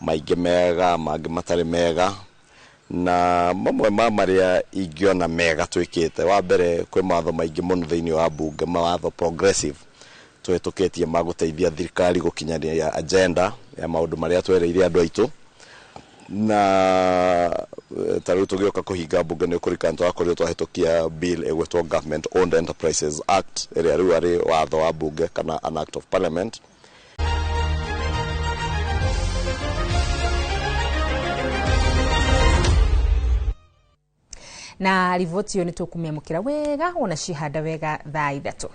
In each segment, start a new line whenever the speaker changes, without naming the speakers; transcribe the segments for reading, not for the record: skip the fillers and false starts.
Maingĩ mega, mangĩ matarĩ mega. Na mamwe ma marĩa ingĩona mega twĩkĩte, wa mbere kwĩ mawatho maingĩ mũno thĩinĩ wa bunge, mawatho progressive tũhĩtũkĩtie ma gũteithia thirikari gũkinyanĩria agenda ya maũndũ marĩa twereire andũ aitũ. Na ta rĩu tũgĩũka kũhinga bunge nĩ ũkũririkana twakorirwo twahĩtũkia bill ĩgwĩtwo Government Owned Enterprises Act, ĩrĩa rĩu arĩ watho wa bunge kana an act of parliament.
Na riboti ĩyo nĩ tũkũmĩamũkĩra wega wona cihanda wega thaa 3.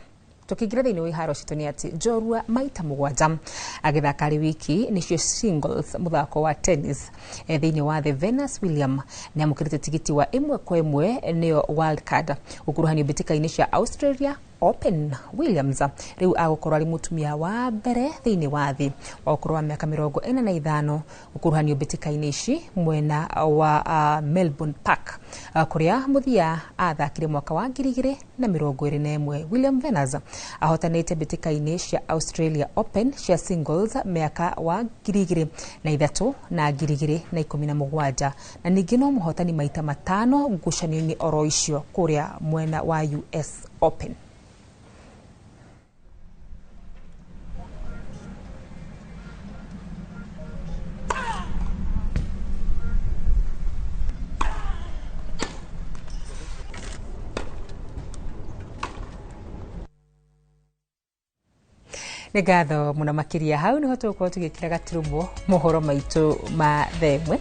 Tũkĩingĩra thĩinĩ wa iharo citũ nĩ atĩ njorua maita 7 agĩthaka arĩ wiki nĩcio singles mũthako wa tennis thĩinĩ wa the Venus William nĩ amũkĩrĩte tigiti wa 1-1 nĩyo wild card gũkuruhanio mbĩtĩka-inĩ cia Australia Open. Williams rĩu agũkorwo arĩ mũtumia wa mbere thĩinĩ wa thĩ wa ũkũrũ wa mĩaka 45 gũkuruhanio mbĩtĩka-inĩ ici mwena wa Melbourne Park kũrĩa mũthia athakire mwaka wa 2021. William Venus ahotanĩte mbĩtĩka-inĩ cia Australia Open cia singles mĩaka wa 2003 na 2017 na ningĩ no mũhotani maita 5 ngucanio-inĩ oro icio kũrĩa mwena wa US Open. Nĩ ngatho mũno makĩria. Hau nĩho tũgũkorwo tũgĩkĩra gaturumo mohoro maitũ ma themwe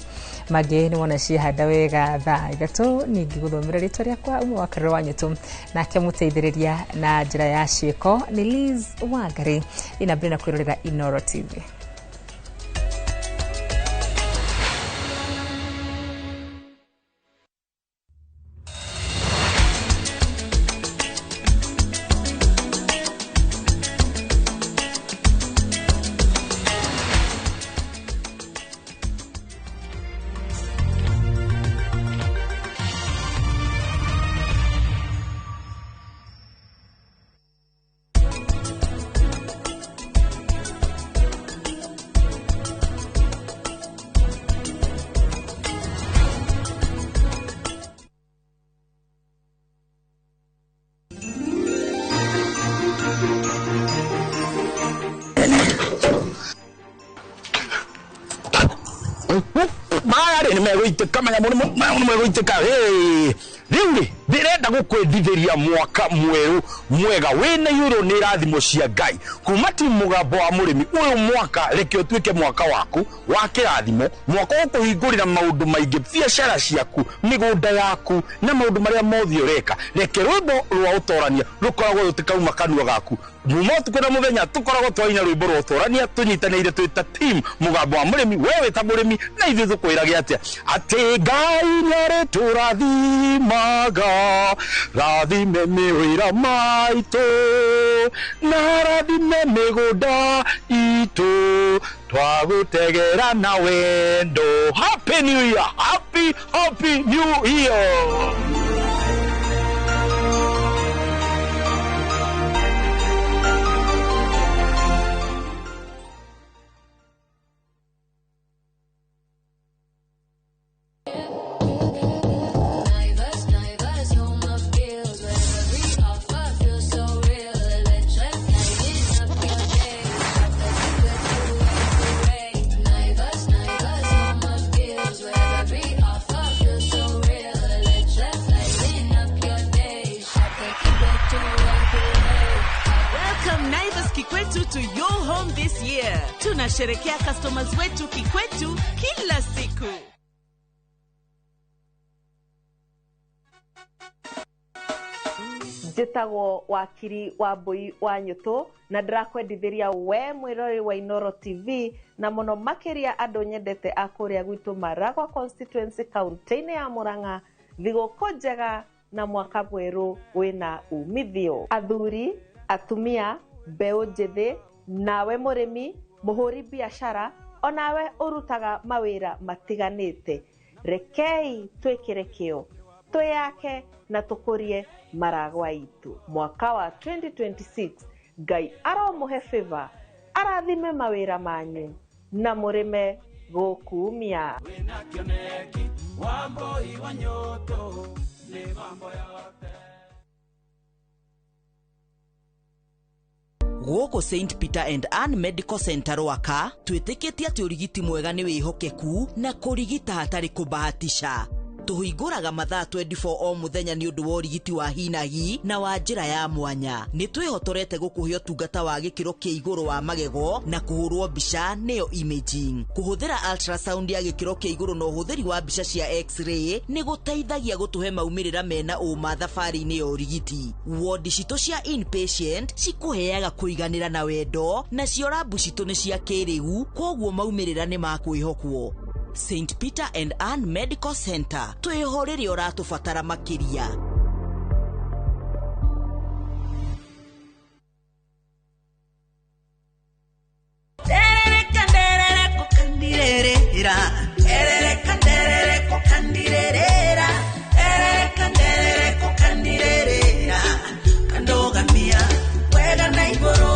mangĩ nĩ wona ciehanda wega thaa 3. Ningĩ gũthomera rĩtwa rĩakwa ũmwe wa Karũrũ wa Nyũtũ, nake mũteithĩrĩria na njĩra ya ciĩko nĩ Liz Wangari. Ina mbere na kwĩrorera Inooro TV.
Rĩu ndĩrenda gũkwendithĩria mwaka mwerũ mwega wĩna igũrũ nĩ irathimo cia Ngai kuma ti mũgambo wa mũrĩmi. Ũyũ mwaka reke ũtuĩke mwaka waku wa kĩrathimo, mwaka ũkũhingũrĩra maũndũ maingĩ, biacara ciaku, mĩgũnda yaku na maũndũ marĩa mothe ũreka. Reke rwĩmbo rwa ũtorania rũkoragwo rũtikauma kanua gaku muma ũtukũ na mũthenya, tũkoragwo twaina rwĩmbo rwa ũtorania tũnyitanĩire twĩ ta team mũgambo wa mũrĩmi. We wĩ ta mũrĩmi na ithuĩ tũkwĩrage atĩa? Atĩ Ngai nĩarĩtũrathimaga, rathime mĩwĩra maitũ na rathime mĩgũnda itũ, twagũtegera na wendo. Happy New Year, happy happy New Year.
Kikwetu to your home this year. Tunasherekea customers wetu Kikwetu kila siku.
Njĩtagwo Wakiri wa Mbui wa Nyũtũ na ndĩrakwendithĩria we mwĩroreri wa Inooro TV na mũno makĩria andũ nyendete a kũrĩa gwitũ Maragwa constituency kaunti-inĩ ya Murang'a, thigũkũ njega na mwaka mwerũ wĩna umithio. Athuri, atumia, mbeũ njĩthĩ, nawe mũrĩmi, mũhũri biacara, onawe ũrutaga mawĩra matiganĩte, rekei twĩkĩre kĩo, twĩyake na tũkũrie Maragwa itũ. Mwaka wa 2026 Ngai aromũhe favor, arathime mawĩra manyu na mũrĩme Gũkumia.
Wĩna kĩoneki Wambui wa Nyũtũ nĩ mambo yote.
Gũkũ St Peter and Ann Medical Center Rwaka twĩtĩkĩtie atĩ ũrigiti mwega nĩ wĩhokeku na kũrigita hatarĩ kũbahatisha. Tũhingũraga mathaa 24 o mũthenya nĩ ũndũ wa ũrigiti wa hinahi na wa njĩra ya mwanya. Nĩ twĩhotorete gũkũhe ũtungata wa gĩkĩro kĩa igũrũ wa magego na kũhũrwo mbica nĩyo imaging. Kũhũthĩra ultrasound ya gĩkĩro kĩa igũrũ na ũhũthĩri wa mbica cia x-ray nĩ gũteithagia gũtũhe maumĩrĩra mena ũma thabarĩ-inĩ ya ũrigiti. Wodi citũ cia inpatient cikũheaga kũiganĩra na wendo, nacio rabu citũ nĩ cia kĩrĩu, kwoguo maumĩrĩra nĩ ma kwĩhokwo. St Peter and Ann Medical Center twĩho rĩrĩa ũratũbatara makĩria.
Nderereka nderereko kandirerera, nderereka nderereko kandirerera, nderereka nderereko kandirerera, kandogamia wega na igũrũ.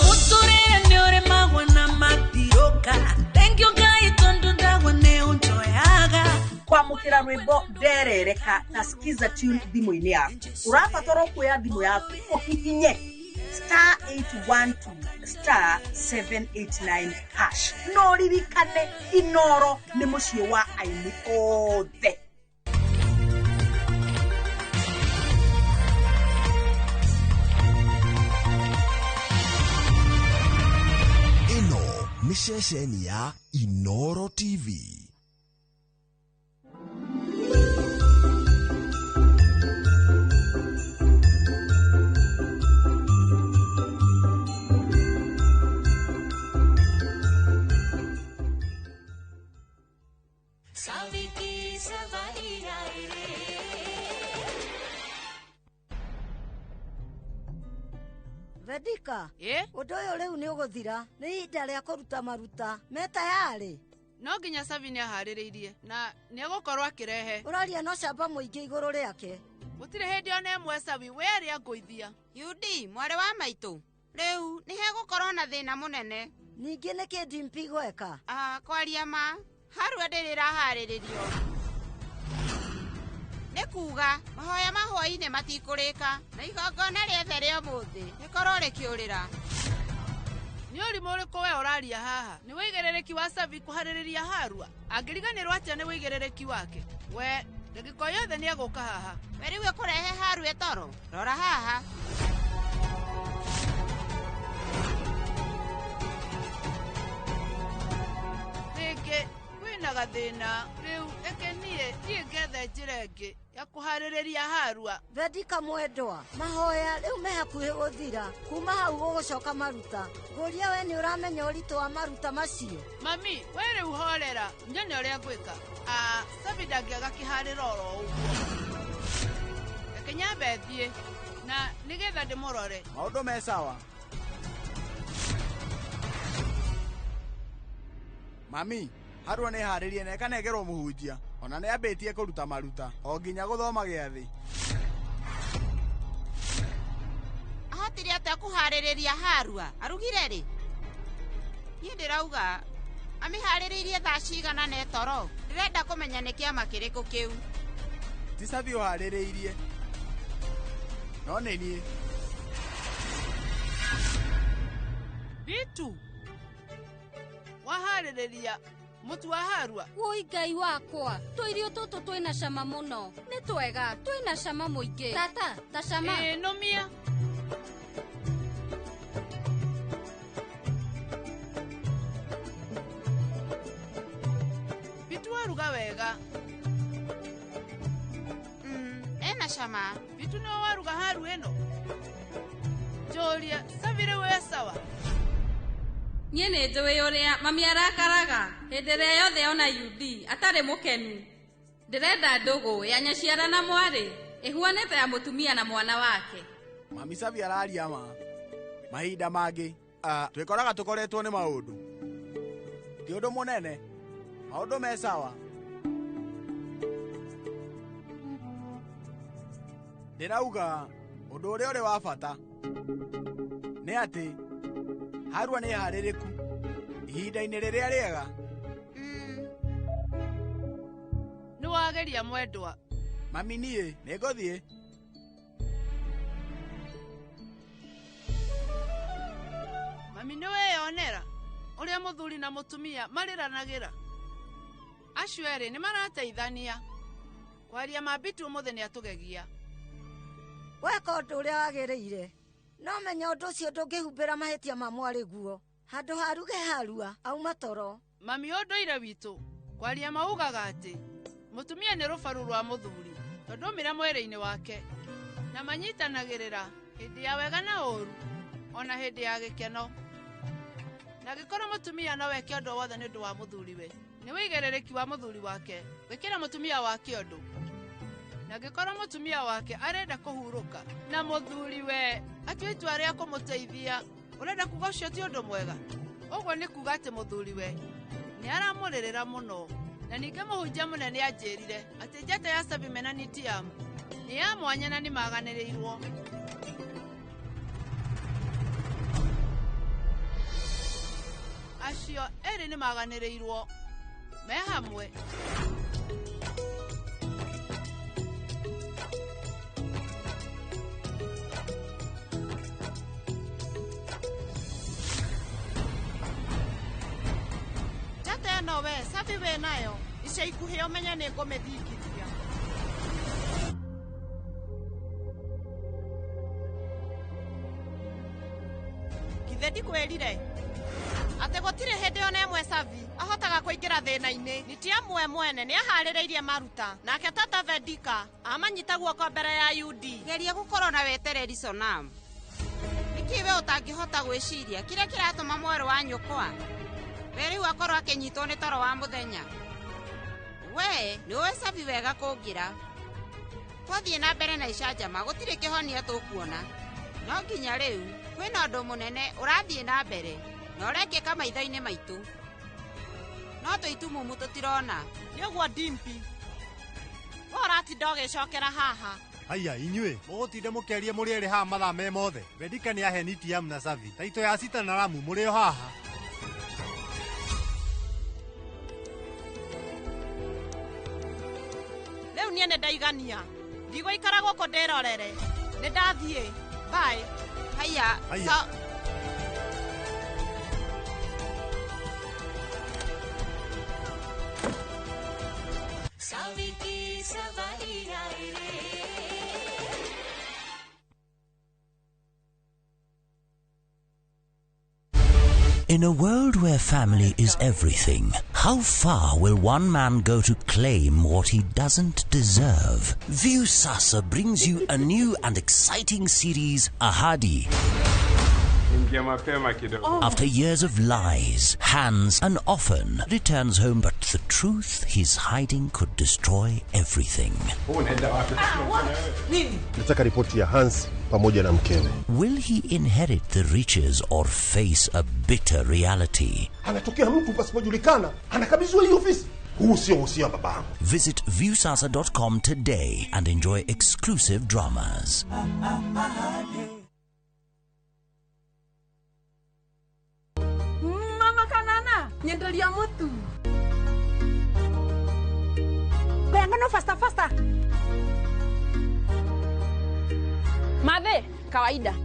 Mũtũrĩre nĩ ũrĩmagwo na matiũka, thank you Ngai tondũ ndagwa nĩ ũnjoyaga.
Kwamũkĩra rwĩmbo nderereka na skiza tune thimũ-inĩ yaku, ũrabatara kuoya thimũ yaku ũhihinye star 812 star 789 hash. No ririkane Inoro nĩ mũciĩ wa aini othe.
Ĩno nĩ ceceni ya Inoro TV.
Vedika, ũndũ ũyũ rĩu nĩ ũgũthira, nĩ ihinda rĩa kũruta maruta. Me tayarĩ?
No nginya Savi nĩ aharĩrĩirie na nĩ egũkorwo akĩrehe.
Ũraria no camba mũingĩ igũrũ rĩake.
Gũtirĩ hĩndĩ ona ĩmwe Savi we arĩa ngũithia.
Yudi, mwarĩ wa maitũ, rĩu nĩ hegũkorwo na thĩna mũnene.
Ningĩ nĩkĩ Dimpi gweka?
Kwaria ma, harua ndĩrĩ ĩraharĩrĩrio. Nĩ kuga mahoya ma hwaĩ-inĩ matikũrĩka na igongona rĩothe rĩa ũmũthĩ rĩkorwo rĩkĩũrĩra.
Nĩ ũrimũ ũrĩkũ we ũraria haha? Nĩ wĩigĩrĩrĩki wa Savi kũharĩrĩria harua? Angĩriganĩrwo atĩa nĩ wĩigĩrĩrĩki wake? We ndagĩka yothe nĩ egũka haha.
We rĩu ĩkũrehe harua ĩtoro? Rora haha.
Rĩngĩ kwĩna gathĩna rĩu ĩke niĩ thiĩ ngethe njĩra ĩngĩ ya kũharĩrĩria harua.
Vedika mwendwa, mahoya rĩu me hakuhĩ gũthira. Kuma hau gũgũcoka maruta. Ngũria we nĩ ũramenya ũritũ wa maruta macio?
Mami, we rĩu horera, nyone ũrĩa ngwĩka. Savi ndangĩaga kĩharĩro oro ũguo. Reke nyambe thiĩ na nĩgetha ndĩmũrore.
Maũndũ me sawa. Mami, harua nĩ harĩrie na ĩkanengerwo mũhunjia. Ona nĩ ambĩtie kũruta maruta o nginya gũthoma gĩathĩ.
Ahotire atĩa kũharĩrĩria harua? Arugire rĩ? Niĩ ndĩrauga amĩharĩrĩirie thaa cigana na ĩtoro. Ndĩrenda kũmenya nĩ kĩama kĩrĩkũ kĩu.
Ti Savi ũharĩrĩirie, no nĩ niĩ.
Bitu, waharĩrĩria mũtu wa harua?
Woi Ngai wakwa, tũirio tũtũ twĩna cama mũno. Nĩ twega, twĩna cama mũingĩ. Tata, ta cama.
Ĩĩ, nũmia. Bitu waruga wega.
Ena cama.
Bitu nĩwe waruga haru ĩno? Njũria, Savi rĩu e sawa?
Niĩ nĩ njũĩ ũrĩa mami arakaraga hĩndĩ ĩrĩa yothe ona UD atarĩ mũkenu. Ndĩrenda ndũgũ ya nyaciara na mwarĩ ĩhuane ta ya mũtumia na mwana wake.
Mami Savi araria ma. Mahinda mangĩ twĩkoraga tũkoretwo nĩ maũndũ. Ti ũndũ mũnene, maũndũ me sawa. Ndĩrauga ũndũ ũrĩa ũrĩ wa bata nĩ atĩ harua nĩ harĩrĩku ihinda-inĩ rĩrĩa rĩega.
Wageria mwendwa.
Mami niĩ nĩngũthiĩ.
Mami nĩ weyonera ũrĩa mũthuri na mũtumia marĩranagĩra. Acio erĩ nĩ marateithania. Kwaria ma Bitu ũmũthĩ nĩ atũgegia.
Weka ũndũ ũrĩa wagĩrĩire. No menya ũndũ ũcio ndũngĩhumbĩra mahĩtia ma mwarĩ guo. Handũ haruge harua auma toro.
Mami ũndũire witũ kwaria maugaga atĩ mũtumia nĩ rũbaru rwa mũthuri tondũ umĩra mwĩrĩ-inĩ wake na manyitanagĩrĩra hĩndĩ ya wega na ũũru ona hĩndĩ ya gĩkeno. Na gĩkorwo mũtumia no weke ũndũ wothe nĩ ũndũ wa mũthuriwe, nĩ wĩigĩrĩrĩki wa mũthuri wake gwĩkĩra mũtumia wake ũndũ. Na gĩkorwo mũtumia wake arenda kũhurũka na mũthuriwe atue itua rĩa kũmũteithia, ũrenda kuga ũcio ti ũndũ mwega? Ũguo nĩ kuga atĩ mũthuriwe nĩ aramũrĩrĩra mũno. Na ningĩ mũhunjia mũnene anjĩrire atĩ njata ya Sabi mena Nitiam nĩ ya mwanya na nĩ maganĩrĩirwo. Acio erĩ nĩ maganĩrĩirwo me hamwe.
Njata ĩno we Sabi wĩ nayo ica ikuhĩ ũmenye nĩ ngũmĩthingithia. Githĩ ndikwĩrire atĩ gũtirĩ hĩndĩ ona ĩmwe Sabi ahotaga kũingĩra thĩna-inĩ. Nitiamu we mwene nĩ aharĩrĩirie maruta nake tata Vedika amanyita guoko mbere ya UD.
Geria gũkorwo na wetereri Sonam. Nĩkĩ we ũtangĩhota gwĩciria kĩrĩa kĩratũma mwerũ wa nyũkwa we rĩu akorwo akĩnyitwo nĩ toro wa mũthenya? We nĩ ũĩ Sabi wega kũngĩra. Twathiĩ na mbere na icanjama gũtirĩ kĩhonia tũkuona. No nginya rĩu kwĩna ũndũ mũnene ũrathiĩ na mbere na ũrekĩka maitho-inĩ maitũ. No tũitumumu tũtirona.
Nĩ ũguo Dimpi, we ũratinda ũgĩcokera haha.
Haiya inyuĩ mũgũtinda mũkĩaria mũrĩ erĩ haha mathaa me mothe. Vedika nĩ ahe Nitiam na Sabi taito ya Sita na Ramu mũrĩ o haha.
Rĩu niĩ nĩ ndaigania, ndigũikara gũkũ ndĩrorere. Nĩ ndathiĩ. Bye.
Haiya.
Haiya.
In a world where family is everything, how far will one man go to claim what he doesn't deserve? Viusasa brings you a new and exciting series, Ahadi. After years of lies, Hans, and often returns home, but the truth he's hiding could destroy everything.
Nataka ripoti ya Hans pamoja na mkewe.
Will he inherit the riches or face a bitter reality?
Anatokea mtu pasipojulikana, anakabidhiwa hii ofisi. Huu sio uhusia babangu.
Visit viewsasa.com today and enjoy exclusive dramas.
Mama kanana, nyendelia mutu. Bengano faster faster. Madhe, kawaida.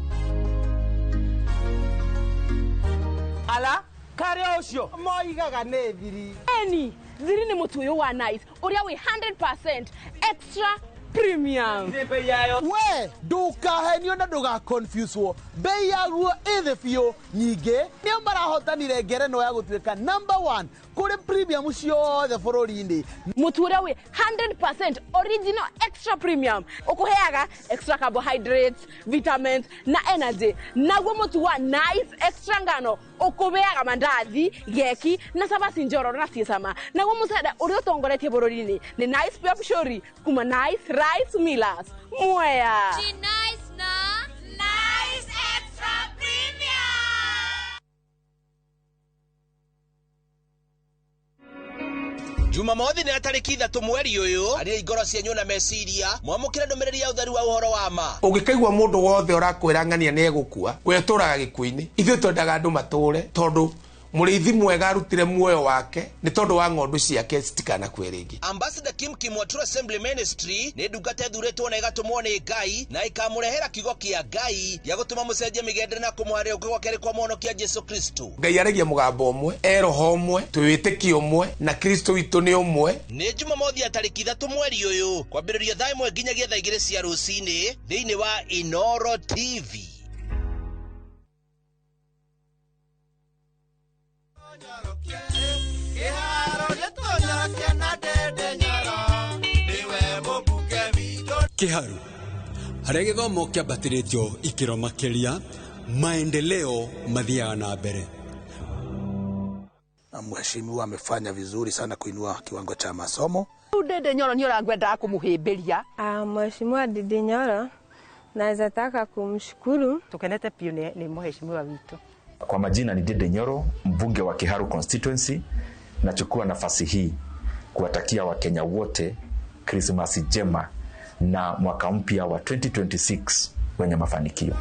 Ala, kare ucio moigaga nĩ thiri.
Eni, thiri nĩ mũtu ũyũ wa Nice, ũrĩa wĩ 100% extra premium.
We ndukahenio na ndugaconfusewo, bei yaguo ĩ thĩ biũ. Nyingĩ nĩo marahotanire ngerenwa ya gũtuĩka number 1 kũrĩ premium ciothe bũrũri-inĩ.
Mũtu ũrĩa wĩ 100% original extra premium ũkũheaga extra carbohydrates, vitamins na energy. Naguo mũtu wa Nice extra ngano ũkũbeaga mandathi, geki na cabaci njororo na ciĩ cama. Naguo mũcere ũrĩa ũtongoretie bũrũri-inĩ nĩ Nice Pure Pishori kuma Nice Rice Millers. Mwea.
Nice na
Nice Extra Premium.
Jumamothi nĩ tarĩki 3 mweri ũyũ, arĩa ngoro cianyu na meciria mwamũkĩre ndũmĩrĩri ya ũtheru wa ũhoro wa ma.
Ũngĩkaigua mũndũ wothe ũrakwĩra ng'ania nĩ egũkua, we ũtũraga gĩkuũ-inĩ. Ithuĩ twendaga andũ matũre tondũ Mũrĩithi mwega arutire muoyo wake nĩ tondũ wa ng'ondu ciake citikanakue rĩngĩ.
Ambassador Kim Kim wa True Assembly Ministry nĩ ndungata ĩthurĩtwo na ĩgatũmwo nĩ Ngai na ĩkamũrehera kiugo kĩa Ngai gĩa gũtũma mũcenjie mĩgendere na kũmũharĩria gũũka gwa kerĩ kwa mũhonokia Jesu Kristo.
Ngai aragia mũgambo ũmwe, e roho ũmwe, twĩ wĩtĩkio ũmwe, na Kristo witũ nĩ ũmwe.
Nĩ Jumamothi ya tarĩki 3 mweri ũyũ kwambĩrĩria thaa 1 nginyagia thaa 2 cia rũcinĩ thĩinĩ wa Inoro TV.
Kiharu harĩa gĩthomo kĩambatĩrĩtio ikĩro makĩria, maendeleo mathiaga na mbere.
Na mheshimiwa amefanya vizuri sana kuinua kiwango cha masomo.
Ndindi Nyoro nĩ ũrangwendaga kũmũhĩmbĩria.
Mheshimiwa Ndindi Nyoro naweza taka kumshukuru.
Tukenete piũ nĩ mheshimiwa witũ.
Kwa majina ni Ndindi Nyoro, mbunge wa Kiharu constituency. Nachukua nafasi hii kuwatakia Wakenya wote Krismasi njema na mwaka mpya wa 2026 wenye mafanikio.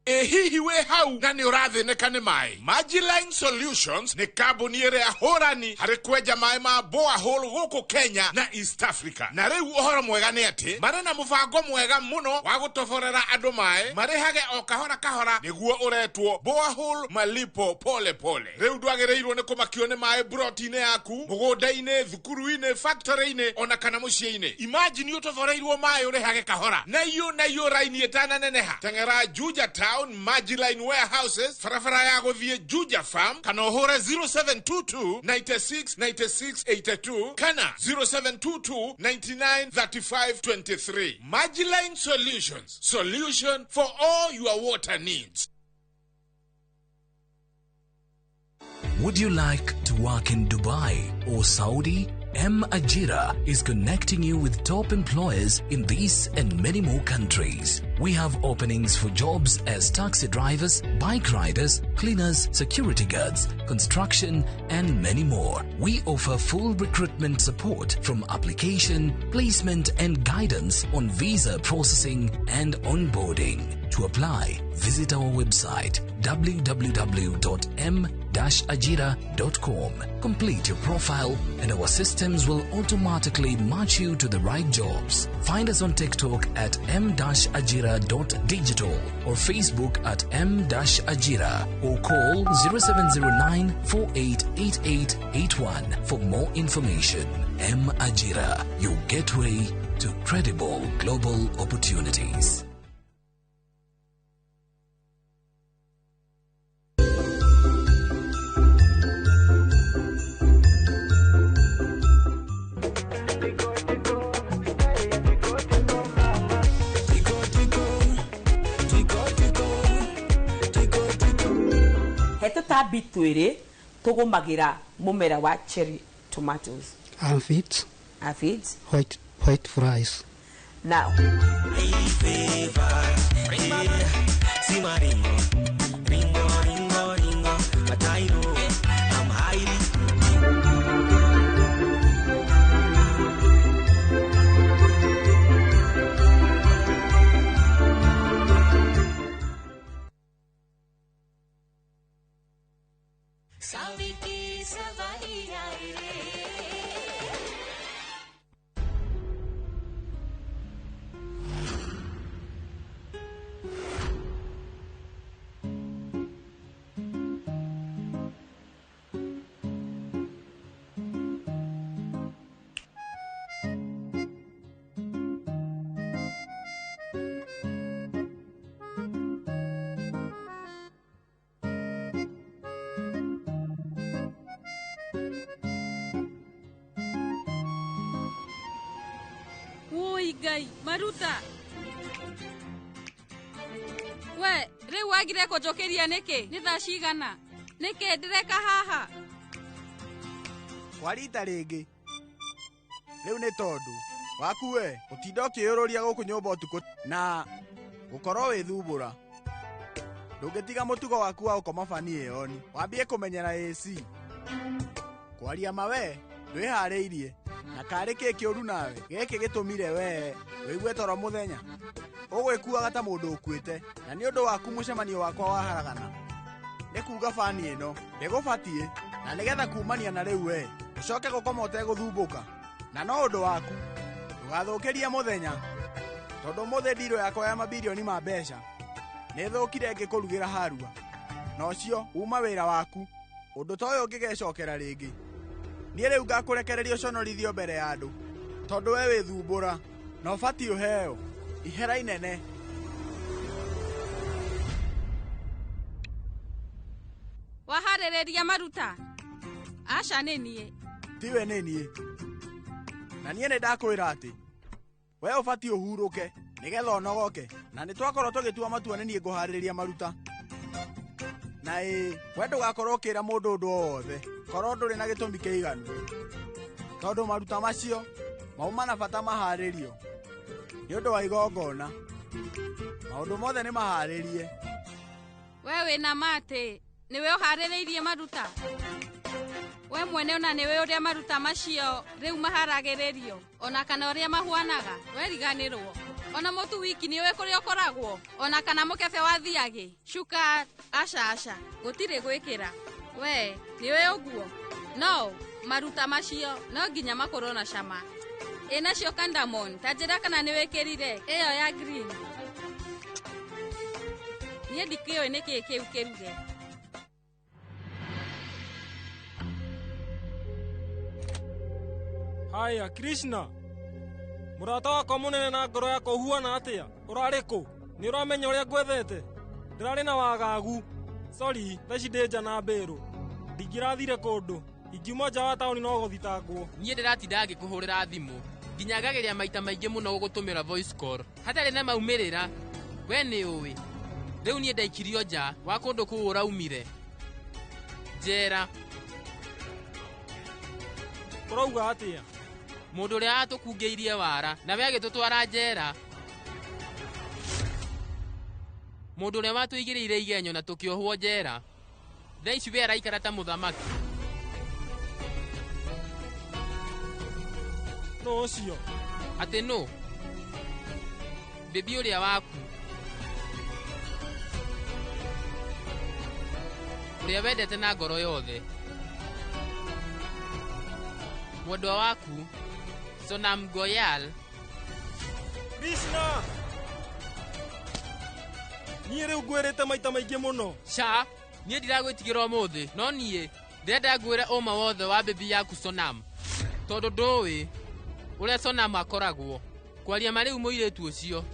Ĩ hihi wĩ hau na nĩ ũrathĩnĩka nĩ maĩ? Majiline Solutions nĩ kambuni ĩrĩa hũrani harĩ kwenja maĩ ma borehole gũkũ Kenya na East Africa. Na rĩu ũhoro mwega nĩ atĩ marĩ na mũbango mwega mũno wa gũtoborera andũ maĩ marĩhage o kahora kahora, nĩguo ũretwo borehole malipo pole pole. Rĩu ndwagĩrĩirwo nĩ kũmakio nĩ maĩ broti-inĩ yaku, mũgũnda-inĩ, thukuru-inĩ, factory-inĩ ona kana mũciĩ-inĩ. Imagine ũtoboreirwo maĩ ũrĩhage kahora na iyo raini ĩtananeneha. Teng'era Juja Town Majiline Warehouses, barabara ya gũthiĩ Juja Farm, kana ũhũre 0722 96 96 82 kana 0722 99 35 23. Majiline Solutions, solution for all your water needs.
Would you like to work in Dubai or Saudi? M Ajira is connecting you with top employers in these and many more countries. We have openings for jobs as taxi drivers, bike riders, cleaners, security guards, construction, and many more. We offer full recruitment support from application, placement, and guidance on visa processing and onboarding. To apply, visit our website www.m-ajira.com. Complete your profile and our systems will automatically match you to the right jobs. Find us on TikTok at m-ajira.digital or Facebook at m-ajira or call 0709 488881 for more information. M Ajira, your gateway to credible global opportunities.
He tũtambi twĩrĩ tũgũmagĩra mũmera wa cherry tomatoes.
Aphids.
Aphids.
White flies.
Na
Ngai maruta we riu wagire kũnjũkĩria nĩkĩ? Nĩ thaa cigana? Nĩkĩ ndĩreka haha?
Kwa rita rĩngĩ rĩu nĩ tondũ waku we ũtinda ũkĩyũrũria gũkũ nyũmba ũtukũ na gũkorwo wĩthumbũra. Ndũngĩtiga mũtugo waku wa gũkoma bani ĩyoni wambie kũmenyera AC. Kwaria ma we ndwĩharĩirie. Na karĩ kĩ kĩũru nawe gĩkĩ gĩtũmire we wĩigue toro mũthenya ũgwĩkuaga ta mũndũ ũkuĩte na nĩ ũndũ waku mũcemanio wakwa waharagana nĩ kuga bani ĩno ndĩgũbatiĩ na nĩgetha kumania na rĩu we ũcoke gũkoma ũtegũthumbũka na no ũndũ waku ndũgathũkĩrie mũthenya tondũ mũthĩ ndirũ yakwa ya mabirioni ma mbeca nĩ thũkire ngĩkũrugĩra harua na ũcio uma wĩra waku ũndũ ta ũyũ ũngĩgecokera rĩngĩ niĩ rĩu ngakũrekereria ũconorithio mbere ya andũ tondũ we wĩthumbũra na ũbatiĩ ũheo ihera inene.
Waharĩrĩria maruta? Aca nĩ niĩ.
Tiwe nĩ niĩ. Na niĩ nĩ ndakwĩra atĩ we ũbatiĩ ũhurũke nĩgetha ũnogoke na nĩ twakorwo tũgĩtua matua nĩ niĩ ngũharĩrĩria maruta. Na ĩĩ we ndũgakorwo ũkĩra mũndũ ũndũ o wothe korwo ndũrĩ na gĩtũmi kĩiganu tondũ maruta macio mauma na bata maharĩrio nĩ ũndũ wa igongona. Maũndũ mothe nĩ maharĩrie.
We wĩna ma atĩ nĩwe ũharĩrĩirie maruta? We mwene ona nĩwe ũrĩa maruta macio rĩu maharagĩrĩrio ona kana ũrĩa mahuanaga weriganĩrwo ona mũtu wiki nĩũĩ kũrĩa ũkoragwo ona kana mũkebe wa thiagĩ cuka aca aca gũtirĩ gwĩkĩra we nĩũĩ ũguo no maruta macio no nginya makorwo na cama. Ĩ nacio cardamom ta njĩra kana nĩwĩkĩrire ĩyo ya green. Niĩ ndikĩũĩ nĩkĩĩ kĩu kĩruge.
Haya Krishna, mũrata wakwa mũnene na ngoro yakwa ũhuana atĩa? Ũrarĩ kũ? Nĩ ũramenya ũrĩa ngwethete? Ndĩrarĩ na wagagu. Sorry, thaa ici ndĩ nja na mbĩrũ. Ndingĩrathire kũndũ. Ingiuma nja wa taũni no gũthitangwo.
Niĩ ndĩratinda ngĩkũhũrĩra thimũ nginya ngageria maita maingĩ mũno gũgũtũmĩra voice call hatarĩ na maumĩrĩra. We nĩ ũĩ rĩu niĩ ndaikirio nja wa kũndũ kũu ũraumire njera.
Ũrauga atĩa?
Mũndũ ũrĩa atũkungĩirie wara nawe agĩtũtwara njera. Mũndũ ũrĩa watũigĩrĩire igenyo na tũkĩohwo njera thaa ici we araikara ta mũthamaki.
Nũ ũcio?
Atĩ nũ? Bibi ũrĩa waku ũrĩa wendete na ngoro yothe, mwendwa waku Sonam Goyal.
Krishna, niĩ rĩu ngwĩrĩte maita maingĩ mũno.
Ca, niĩ ndiragwĩtigĩra ũmũthĩ no niĩ ndĩrenda ngwĩre ũma wothe wa bibi yaku Sonam tondũ ndũĩ ũrĩa Sonam akoragwo. Kwaria ma rĩu mũirĩtu ũcio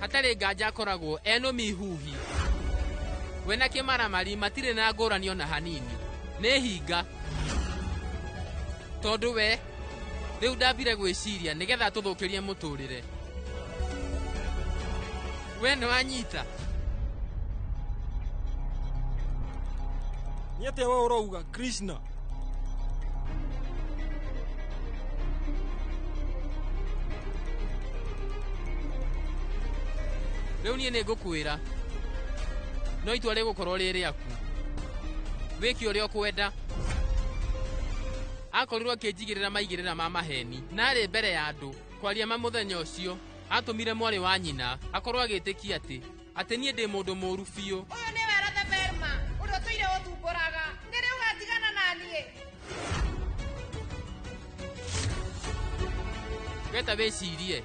hatarĩ nganja akoragwo eno mihuhi. We na kĩmaramari matirĩ na ngũrani ona hanini. Nĩ hinga tondũ we rĩu ndambire gwĩciria nĩgetha tũthũkĩrie mũtũrĩre. We nĩ wanyita?
Nĩ atĩa we ũrauga Krishna?
Rĩu niĩ nĩ ngũkwĩra no itua rĩgũkorwo rĩ rĩaku. Wĩke ũrĩa ũkwenda. Akorirwo akĩnjigĩrĩra maigĩrĩra ma maheni na arĩ mbere ya andũ kwaria ma mũthenya ũcio atũmire mwarĩ wa nyina akorwo agĩtĩkia atĩ niĩ ndĩ mũndũ mũũru biũ.
Ũyũ nĩwe Ratha Verma ũrĩa ũtũire ũthumbũraga. Nĩ rĩ ũgatigana na niĩ?
We ta wĩcirie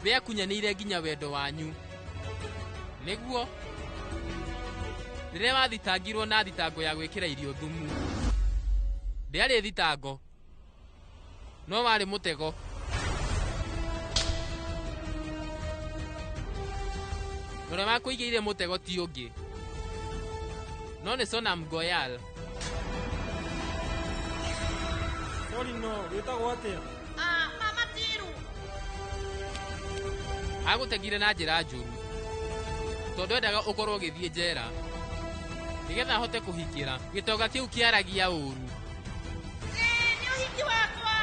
we akunyanĩire nginya wendo wanyu nĩguo rĩrĩa wathitangirwo na thitango ya gwĩkĩra irio thumu. Ndĩarĩ thitango no warĩ mũtego. Ũrĩa wakũigĩire mũtego ti ũngĩ no nĩ Sonam Goyal.
Sorry no, wĩtagwo atĩa?
Mama Tiru.
Agũtegire na njĩra njũru tondũ endaga ũkorwo ũgĩthiĩ njera nĩgetha ahote kũhikĩra gĩtonga kĩu kĩaragia ũru.
Nĩ ũhiki wakwa.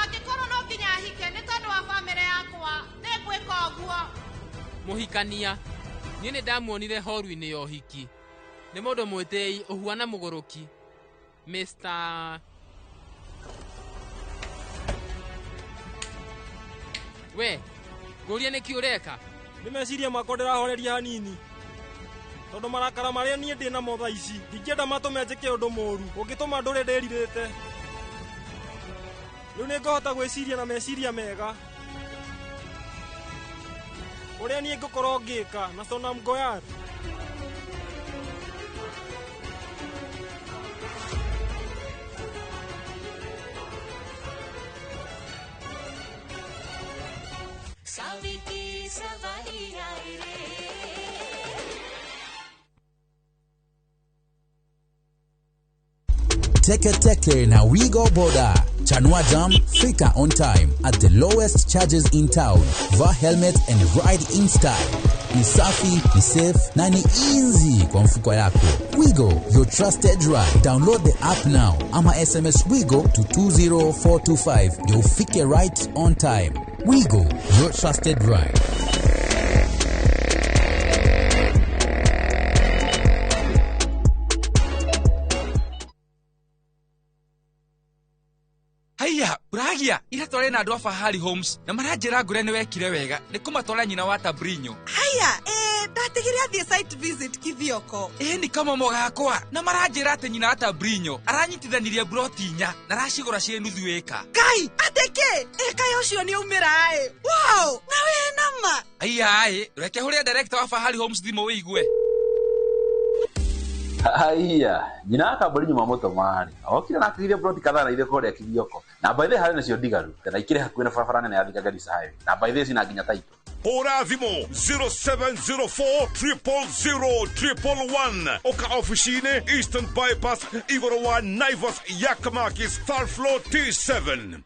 Angĩkorwo no nginya ahike nĩ tondũ wa bamĩrĩ yakwa nĩ ngwĩka ũguo.
Mũhikania niĩ nĩ ndamuonire horu-inĩ ya ũhiki. Nĩ mũndũ mwĩtĩi ũhuana mũgũrũki Mr. We ngũrie nĩkĩ ũreka?
Nĩ meciria makwa ndĩrahoreria hanini. Tondũ marakara marĩa niĩ ndĩ namo thaa ici ndingĩenda matũme njĩke ũndũ mũũru ũngĩtũma ndũre ndĩrirĩte. Rĩu nĩngũhota gwĩciria na meciria mega ũrĩa niĩ ngũkorwo ngĩka na Sonam Goyal.
Teke Teke na Wigo Boda. Chanua Jam, fika on time at the lowest charges in town. Vaa helmet and ride in style. Ni safi, ni safe na ni easy kwa mfuko yako. Wigo, your trusted ride. Download the app now ama SMS Wigo to 20425 ndio ufike right on time. Wigo, your trusted ride.
Haiya, uragia ira tware na andu a Fahari Homes na maranjira ngure ni wekire wega ni kumatwara nyina wa Tabrinyo.
Haiya, ndatigire athie site visit Kithioko.
Ni kamomo gakwa na maranjira ati nyina wa Tabrinyo aranyitithanirie broti inya na aracigura cie nuthu eka.
Kai, ateke eka ucio ni umira ai. Wow, na we nama.
Haiya ai, reke huria director wa Fahari Homes thimu wigue.
Haiya, nyina akambori nyuma moto mari. Okira na akigiria broti kadhaa na ithe koria Kithioko. Na by the harĩ nacio ndigaru, na ikire hakuhĩ na barabara nene ya Thika Garissa Highway. Na by the cina nginya taito.
Hũra thimũ 0704 000 111. Oka ofici-inĩ Eastern Bypass igũrũ wa Naivas Yakamakis third floor T7.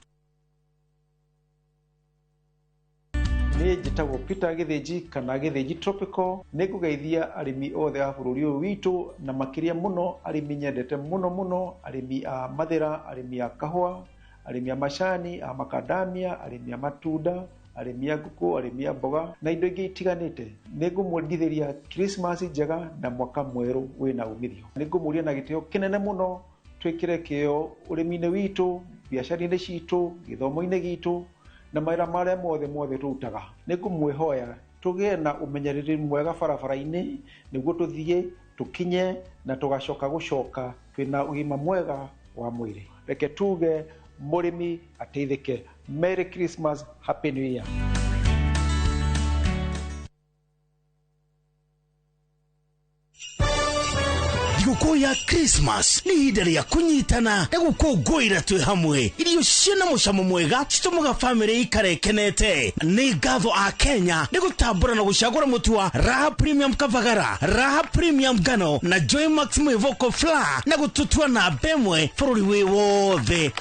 Niĩ njĩtagwo Peter Gĩthĩnji kana Gĩthĩnji Tropical. Nĩ ngũgeithia arĩmi othe a bũrũri ũyũ witũ na makĩria mũno arĩmi nyendete mũno mũno, arĩmi a mathĩra, arĩmi a kahũa, arĩmi a macani, a makadamia, arĩmi a matunda, arĩmi a ngũkũ, arĩmi a mboga na indo ingĩ itiganĩte. Nĩ ngũmwendithĩria Christmas njega na mwaka mwerũ wĩna umithio. Nĩ ngũmũria na gĩtĩo kĩnene mũno twĩkĩre kĩo ũrĩmi-inĩ witũ, biacara-inĩ citũ, gĩthomo-inĩ gitũ na mawĩra marĩa mothe mothe tũrutaga. Nĩ ngũmwĩhoya tũgĩe na ũmenyereri mwega barabara-inĩ nĩguo tũthiĩ tũkinye na tũgacoka gũcoka twĩna ũgima mwega wa mwĩrĩ. Reke tuge mũrĩmi ateithĩke. Merry Christmas, Happy New Year.
Thigũkũ ya Christmas nĩ ihinda rĩa kũnyitana na gũkũngũĩra twĩ hamwe. Irio ciĩna mũcamo mwega citũmaga bamĩrĩ ikare ĩkenete. Nĩ ngatho a Kenya nĩ gũtambũra na gũcagũra mũtu wa Raha Premium Kavagara, Raha Premium Ngano na Joy Max Mwĩvoko Flour na gũtũtua namba ĩmwe bũrũri wĩ wothe.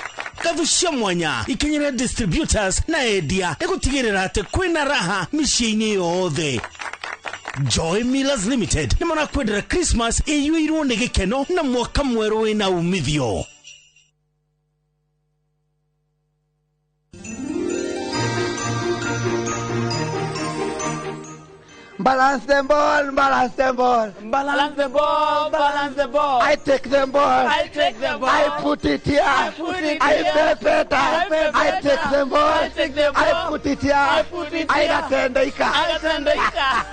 Ngatho cia mwanya ikinyĩre distributors na endia nĩ gũtigĩrĩra atĩ kwĩna raha mĩciĩ-inĩ yothe. Joy Millers Limited nĩ marakwendera Christmas ĩiyũirwo nĩ gĩkeno na mwaka mwerũ wĩna umithio.
Balance them ball, balance them ball.
Balance the ball, balance the ball.
I take them ball.
I take the ball.
I put it here.
I put it
I
here.
pepeta.
I
I take them ball.
I take the ball.
I put it here.
I put it
I
here.
gatendeka.
I gatendeka.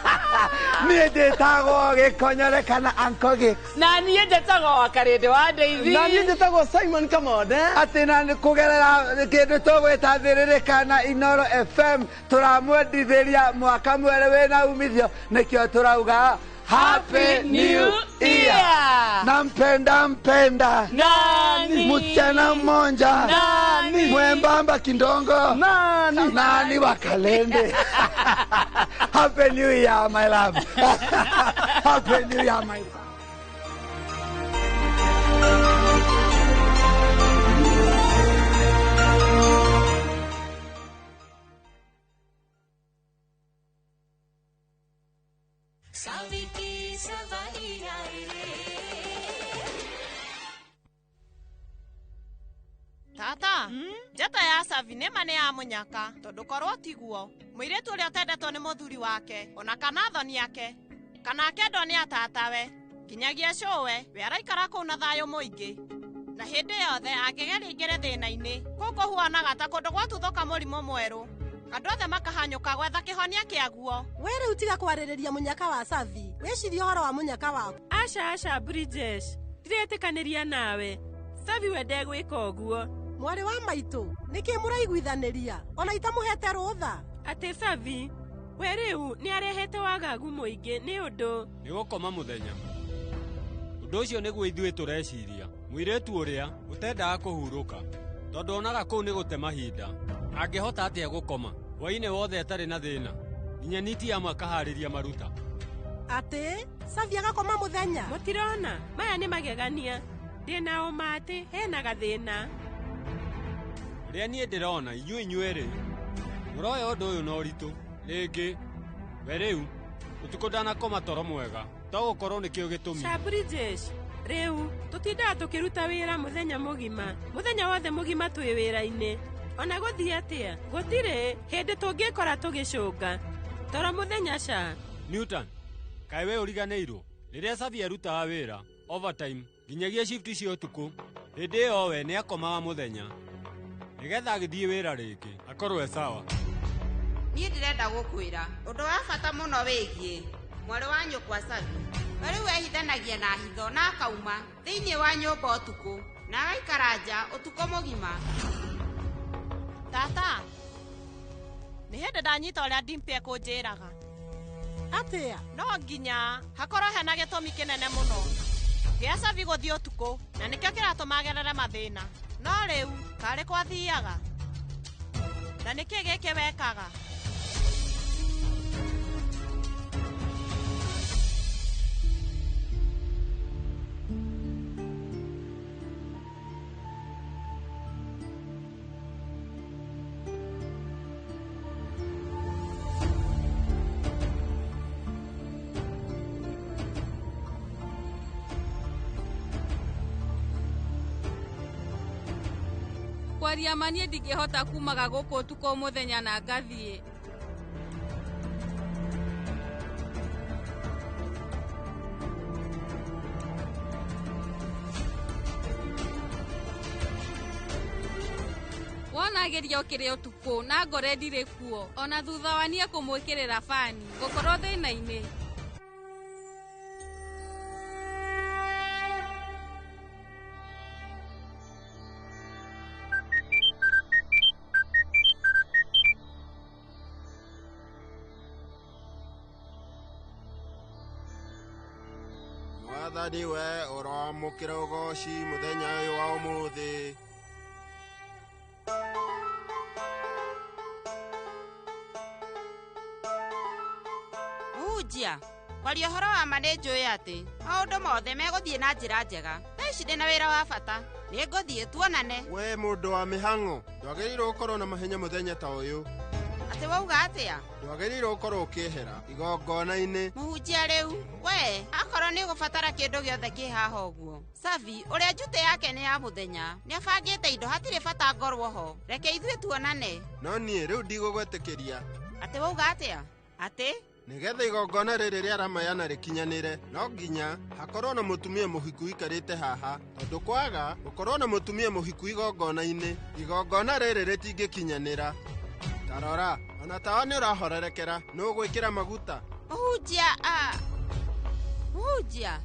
Niĩ njĩtagwo Gĩkonyore kana Uncle Gicks.
Na niĩ njĩtagwo Wakarĩndĩ wa Ndeithi.
Na niĩ njĩtagwo Simon Kamonde. Atĩ na nĩ kũgerera kĩndũ tũgwĩta Thĩrĩrĩka na Inoro FM tũramwendithĩria mwaka mwerũ wĩna umithio, nĩkĩo tũrauga Happy New Year. Nampenda mpenda
nani,
msichana mmoja
nani,
mwembamba kindongo
nani,
nani wa Kalende. Happy New Year my love. Happy New Year my love.
Tata, njata ya Savi nĩma nĩ ya mũnyaka tondũ korwo tiguo mũirĩtu ũrĩa ũtendetwo nĩ mũthuri wake ona kana thoni ake kana akendwo nĩ atatawe nginyagia cũwe we araikara kũu na thayũ mũingĩ na hĩndĩ yothe angĩgeria aingĩre thĩna-inĩ kũu kũhuanaga ta kũndũ gwatuthũka mũrimũ mwerũ.
Andũ othe makahanyũka gwetha kĩhonia kĩaguo.
We rĩu tiga kwarĩrĩria mũnyaka wa Savi, wĩcirie ũhoro wa mũnyaka waku.
Aca aca Bridges, ndiretĩkanĩria nawe. Savi we ndegwĩka ũguo.
Mwarĩ wa maitũ, nĩkĩ mũraiguithanĩria ona itamũhete rũtha?
Atĩ Savi we rĩu nĩarehete wagagu mũingĩ nĩ ũndũ
nĩ gũkoma mũthenya. Ũndũ ũcio nĩguo ithuĩ tũreciria. Mũirĩtu ũrĩa ũtendaga kũhurũka tondũ onaga kũu nĩ gũte mahinda. Angĩhota atĩa gũkoma hwainĩ wothe atarĩ na thĩna nginya niti amwe akaharĩria maruta?
Atĩ Savi agakoma mũthenya?
Mũtirona maya nĩ magegania. Ndĩna ũma atĩ hena gathĩna.
Ũrĩa niĩ ndĩrona inyuĩ inyuerĩ mũroya ũndũ ũyũ na ũritũ. Rĩngĩ we rĩu ũtukũ ndanakoma toro mwega to gũkorwo nĩkĩo gĩtũmi.
Cha Bridges, rĩu tũtindaga tũkĩruta wĩra mũthenya mũgima, mũthenya wothe mũgima twĩ wĩra-inĩ. Ona gũthiĩ atĩa gũtirĩ hĩndĩ tũngĩkora tũgĩcũnga toro mũthenya. Ca
Newton, kaĩ we ũriganĩirwo rĩrĩa Savi arutaga wĩra overtime nginyagia shift cia ũtukũ, hĩndĩ ĩyo we nĩakomaga mũthenya nĩgetha agĩthiĩ wĩra rĩngĩ akorwo e sawa.
Niĩ ndĩrenda gũkwĩra ũndũ wa bata mũno wĩgiĩ mwarĩ wa nyũkwa Savi. We rĩu ehithanagia na hitho na akauma thĩinĩ wa nyũmba ũtukũ na agaikara nja ũtukũ mũgima.
Tata, nĩ hĩndĩ ndanyita ũrĩa Dimpi ekũnjĩraga.
Atĩa?
No nginya hakorwo hena gĩtũmi kĩnene mũno gĩa Savi gũthiĩ ũtukũ na nĩkĩo kĩratũma agerere mathĩna. No rĩu karĩ kwathiaga na nĩkĩ gĩkĩ wekaga?
Kwaria ma niĩ ndingĩhota kumaga gũkũ ũtukũ mũthenya na ngathiĩ. Wona ageria okĩrĩ ũtukũ na ngore ndirĩ kuo ona thutha wa niĩ kũmwĩkĩrĩra bani ngũkorwo thĩna-inĩ.
Mwathani we ũroamũkĩra ũgoci mũthenya ũyũ wa ũmũthĩ.
Mũhunjia, kwaria ũhoro wa ma nĩ njũĩ atĩ maũndũ mothe megũthiĩ na njĩra njega. Thaa ici ndĩ na wĩra wa bata, nĩ ngũthiĩ tuonane.
We mũndũ wa mĩhang'o, ndwagĩrĩirwo gũkorwo na mahenya mũthenya ta ũyũ.
Atĩ wauga atĩa?
Ndwagĩrĩirwo gũkorwo ũkĩehera igongona-inĩ.
Mũhunjia rĩu we akorwo nĩ ũgũbatara kĩndũ gĩothe kĩ haha ũguo. Savi ũrĩa njute yake nĩ ya mũthenya, nĩabangĩte indo hatirĩ bata ngorwo ho. Reke ithuĩ tuonane.
No niĩ rĩu ndigũgwĩtĩkĩria.
Atĩ wauga atĩa? Atĩ
nĩgetha igongona rĩrĩ rĩa Ramayana rĩkinyanĩre no nginya hakorwo na mũtumia mũhiku ikarĩte haha, tondũ kwaga gũkorwo na mũtumia mũhiku igongona-inĩ, igongona rĩrĩ rĩtingĩkinyanĩra. Ta rora, ona tawa nĩ ũrahorerekera, nĩ ũgwĩkĩra maguta.
Mũhunjia, Mũhunjia,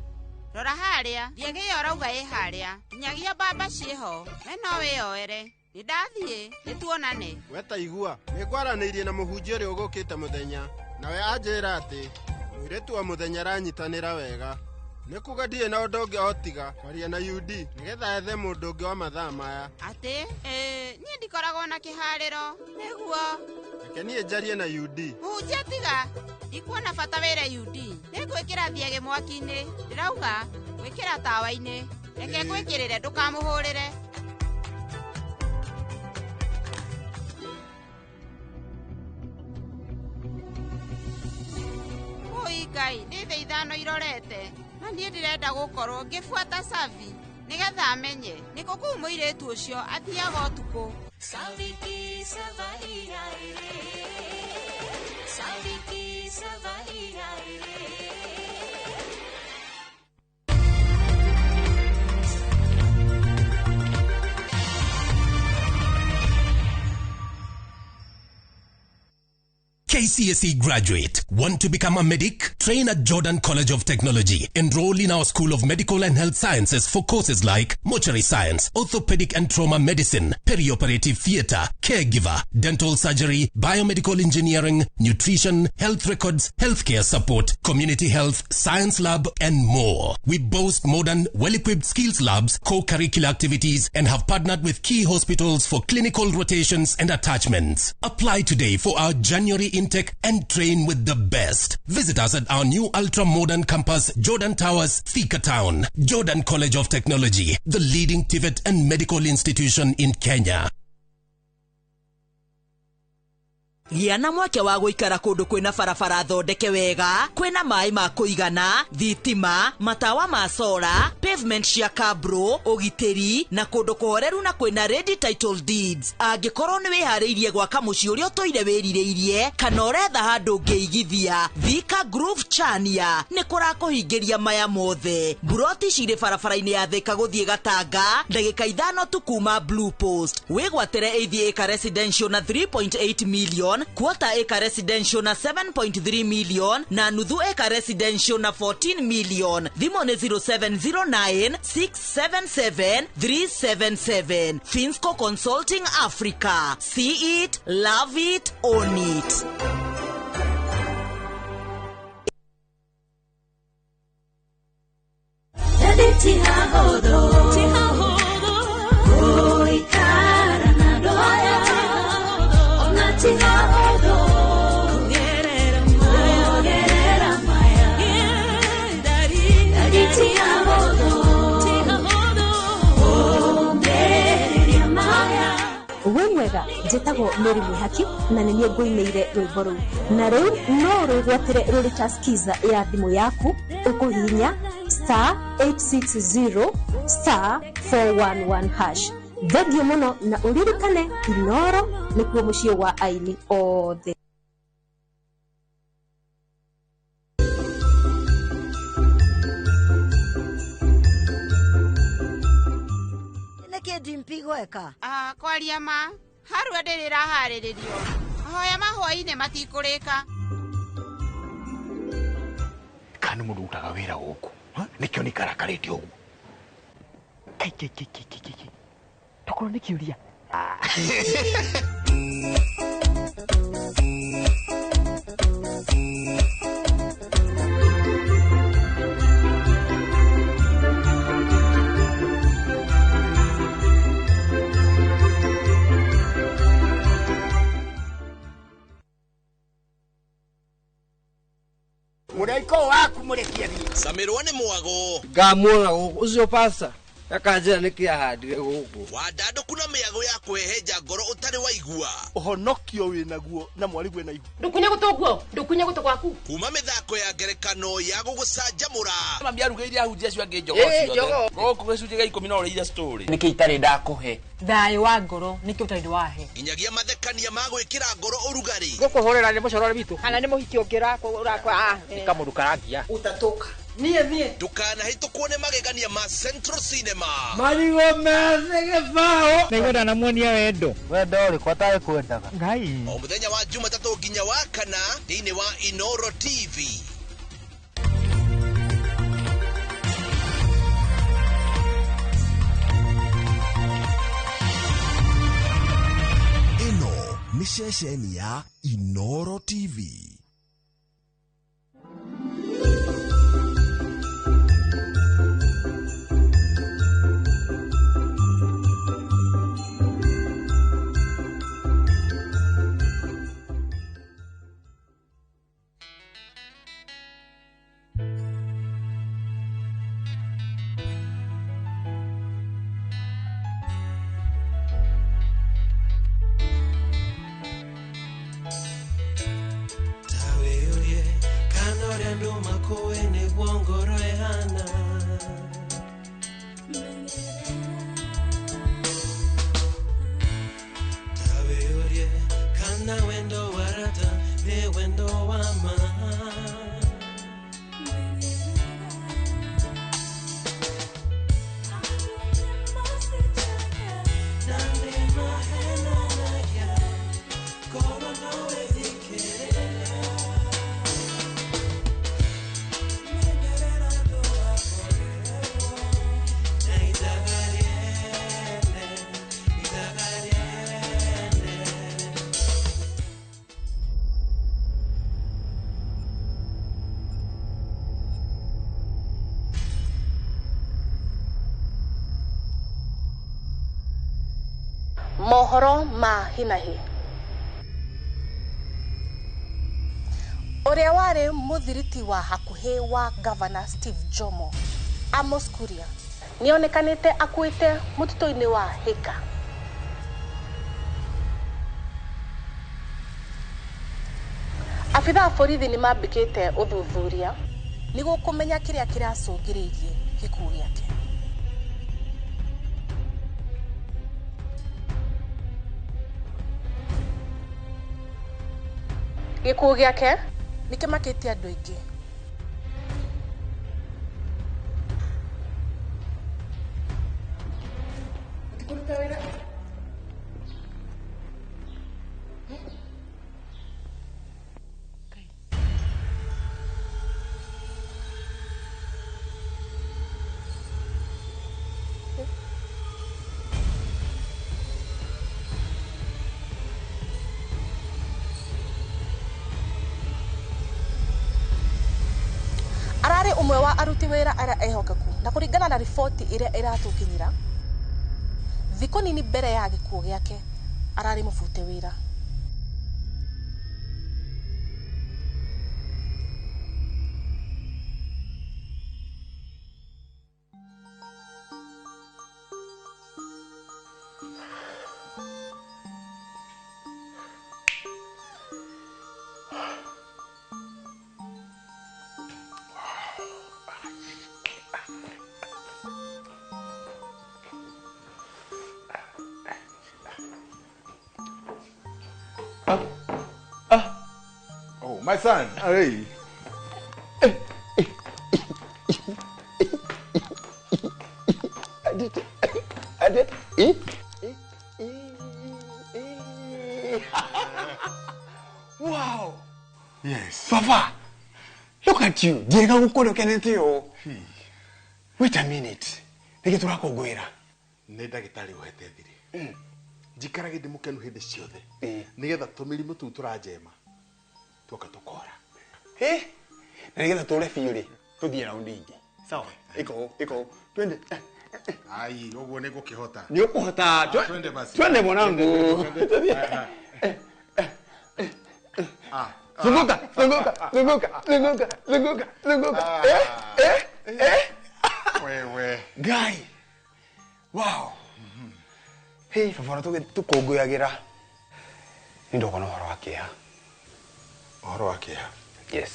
rora harĩa, thiĩgĩ ĩyo ũrauga ĩ harĩa, nginyagia mbamba ciĩho, we no wĩyoere. Nĩ ndathiĩ, nĩ tuonane.
We ta igua, nĩ ngwaranĩirie na mũhunjia ũrĩa ũgũkĩte mũthenya, nawe anjĩra atĩ mũirĩtu wa mũthenya aranyitanĩra wega. Nĩ kuga ndirĩ na ũndũ ũngĩ o tiga kwaria na UD nĩgetha ethe mũndũ ũngĩ wa mathaa maya.
Atĩ? Niĩ ndikoragwo na kĩharĩro, nĩguo.
Reke niĩ njarie na UD.
Mũhunjia tiga, ndikuona bata wĩre UD. Nĩngwĩkĩra thiagĩ mwaki-inĩ, ndĩrauga gwĩkĩra tawa-inĩ. Reke ngwĩkĩrĩre ndũkamũhũrĩre. Ũi Ngai, nĩ thaa 5 irorete. Na niĩ ndĩrenda gũkorwo ngĩbuata Savi nĩgetha amenye nĩkũ kũu mũirĩtu ũcio athiaga ũtukũ.
Savi ki savaria ere, Savi ki savaria ere.
KCSE graduate. Want to become a medic? Train at Jordan College of Technology. Enroll in our School of Medical and Health Sciences for courses like mortuary science, orthopedic and trauma medicine, perioperative theater, caregiver, dental surgery, biomedical engineering, nutrition, health records, healthcare support, community health, science lab, and more. We boast modern, well-equipped skills labs, co-curricular activities, and have partnered with key hospitals for clinical rotations and attachments. Apply today for our January intake and train with the best. Visit us at our new ultra-modern campus, Jordan Towers, Thika Town. Jordan College of Technology, the leading TVET and medical institution in Kenya.
Gĩa na mweke wa gũikara kũndũ kwĩna barabara thondeke wega, kwĩna maĩ ma kũigana, thitima, matawa ma sora, pavement cia kabro, ũgitĩri na kũndũ kũhoreru na kwĩna ready title deeds. Angĩkorwo nĩ wĩharĩirie gwaka mũciĩ ũrĩa ũtũire wĩrirĩirie kana ũretha handũ ũngĩigithia, Thika Groove Chania nĩ kũrakũhingĩria maya mothe. Mburoti cirĩ barabara-inĩ ya Thika gũthiĩ Gatanga, ndagĩka 5 tu kuma Blue Post. Wĩgwatĩre 8 acre residential na 3.8 million, quarter acre residential na 7.3 million na nuthu acre residential na 14 million. Thimũ nĩ 0709 677 377. Finsco Consulting Africa. See it, love it, own it.
Wĩ mwega, njĩtagwo Mary Mwĩhaki na nĩ niĩ ngũinĩire rwĩmbo rũu, na rĩu no rwĩgwatĩre rũrĩ ta skiza ya thimũ yaku ũkũhihinya star 860 star 411 hash. Thengiũ mũno na ũririkane Inoro nĩkuo mũciĩ wa aini othe.
Gweka
kwaria ma harua ndĩrĩraharĩrĩrio mahoya ma hwaĩ-inĩ matikũrĩka.
Kana mũndũ ũrutaga wĩra gũkũ nĩkĩo nĩkarakarĩte ũguo. Tokorwo nĩ kĩũria.
Mũraiko waku mũrekie thiĩ.
Camirwo nĩ mwago.
Ngamuona gũkũ ũcio pasta akanjĩra nĩkĩ ahandire gũkũ.
Wandandũku na mĩago ya kwĩhenja ngoro ũtarĩ waigua.
Ũhonokio wĩnaguo na mwarĩguo na ihu.
Ndũkunye gũtũ guo, ndũkunye gũtũ gwaku.
Kuma mĩthako ya ngerekano ya gũgũcanjamũra.
Mami arugĩire ahunjia acio angĩ njogoo ciothe. Gũkũ gĩcunjĩ gĩa 10 no ũrĩire story.
Nĩkĩ itarĩ ndakũhe?
Thayũ wa ngoro nĩkĩ ũtarĩ wahe.
Nginyagia mathekania ma gwĩkĩra ngoro ũrugarĩ.
Gũkũhũrĩra nĩ mũcorore witũ.
Kana nĩ mũhiki ũngĩ ũrakwa.
Nĩ kamũndũ karangia.
Ũtatũka. Niĩ thiĩ.
Ndũkanahĩtũkwo nĩ magegania ma Central Cinema.
Marigũ methĩ gĩbaũ.
Nĩngwenda namuonia wendo.
Wendo ũrĩkũ atarĩ kwendaga?
Ngai.
O mũthenya wa Jumatatũ nginya wa kana thĩinĩ wa Inoro TV.
Ĩno nĩ ceceni ya Inoro TV.
Corona.
Mohoro ma hinahi. Ũrĩa warĩ mũthiriti wa hakuhĩ wa Governor Steve Jomo, Amos Kuria, nĩonekanĩte akuĩte mũtitũ-inĩ wa Hika. Abithaa a borithi nĩ mambĩkĩte ũthuthuria nĩguo kũmenya kĩrĩa kĩracũngĩrĩirie gĩkuũ gĩake. Gĩkuũ gĩake nĩ kĩmakĩtie andũ aingĩ.
Kũruta wĩra.
Ararĩ ũmwe wa aruti wĩra arĩa ehokeku na kũringana na riboti ĩrĩa ĩratũkinyĩra thikũ nini mbere ya gĩkuũ gĩake ararĩ mũbute wĩra.
Oh, my son. Hey.
I did.
Wow.
Yes.
Papa, look at you. Ndiga gukora kenete yo. Wait a minute. Niki turakũngũĩra.
Nĩ ndagĩtarĩ ũhete thirĩ. Njikarage ndĩ mũkenu hĩndĩ ciothe. Nĩgetha tũmĩrimũ tũu tũranjema tuoka tũkora.
Na nĩgetha tũre biũ rĩ, tũthiĩ raundi ingĩ. Sawa, iko iko. Twende.
Ai, ũguo nĩ ngũkĩhota.
Nĩ ũkũhota.
Twende basi.
Twende mwanangu. Zunguka, zunguka, zunguka, zunguka, zunguka, zunguka.
Wewe.
Guy. Wow. Hey, baba tũkũngũyagĩra. Nĩ ndoka na ũhoro wa kĩeha.
Ũhoro wa kĩeha?
Yes.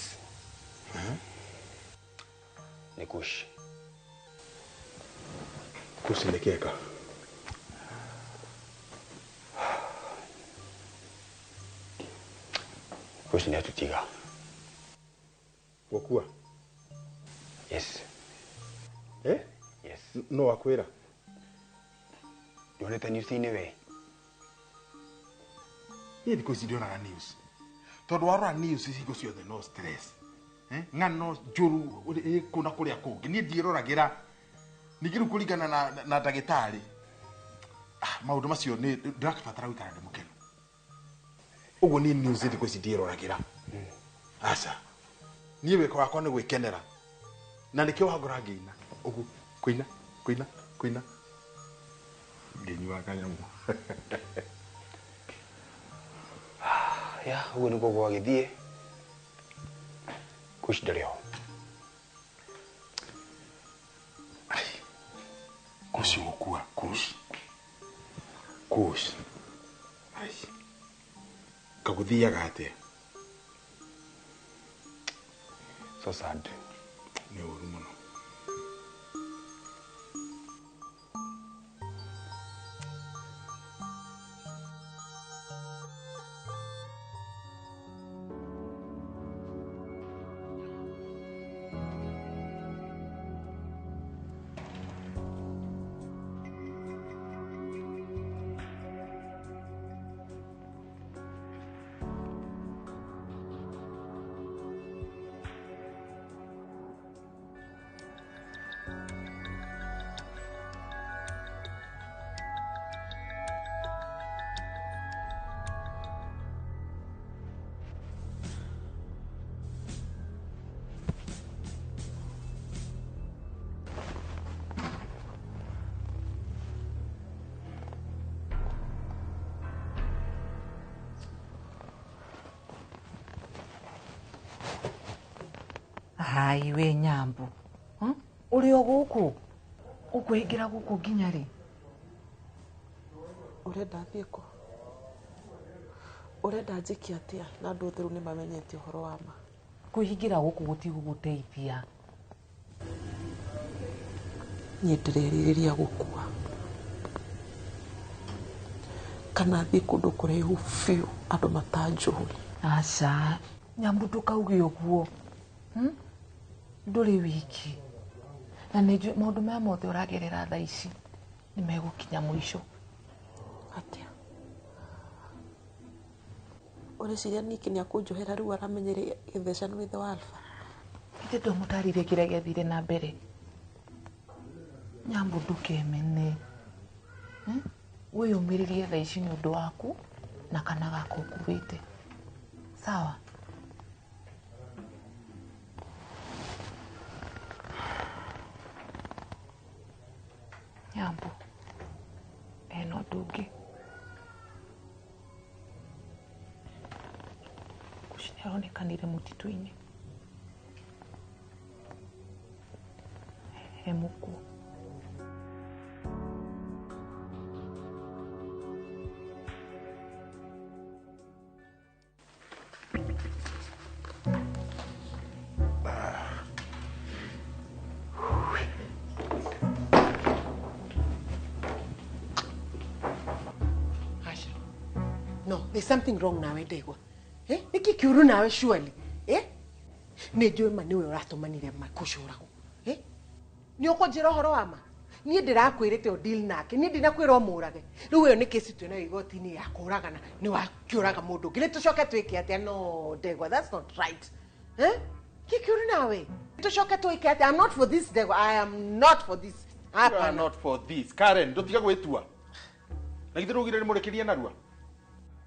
Nĩ Kush.
Kush nĩ kĩeka?
Kush nĩ atũtiga.
Gũkua?
Yes.
Eh?
Yes.
No akwĩra?
Ndionete news-inĩ we.
Niĩ thikũ ici ndionaga news. Tondũ warora news hingo ciothe no stress. Ng'ano njũru kũ na kũrĩa kũngĩ. Niĩ ndiĩroragĩra. Ningĩ rĩu kũringana na ndagĩtarĩ, maũndũ macio nĩ ndĩrabatara gũikara ndĩ mũkenu. Ũguo niĩ news thikũ ici ndiĩroragĩra. Aca. Niĩ wĩko wakwa nĩ gwĩkenera. Na nĩkĩo wangora ngĩina. Ũguo kũina, kũina, kũina. Ngĩnyua kanyamũ.
Ya, ũguo nĩguo gwagĩthiĩ. Kush ndarĩ ho.
Kush gũkua, Kush. Kush. Ai. Kagũthiaga atĩa?
So sad.
Nĩ ũru mũno.
Kai we Nyambu. Uri o guku? Ukwĩhingĩra gũkũ nginya rĩ?
Ũrenda thiĩ kũ? Ũrenda njĩke atĩa na andũ othe rĩu nĩmamenyete ũhoro wa ma?
Kwĩhingĩra gũkũ gũtigũgũteithia.
Niĩ ndĩrerirĩria gũkua. Kana thiĩ kũndũ kũraihu biũ andũ matanjũĩ.
Aca, Nyambu ndũkauge ũguo. Ndũrĩ wiki. Na nĩ njũĩ maũndũ maya mothe ũragerera thaa ici nĩ megũkinya mũico.
Atĩa? Ũreciria Nick nĩ akũnjohera rĩu aramenyire Gĩtheca nĩ ithe wa Alpha?
Githĩ ndwamũtarĩirie kĩrĩa gĩathire na mbere? Nyambu ndũkemene. Wĩyũmĩrĩrie thaa ici nĩ ũndũ waku na kana gaka ũkuĩte. Sawa? Nyambu, hena ũndũ ũngĩ. Kushi nĩ aronekanire mũtitũ-inĩ. He mũkuo.
No, there's something wrong nawe Ndegwa. Eh? Niki kiuru nawe surely. Eh? Nĩ njũĩ ma nĩwe ũratũmanire makũcũragwo. Eh? Nĩ ũkũnjĩra ũhoro wa ma? Niĩ ndĩrakwĩrĩte deal nake. Niĩ ndinakwĩra ũmũrage. Rĩu ĩyo nĩ kesi twĩ nayo igoti-inĩ ya kũragana. Nĩ wakĩũraga mũndũ ũngĩ. Rĩu tũcoke twĩke atĩa? No, Ndegwa, that's not right. Eh? Kĩ kiuru nawe? Tũcoke twĩke atĩa? I'm not for this, Ndegwa. I am not for this.
You are not for this. Karen, ndũtiga gwĩtua. Na githĩ ndũgire nĩ mũrĩkĩrie narua?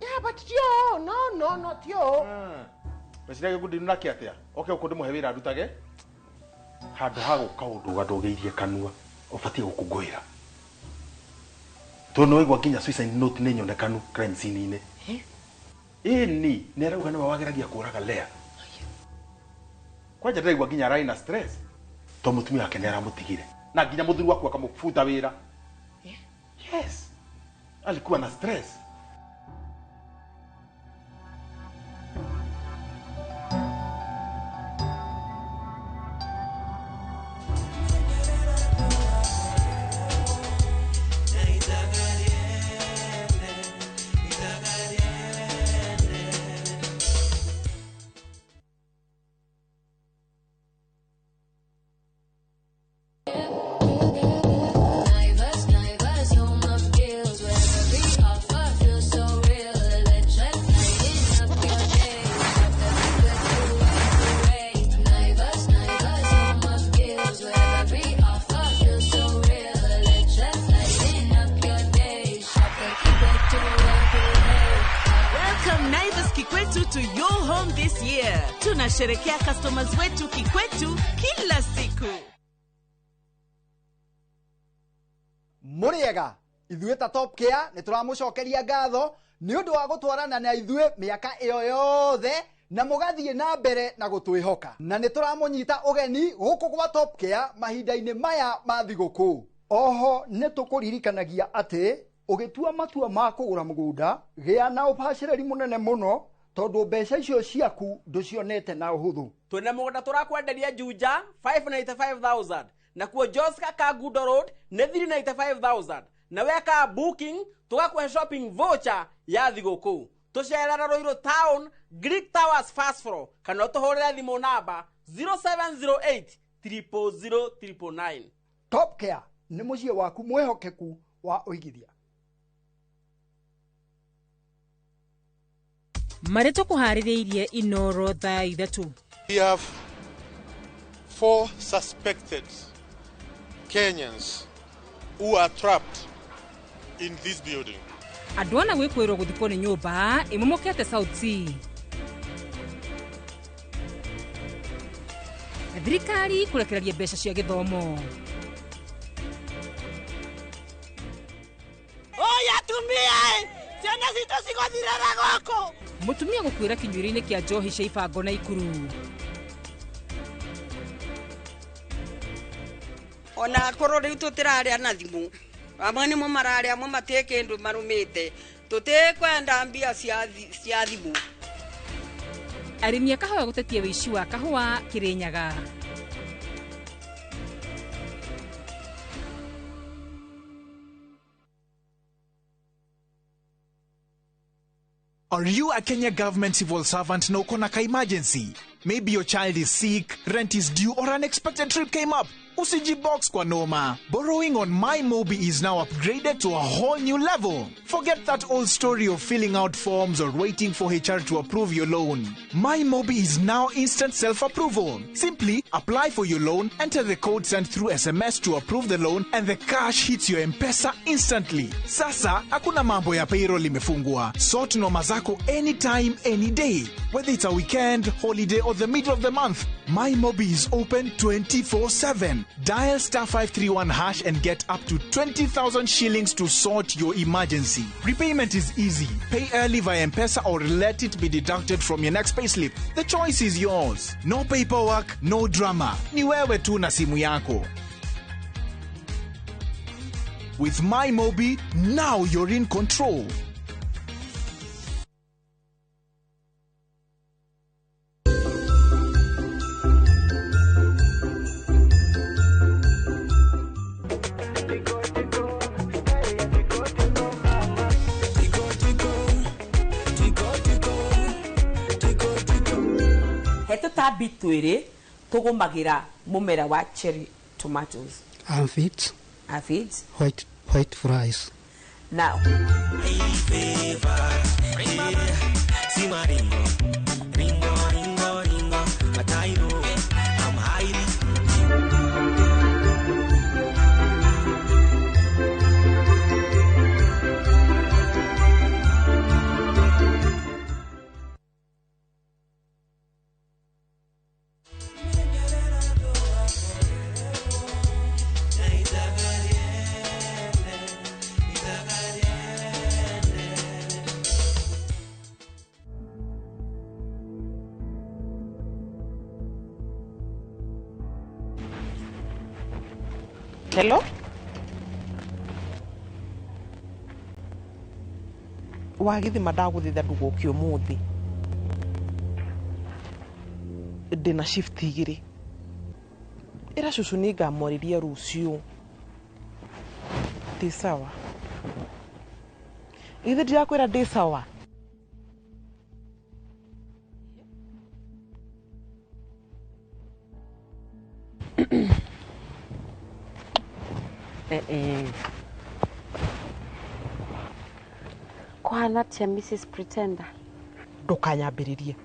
Yeah, but tio, no, tio.
Meciria gĩkundi nake atĩa? Oke ũkũ ndĩmũhe wĩra arutage. Handũ ha gũka ũndũ gandũgĩirie kanua, ũbatiĩ gũkũngũĩra. Tondũ nĩwaigua nginya suicide note nĩ nyonekanu crime scene-inĩ. Ĩni, nĩ arauga nĩwe wageragia kũraga Lea. Kwanja ndĩraigua nginya ararĩ na stress. Tondũ mũtumia wake nĩ aramũtigire. Na nginya mũthuri waku akamũbuta wĩra. Yes. Alikuwa na stress.
Tunasherekea customers wetu kikwetu kila siku.
Mũrĩega, ithuĩ ta Top Care nĩ tũramũcokeria ngatho nĩ ũndũ wa gũtwarana na ithuĩ mĩaka ĩyo yothe na mũgathiĩ na mbere na gũtwĩhoka. Na nĩ tũramũnyita ũgeni gũkũ gwa Top Care mahinda-inĩ maya ma thigũkũ.
Oho nĩ tũkũririkanagia atĩ ũgĩtua matua ma kũgũra mũgũnda gĩa na ũbacĩrĩri mũnene mũno tondũ mbeca icio ciaku ndũcionete na ũhũthũ.
Twĩna mũgũnda tũrakwenderia Juja 595,000 na kuo Joska Kangundo Road nĩ 395,000 na weka booking tũgakũhe shopping voucher ya thigũkũ. Tũcerera Ruiru Town Greek Towers first floor kana ũtũhũrĩre thimũ namba 0708 000 999.
Top Care nĩ mũciĩ waku mwĩhokeku wa ũigithia.
Marĩ tũkũharĩrĩirie Inoro thaa 3.
We have 4 suspected Kenyans who are trapped in this building.
Andũ ana gwĩkwĩrwo gũthikwo nĩ nyũmba ĩmomokete South C. Thirikari kũrekereria mbeca cia gĩthomo.
Oya atumia, ciana citũ cigũthirĩra gũkũ.
Mũtumia gũkuĩra kĩnyuĩro-inĩ kĩa njohi cia ibango Naikuru.
Ona akorwo rĩu tũtĩrarĩa na thimũ. Amwe nĩmo mararĩa, amwe matirĩ kĩndũ marũmĩte. Tũtikwenda mbia cia thimũ.
Arĩmi a kahũa gũtetia wĩici wa kahũa Kĩrĩnyaga.
Are you a Kenya government civil servant na uko na ka emergency? Maybe your child is sick, rent is due, or an unexpected trip came up. Usijibox kwa noma. Borrowing on MyMobi is now upgraded to a whole new level. Forget that old story of filling out forms or waiting for HR to approve your loan. MyMobi is now instant self-approval. Simply apply for your loan, enter the code sent through SMS to approve the loan, and the cash hits your M-Pesa instantly. Sasa, hakuna mambo ya payroll imefungwa. Sort noma zako anytime, any day. Whether it's a weekend, holiday, or the middle of the month, MyMobi is open 24/7. Dial *531# and get up to 20,000 shillings to sort your emergency. Repayment is easy. Pay early via M-Pesa or let it be deducted from your next payslip. The choice is yours. No paperwork, no drama. Ni wewe tu na simu yako. With MyMobi, now you're in control.
Tũtambi twĩrĩ tũgũmagĩra mũmera wa cherry tomatoes.
Aphids.
Aphids.
White flies.
Now.
Hello? Wagithima ndagũthitha ndũgũke ũmũthĩ. Ndĩna shift igĩrĩ. Ĩra cũcũ nĩngamwarĩria rũciũ. Ndĩ sawa. Githĩ ndirakwĩra ndĩ sawa?
Kũhana atĩa Mrs. Pretender?
Ndũkanyambĩrĩrie.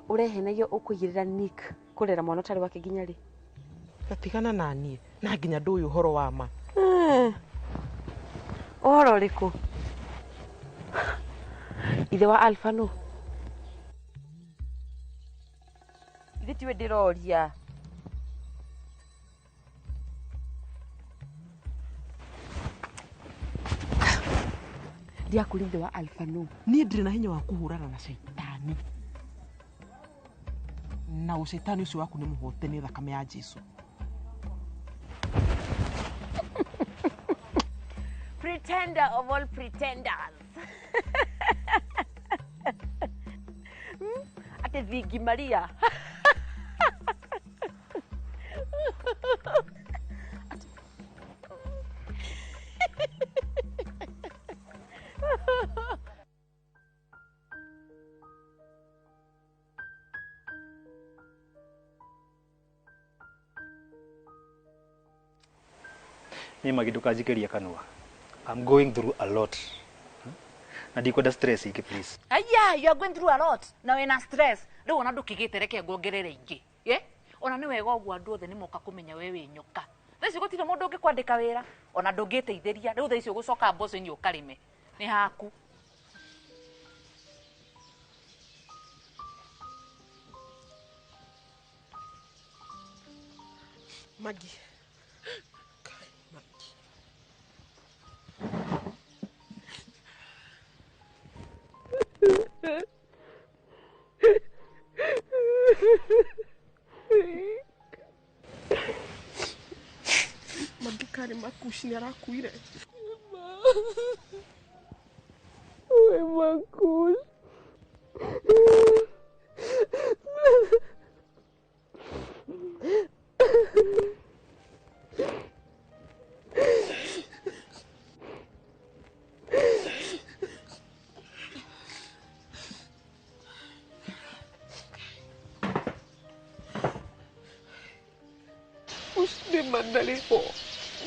Ũrehenagia ũkũigĩrĩra Nick kũrera mwana ũtarĩ wake nginya rĩ?
Tatigana na niĩ, na nginya ndũĩ ũhoro wa ma.
Ũhoro ũrĩkũ? Ithe wa Alpha nũ? Ithe tiwe ndĩroria. Ndiakũria ithe wa Alpha nũ?
Niĩ ndirĩ na hinya wa kũhũrana na caitani. Na ũcaitani ũcio waku nĩ mũhote nĩ thakame ya Jesu.
Pretender of all pretenders. Ate Thingi Maria.
Ni magidukajikiria kanua. I'm going through a lot. Na ndikwenda stress iki please.
Aya, you are going through a lot. Na wena stress. Riu ona ndukigite reke nguongerere ingi. Ye? Ona ni wega uguo andu othe ni moka kumenya we wi nyoka. Thaa ici gutire mundu ungikwandika wira, ona ndungiteithiria. Riu thaa ici ugucoka mboco-ini ukarime. Ni haku.
Maggie. Karĩ Makushi nĩ arakuire.
We Makushi.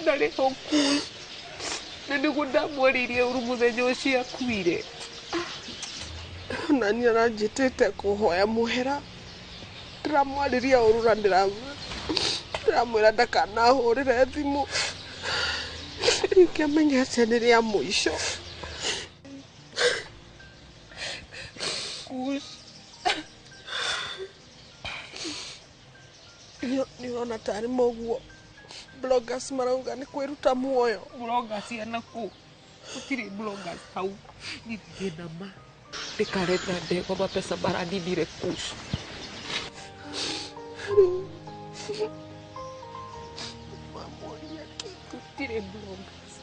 Ndarĩ ho Kush na nĩguo ndamwarĩirie ũru mũthenya ũcio akuire.
Ona niĩ aranjĩtĩte kũhoya mũhera. Ndĩramwarĩria ũru na ndĩramwĩra ndakanahũrĩre thimũ. Ingĩamenya atĩa nĩ rĩa mũico.
Kush.
Nĩ ũrona tarĩ mũguo bloggers marauga nĩ kwĩruta muoyo.
Bloggers ena kũ? Gũtirĩ bloggers hau. Niĩ ndĩna ma ndikareta ndegwa mapesa maranindire Kush.
Mamoria kĩ?
Gũtirĩ bloggers.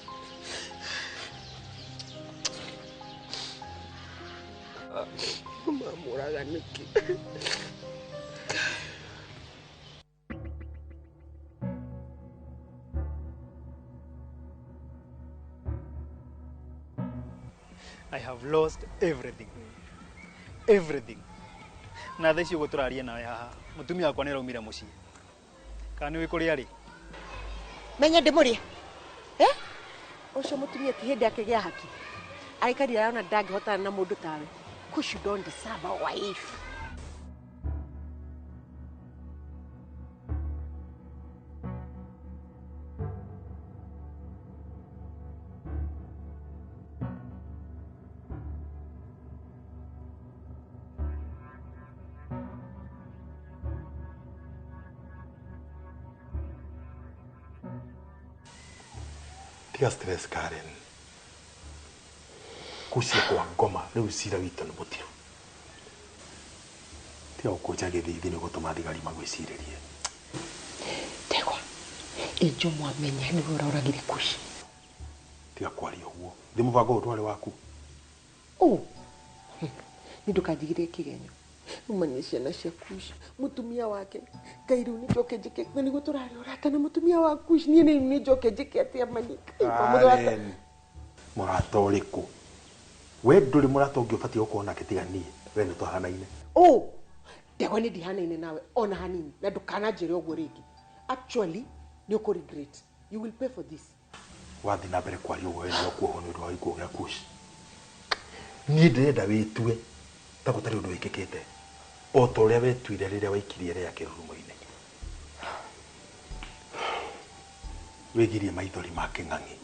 Mamũraga nĩkĩ?
I have lost everything. Everything. Na thaa ici ũguo tũraria nawe haha, mũtumia wakwa nĩ araumire mũciĩ. Kana nĩ ũĩ kũrĩa arĩ?
Menya ndĩmũrĩe. Eh? Ũcio mũtumia ti hĩndĩ akĩgĩa haki. Aikarire arona ndangĩhotana na mũndũ tawe. Kush, you don't deserve a wife.
Tiga stress Karen. Kucia kwa ngoma rĩu cira witũ nĩ mũtiru. Tiga gũkũnja gĩthithi nĩ gũtũma thigari magwĩcirĩrie.
Ndegwa, ĩnjo mwamenya nĩwe ũroragire Kush.
Tiga kwaria ũguo. Thĩ mũbango ũyũ ndwarĩ waku.
Ũ, nĩ ndũkanjigĩrĩre kĩgenyo. Umanie ciana cia Kush, mũtumia wake. Ngai rĩu nĩ njoke njĩke, na nĩguo tũrarĩ ũrata na mũtumia wa Kush. Niĩ nĩ njoke njĩke atĩa mani?
Karen, mũrata ũrĩkũ? We ndũrĩ mũrata ũngĩ ũbatiĩ gũkorwo nake tiga niĩ. We nĩ tũhanaine.
Ũ, Ndegwa nĩ ndihanaine nawe ona hanini, na ndũkananjĩre ũguo rĩngĩ. Actually, nĩ ũkũ regret. You will pay for this.
Wathiĩ na mbere kwaria ũguo we nĩ ũkuohwo nĩ ũndũ wa gĩkuũ gĩa Kush. Niĩ ndĩrenda wĩtue ta gũtarĩ ũndũ wĩkĩkĩte o ta ũrĩa wetuire rĩrĩa waikirie rĩa kĩrurumo-inĩ. Wĩgirie maithori ma kĩng'ang'i.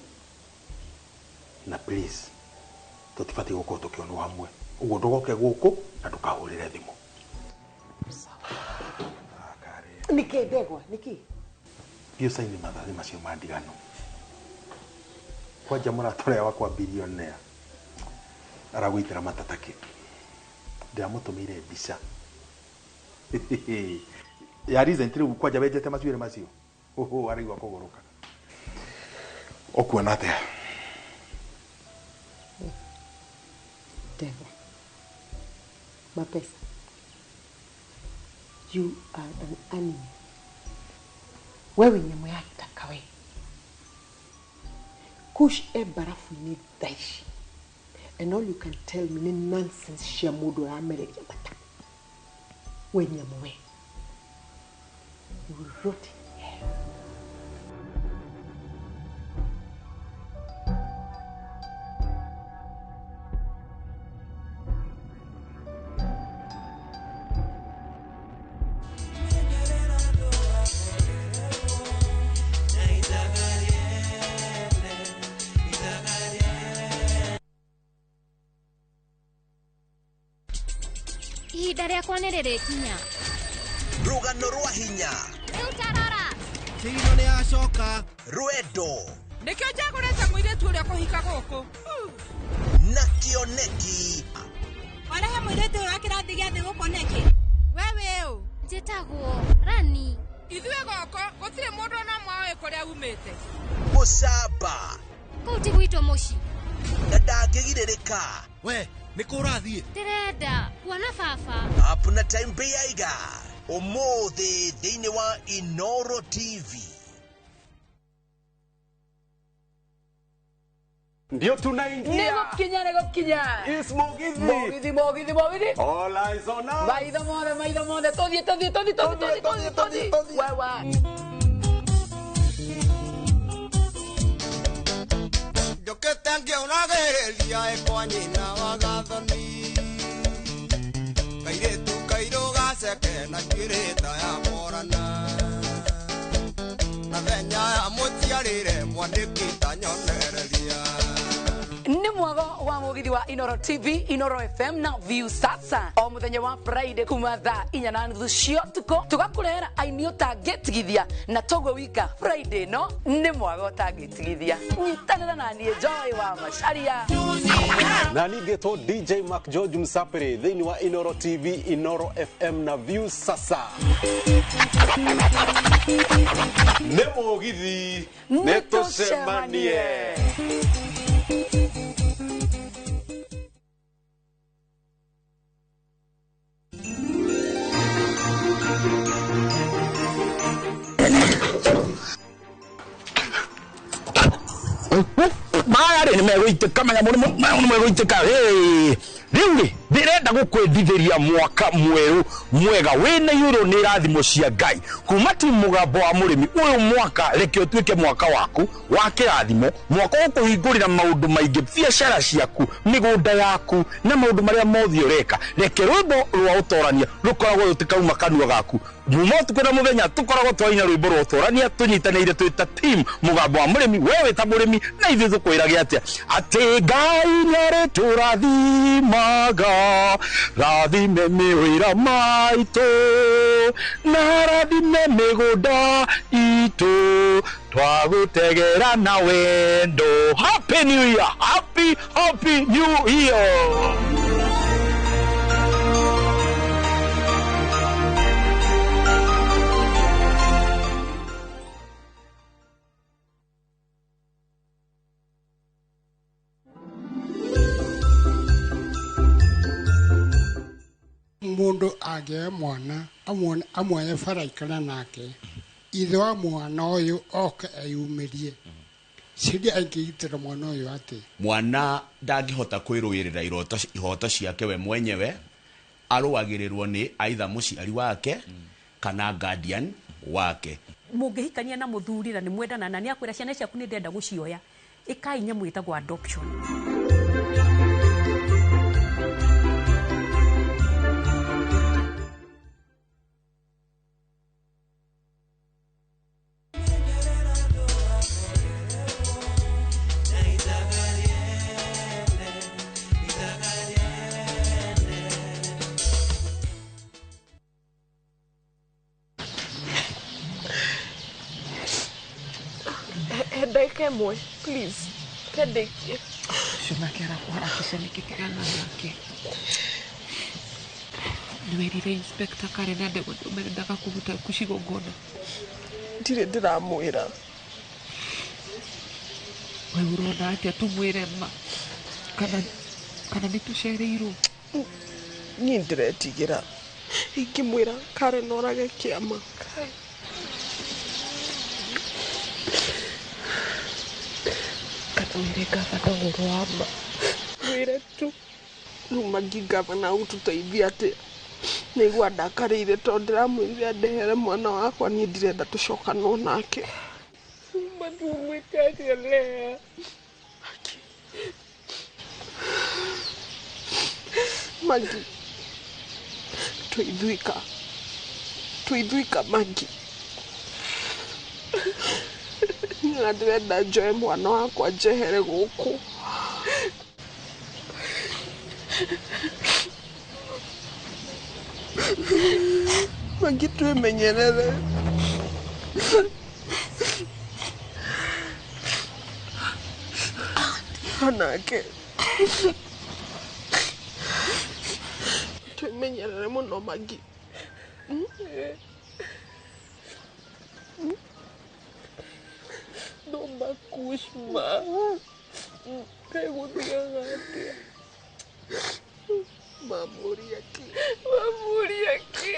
Na please, tũtibatiĩ gũkorwo tũkĩonwo hamwe. Ũguo ndũgoke gũkũ na ndũkahũrĩre thimũ.
Nĩkĩ Ndegwa, nĩkĩ?
Thiĩ ũcaine mathathi macio ma ndigano. Kwanja mũrata ũrĩa wakwa billionaire aragũitĩra matata kĩ. Ndĩramũtũmĩire mbica. Ya recent rĩu kwanja wenjete macuĩrĩ macio. Oho, araigua kũgũrũka. Ũkuona atĩa?
Ndegwa, mapesa. You are an animal. Wewe nyamũ ya gĩthaka we. Kush e barafu-inĩ thaa ici. And all you can tell me nĩ nonsense cia mũndũ ũramereria mata. We nyamũ we. You will rot in hell.
Ihinda rĩakwa nĩ rĩrĩkinya.
Rũgano rwa hinya.
Rĩu tarora.
Kĩino nĩ acoka. Rwendo.
Nĩkĩo njagũrĩte mũirĩtu ũrĩa kũhika gũkũ.
Na kĩoneki.
Warehe mũirĩtu ũyũ wa kĩrathi gĩa thĩ gũkũ nĩkĩ?
We wĩ ũ?
Njĩtagwo Rani.
Ithuĩ gũkũ gũtirĩ mũndũ ona ũmwe ũĩ kũrĩa umĩte.
Mũcamba.
Kũu ti gwitũ mũciĩ.
Na ndangĩgirĩrĩka.
We nĩ kũ ũrathiĩ?
Ndĩrenda kuona baba.
Up na Time Bĩaiga ũmũthĩ thĩinĩ wa Inoro TV.
Ndio tunaingia.
Nĩgũkinya nĩgũkinya.
Is Mugithi.
Mugithi Mugithi Mugithi.
All eyes on us.
Maitho mothe maitho mothe tũthiĩ tũthiĩ tũthiĩ tũthiĩ tũthiĩ tũthiĩ tũthiĩ. Wewe.
Njũkĩte ngĩonagĩrĩria ĩkwa nyina wa gathoni kairĩtu kairũ gaceke na njuĩrĩ ta ya morana na thenya ya mũciarĩre mwandĩki ta nyonereria.
Nĩ mwago wa mugithi wa Inoro TV, Inoro FM na View Sasa o muthenya wa Friday kuma thaa 4:30 cia ũtukũ tũgakũrehera aini ũtangĩtigithia na toguo wika Friday no nĩ mwago ũtangĩtigithia. Nyitanĩra na niĩ Joy wa Macharia
na ningĩtwo DJ Mark George Msapiri thĩinĩ wa Inoro TV, Inoro FM na View Sasa.
Nĩ mũgithi nĩ tũcemanie.
Maya rĩ nĩ megũitĩka manyamũ nĩ megũitĩka rĩu rĩ ndĩrenda gũkwendithĩria mwaka mwerũ mwega wĩna iyũrwo nĩ irathimo cia Ngai kuma ti mũgambo wa mũrĩmi. Ũyũ mwaka reke ũtuĩke mwaka waku wa kĩrathimo, mwaka ũkũhingũrĩra maũndũ maingĩ, biacara ciaku, mĩgũnda yaku na maũndũ marĩa mothe ũreka. Reke rwĩmbo rwa ũtorania rũkoragwo rũtikauma kanua gaku muma ũtukũ na mũthenya, tũkoragwo twaina rwĩmbo rwa ũtorania tũnyitanĩire twĩ ta team mũgambo wa mũrĩmi. We wĩ ta mũrĩmi na ithuĩ tũkwĩrage atĩa? Atĩ Ngai nĩarĩtũrathimaga, rathime mĩwĩra maitũ na rathime mĩgũnda itũ twagũtegera na wendo. Happy New Year, happy happy New Year.
Mundu agĩe mwana amuoye bara aikare nake ithe wa mwana ũyũ oke eyumĩrie ciria angĩgitĩra mwana ũyũ atĩ
mwana ndangĩhota kwĩrũĩrĩra ihoto ciake we mwenyewe, arũagĩrĩrwo nĩ aitha mũciari wake kana guardian wake.
Mũngĩhikania na mũthuri na nĩ mwendana na nĩ akwĩra ciana ciaku nĩ ndĩrenda gũcioya, ĩkai nyamũ ĩtagwo adoption.
Ndagĩka ĩmwe please kendekie ũcio nake arakũharakisha nĩkĩ tigana nake. Nĩwerire inspector Karen na ndegwa mendaga kũruta kucigongona.
Ndirĩ ndĩramwĩra.
We ũrona atĩa tũmwĩre ma kana nĩ tũcereirwo?
Niĩ ndĩretigĩra ingĩmwĩra Karen orage kĩama.
Kana wĩre gavana ũhoro wa ma.
Wĩre tu rĩu Magi gavana ũtũteithia atĩa? Nĩigua ndakarĩire tondũ ndĩramwĩrire andehere mwana wakwa, niĩ ndirenda tũcokanwo nake.
Matũmwĩke atĩa Lea?
Magi twithuika Magi, na ndĩrenda njoe mwana wakwa njehere gũkũ. Magi twĩmenyerere. Onake twĩmenyerere mũno Magi. No maku.
Kush ma. Kaĩ gũthiaga atĩa?
Mamũria kĩ?
Mamũria kĩ?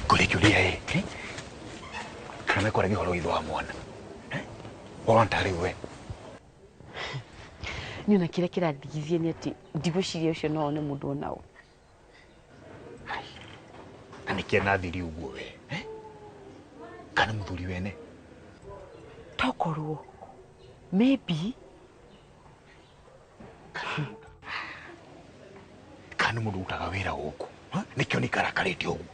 Kũrĩ kĩũria ĩ kana mekwaragia ũhoro witũ wa mwana ũrona tarĩ we
Niĩ ona kĩrĩa kĩrandigithia nĩ atĩ ndigwĩciria ũcio no one mũndũ onao.
Na nĩkĩ anathiri ũguo we kana mũthuri wene?
Tokorwo maybe
kana mũndũ ũrutaga wĩra gũkũ nĩkĩo nĩ karakarĩte ũguo.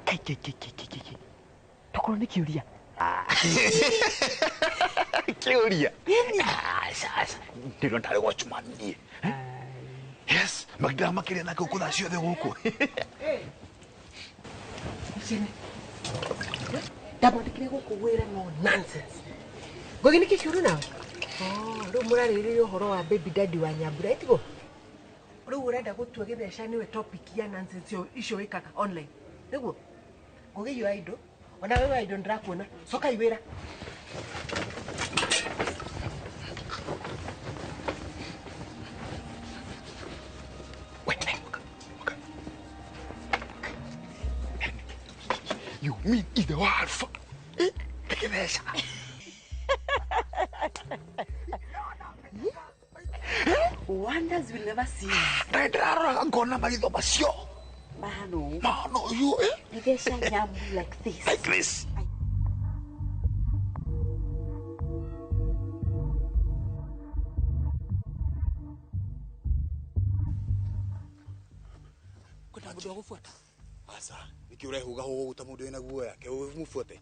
Kai kai kai kai kai kai. Tokorwo nĩ kĩũria.
Kĩũria? Aca aca ndĩrona tarĩ watchman niĩ. Yes, maginda makĩria nake gũkũ thaa ciothe gũkũ.
Ndamwandĩkire gũkũ wĩra no nonsense. Ngũgĩ nĩkĩ kĩũru nawe? Rĩu mũrarĩrĩria ũhoro wa baby daddy wa Nyambura ĩtiguo? Rĩu ũrenda gũtua gĩtheca nĩwe topic ya nonsense icio wĩkaga online. Nĩguo? Ngũgĩ you idle. Ona wewe idle ndĩrakuona. Cokai wĩra.
You mean ithe wa Alpha? Gĩtheca.
Wonders will never cease.
Ndĩraroraga ngona maitho macio.
Mahano.
Mahano you
Gĩtheca nyamu like this.
Like this.
Kwĩna mũndũ wa gũbuata?
Aca, nĩkĩ ũrehuga ta mũndũ wĩna guoya? Ke ũmũbuate?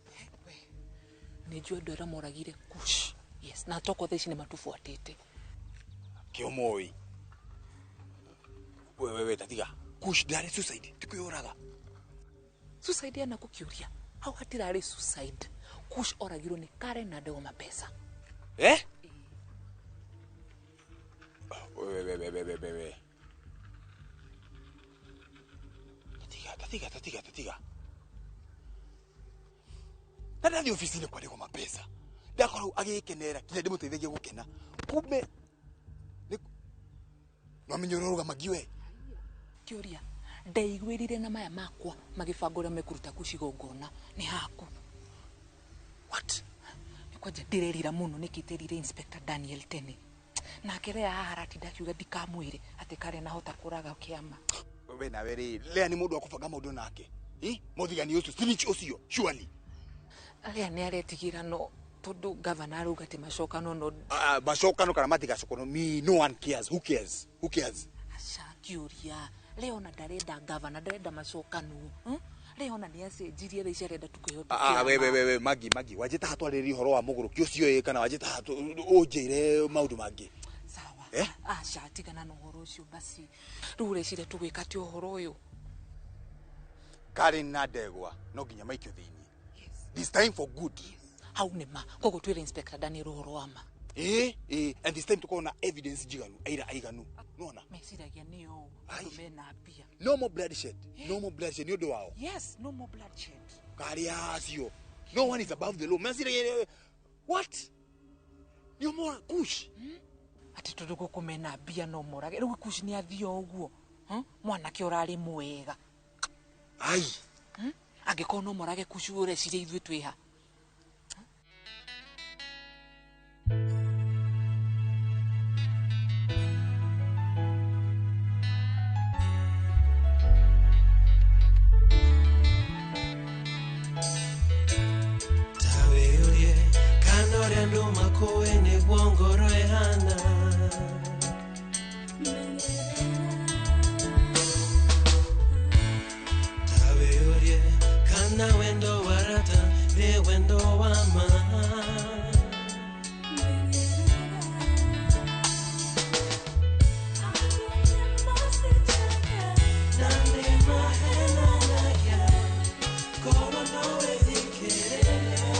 Nĩ njũĩ andũ arĩa moragire Kush. Yes, na tokorwo thaa ici nĩ matubuatĩte.
Kĩ ũmoĩ? We we we tatiga. Kush ndarĩ suicide, ti kwĩyũraga.
Suicide yana kũkĩũria. Hau hatirarĩ suicide. Kush oragirwo nĩ Karen na Ndegwa Mapesa.
Eh? We we we we we we we. Tatiga tatiga tatiga. Na ndathi ofici-inĩ kwa Ndegwa Mapesa. Ndakorwo agĩkenera kinya ndĩmũteithagia gũkena. Kumbe no amenye ũrĩa ũrũgamagia we.
Kĩũria, ndeiguĩrire na maya makwa magĩbanga ũrĩa mekũruta Kush igongona nĩ haku. What? Nĩ kwanja ndĩrerira mũno nĩkĩ iterire Inspector Daniel tene. Nake Lea haha aratinda akiuga ndikamwĩre atĩ Karen ahota kũraga kĩama.
We nawe rĩ, Lea nĩ mũndũ wa kũbanga maũndũ nake. Mũthigani ũcio, snitch ũcio, surely.
Lea nĩ aretigĩra no tondũ gavana arauga atĩ macokano no
macokano kana matigacokano, me no one cares. Who cares? Who cares?
Aca kĩũria, Lea ona ndarenda gavana, ndarenda macokano. Lea ona nĩ acenjirie thaa ici arenda tu kwĩheo kĩama.
We we we we Magi Magi, wanjĩta haha twarĩrĩrie ũhoro wa mũgũrũki ũcio ĩ kana wanjĩta haha ũnjĩre maũndũ mangĩ.
Sawa. Aca tigana na ũhoro ũcio basi. Rĩu ũreciria tũgwĩka atĩa ũhoro ũyũ?
Karen na Ndegwa no nginya maikio thĩinĩ. This time for good.
Hau nĩ ma. Koguo twĩre Inspector Daniel ũhoro wa ma.
And this time tukorwo na evidence njiganu, aira aiganu. Nĩwona?
Meciragia nĩo andũ mena mbia.
No more bloodshed. No more bloodshed nĩ ũndũ wao.
Yes, no more bloodshed.
Karĩa acio. No one is above the law. Meciragia what? Nĩ mora Kush.
Atĩ tondũ gũkũ mena mbia no morage. Rĩu Kush nĩ athiĩ o ũguo. Mwanake ũrarĩ mwega.
Ai.
Angĩkorwo no morage Kush ũreciria ithuĩ twĩ ha?
Tawĩũrie kana ũrĩa andũ makũĩ nĩguo ngoro ĩhana. Tawĩũrie kana wendo wa rata nĩ wendo wa ma. Na nĩ mahenanagia korwo no wĩthikĩrĩria.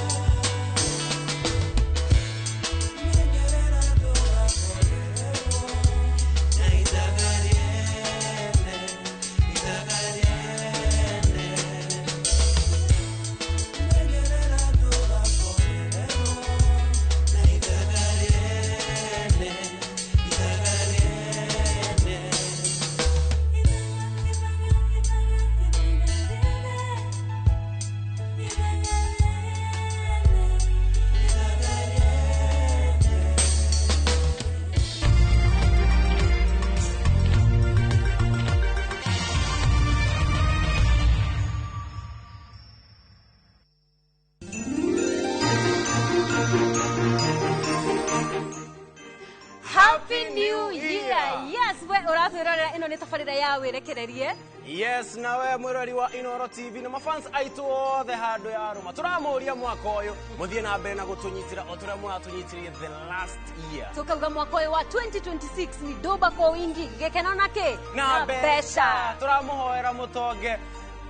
New Year. Yes, we ũratwĩrorera ĩno nĩ tabarĩra ya wĩrekererie.
Yes, nawe mwĩrori wa Inoro TV na mafans aitũ othe handũ ya rũma tũramũria mwaka ũyũ mũthiĩ na mbere na gũtũnyitĩra o tũrĩa mũratũnyitĩrire the last year.
Tukauga mwaka ũyũ wa 2026 ni doba kwa wingi, gĩkeno na kĩ?
Na mbeca. Tũramũhoera mũtonge.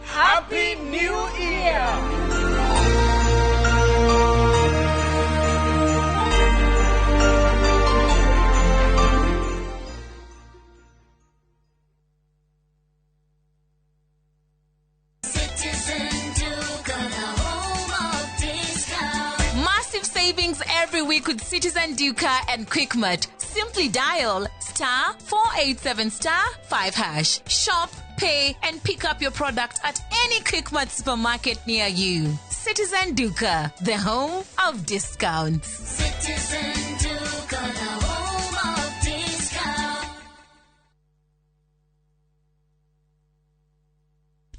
Happy New Year.
Massive savings every week with Citizen Duka and Quickmart. Simply dial *487 *5#. Shop, pay, and pick up your product at any Quickmart supermarket near you. Citizen Duka, the home of discounts.
Citizen Duka, the home of discounts.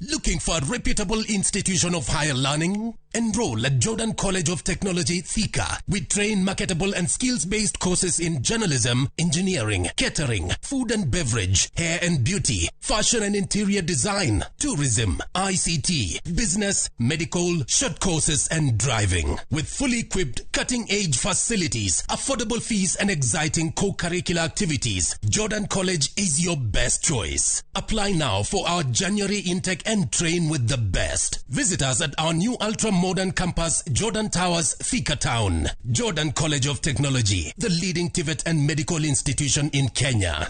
Looking for a reputable institution of higher learning? Enroll at Jordan College of Technology, Thika. We train marketable and skills-based courses in journalism, engineering, catering, food and beverage, hair and beauty, fashion and interior design, tourism, ICT, business, medical, short courses and driving. With fully equipped, cutting-edge facilities, affordable fees and exciting co-curricular activities, Jordan College is your best choice. Apply now for our January intake and train with the best. Visit us at our new ultra-modern campus, Jordan Towers, Thika Town. Jordan College of Technology, the leading TVET and medical institution in Kenya.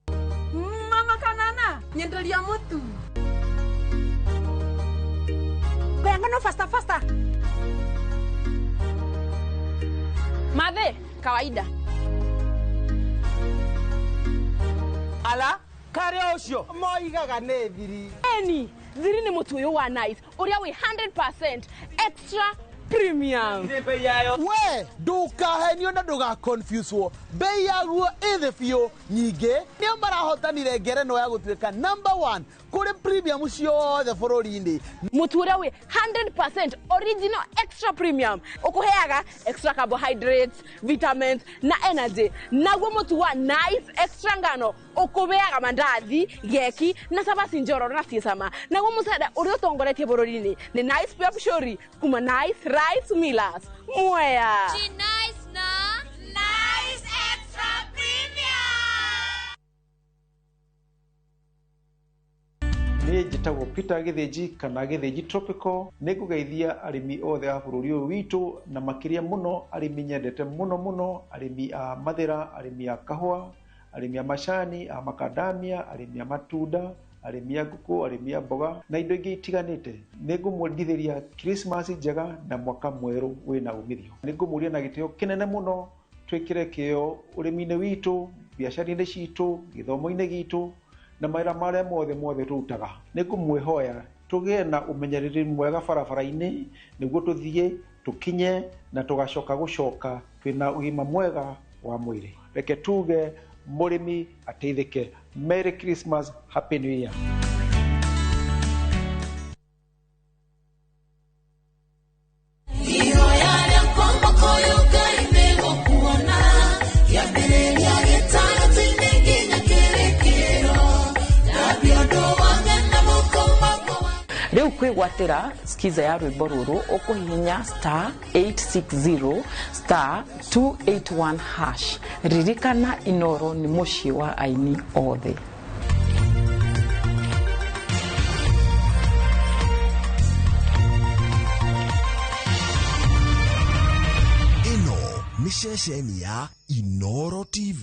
Mama kanana, nyendelia mutu.
Kuyangano faster faster.
Madhe, kawaida.
Ala, kare ucio moigaga nĩ thiri.
Eni, thiri nĩ mũtu ũyũ wa Nice ũrĩa wĩ 100% extra premium.
We ndukahenio na ndugaconfuswo, bei yaguo ĩ thĩ biũ. Nyingĩ nĩo marahotanire ngerenwa ya gũtuĩka number 1 kũrĩ premium ciothe bũrũri-inĩ.
Mũtu ũrĩa wĩ 100% original extra premium ũkũheaga extra carbohydrates, vitamins na energy. Naguo mũtu wa Nice extra ngano ũkũbeaga mandathi, geki na cabaci njororo na ciĩ cama. Naguo mũcere ũrĩa ũtongoretie bũrũri-inĩ nĩ Nice Pure Pshori kuma Nice Rice Millers. Mwea.
Nice na Nice Extra Premium.
Niĩ njĩtagwo Peter Gĩthĩnji kana Gĩthĩnji Tropical. Nĩ ngũgeithia arĩmi othe a bũrũri ũyũ witũ na makĩria mũno arĩmi nyendete mũno mũno, arĩmi a mathĩra, arĩmi a kahũa, arĩmi a macani, a makadamia, arĩmi a matunda, arĩmi a ngũkũ, arĩmi a mboga na indo ingĩ itiganĩte. Nĩ ngũmwendithĩria Christmas njega na mwaka mwerũ wĩna umithio. Nĩ ngũmũria na gĩtĩo kĩnene mũno twĩkĩre kĩo ũrĩmi-inĩ witũ, biacara-inĩ citũ, gĩthomo-inĩ gitũ na mawĩra marĩa mothe mothe tũrutaga. Nĩ ngũmwĩhoya tũgĩe na ũmenyereri mwega barabara-inĩ nĩguo tũthiĩ tũkinye na tũgacoka gũcoka twĩna ũgima mwega wa mwĩrĩ. Reke tuge mũrĩmi ateithĩke. Merry Christmas, Happy New Year.
Rĩu kwĩgwatĩra skiza ya rwĩmbo rũrũ ũkũhihinya *860 *281#. Ririkana Inoro nĩ mũciĩ wa aini othe.
Ĩno nĩ ceceni ya Inoro TV.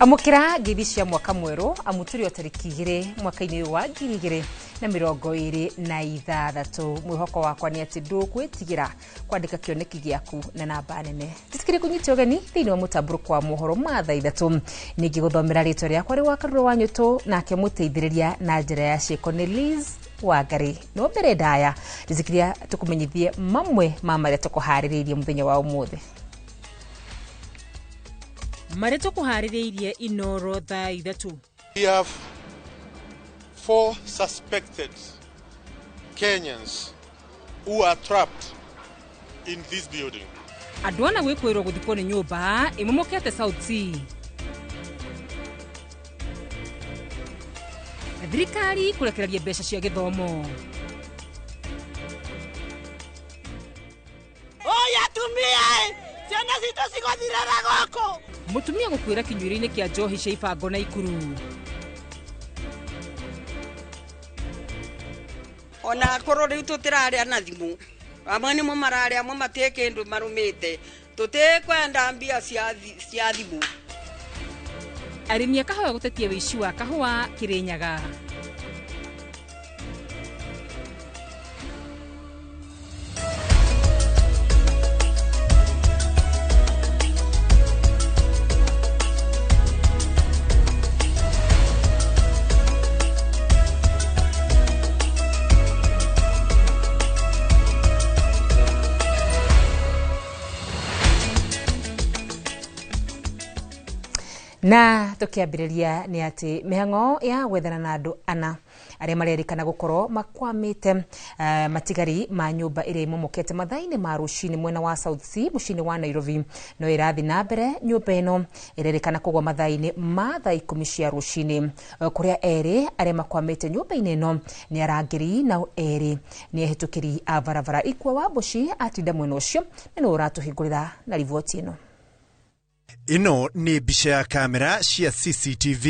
Amũkĩra ngeithi cia mwaka mwerũ amu tũrĩ o tarĩki 2 mwaka-inĩ ũyũ wa 2026. Mwĩhoko wakwa nĩ atĩ ndũkwĩtigĩra kwandĩka kĩoneki gĩaku na namba nene. Njĩtĩkĩrie kũnyita ũgeni thĩinĩ wa mũtambũrũko wa mohoro ma thaa 3. Ningĩ gũthomera rĩtwa rĩakwa rĩ wa Karura wa Nyũtũ, nake mũteithĩrĩria na njĩra ya ciĩko nĩ Liz Wangari. No mbere ndaya njĩtĩkĩria tũkũmenyithie mamwe ma marĩa tũkũharĩrĩirie mũthenya wa ũmũthĩ.
Marĩa tũkũharĩrĩirie Inoro thaa 3.
We have 4 suspected Kenyans who are trapped in this building.
Andũ ana gwĩkũĩrwo gũthikwo nĩ nyũmba ĩmomokete South C. Thirikari kũrekereria mbeca cia gĩthomo.
Oya atumia, ciana citũ cigũthirĩra gũkũ.
Mũtumia gũkuĩra kĩnyuĩro-inĩ kĩa njohi cia ibango Naikuru.
Ona korwo rĩu tũtĩrarĩa na thimũ, amwe nĩmo mararĩa, amwe matirĩ kĩndũ marũmĩte, tũtikwenda mbia cia thimũ.
Arĩmi a kahũa gũtetia wĩici wa kahũa Kĩrĩnyaga.
Na tukiambĩrĩria nĩ atĩ mĩhang'o ya gwethana na andũ ana arĩa marerĩkana gũkorwo makwamĩte matigari ma nyũmba ĩrĩa ĩmomokete mathaa-inĩ ma rũcinĩ mwena wa South C mũciĩ-inĩ wa Nairobi no ĩrathiĩ na mbere. Nyũmba ĩno ĩrerĩkana kũgwa mathaa-inĩ ma thaa 10 cia rũcinĩ, kũrĩa erĩ arĩa makwamĩte nyũmba-inĩ ĩno nĩ arangĩri nao erĩ nĩ ehĩtũkĩri a barabara. Ikua wa Mboci atinda mwena ũcio na nĩwe ũratũhingũrĩra na riboti ĩno.
Ĩno nĩ mbica ya kamera cia CCTV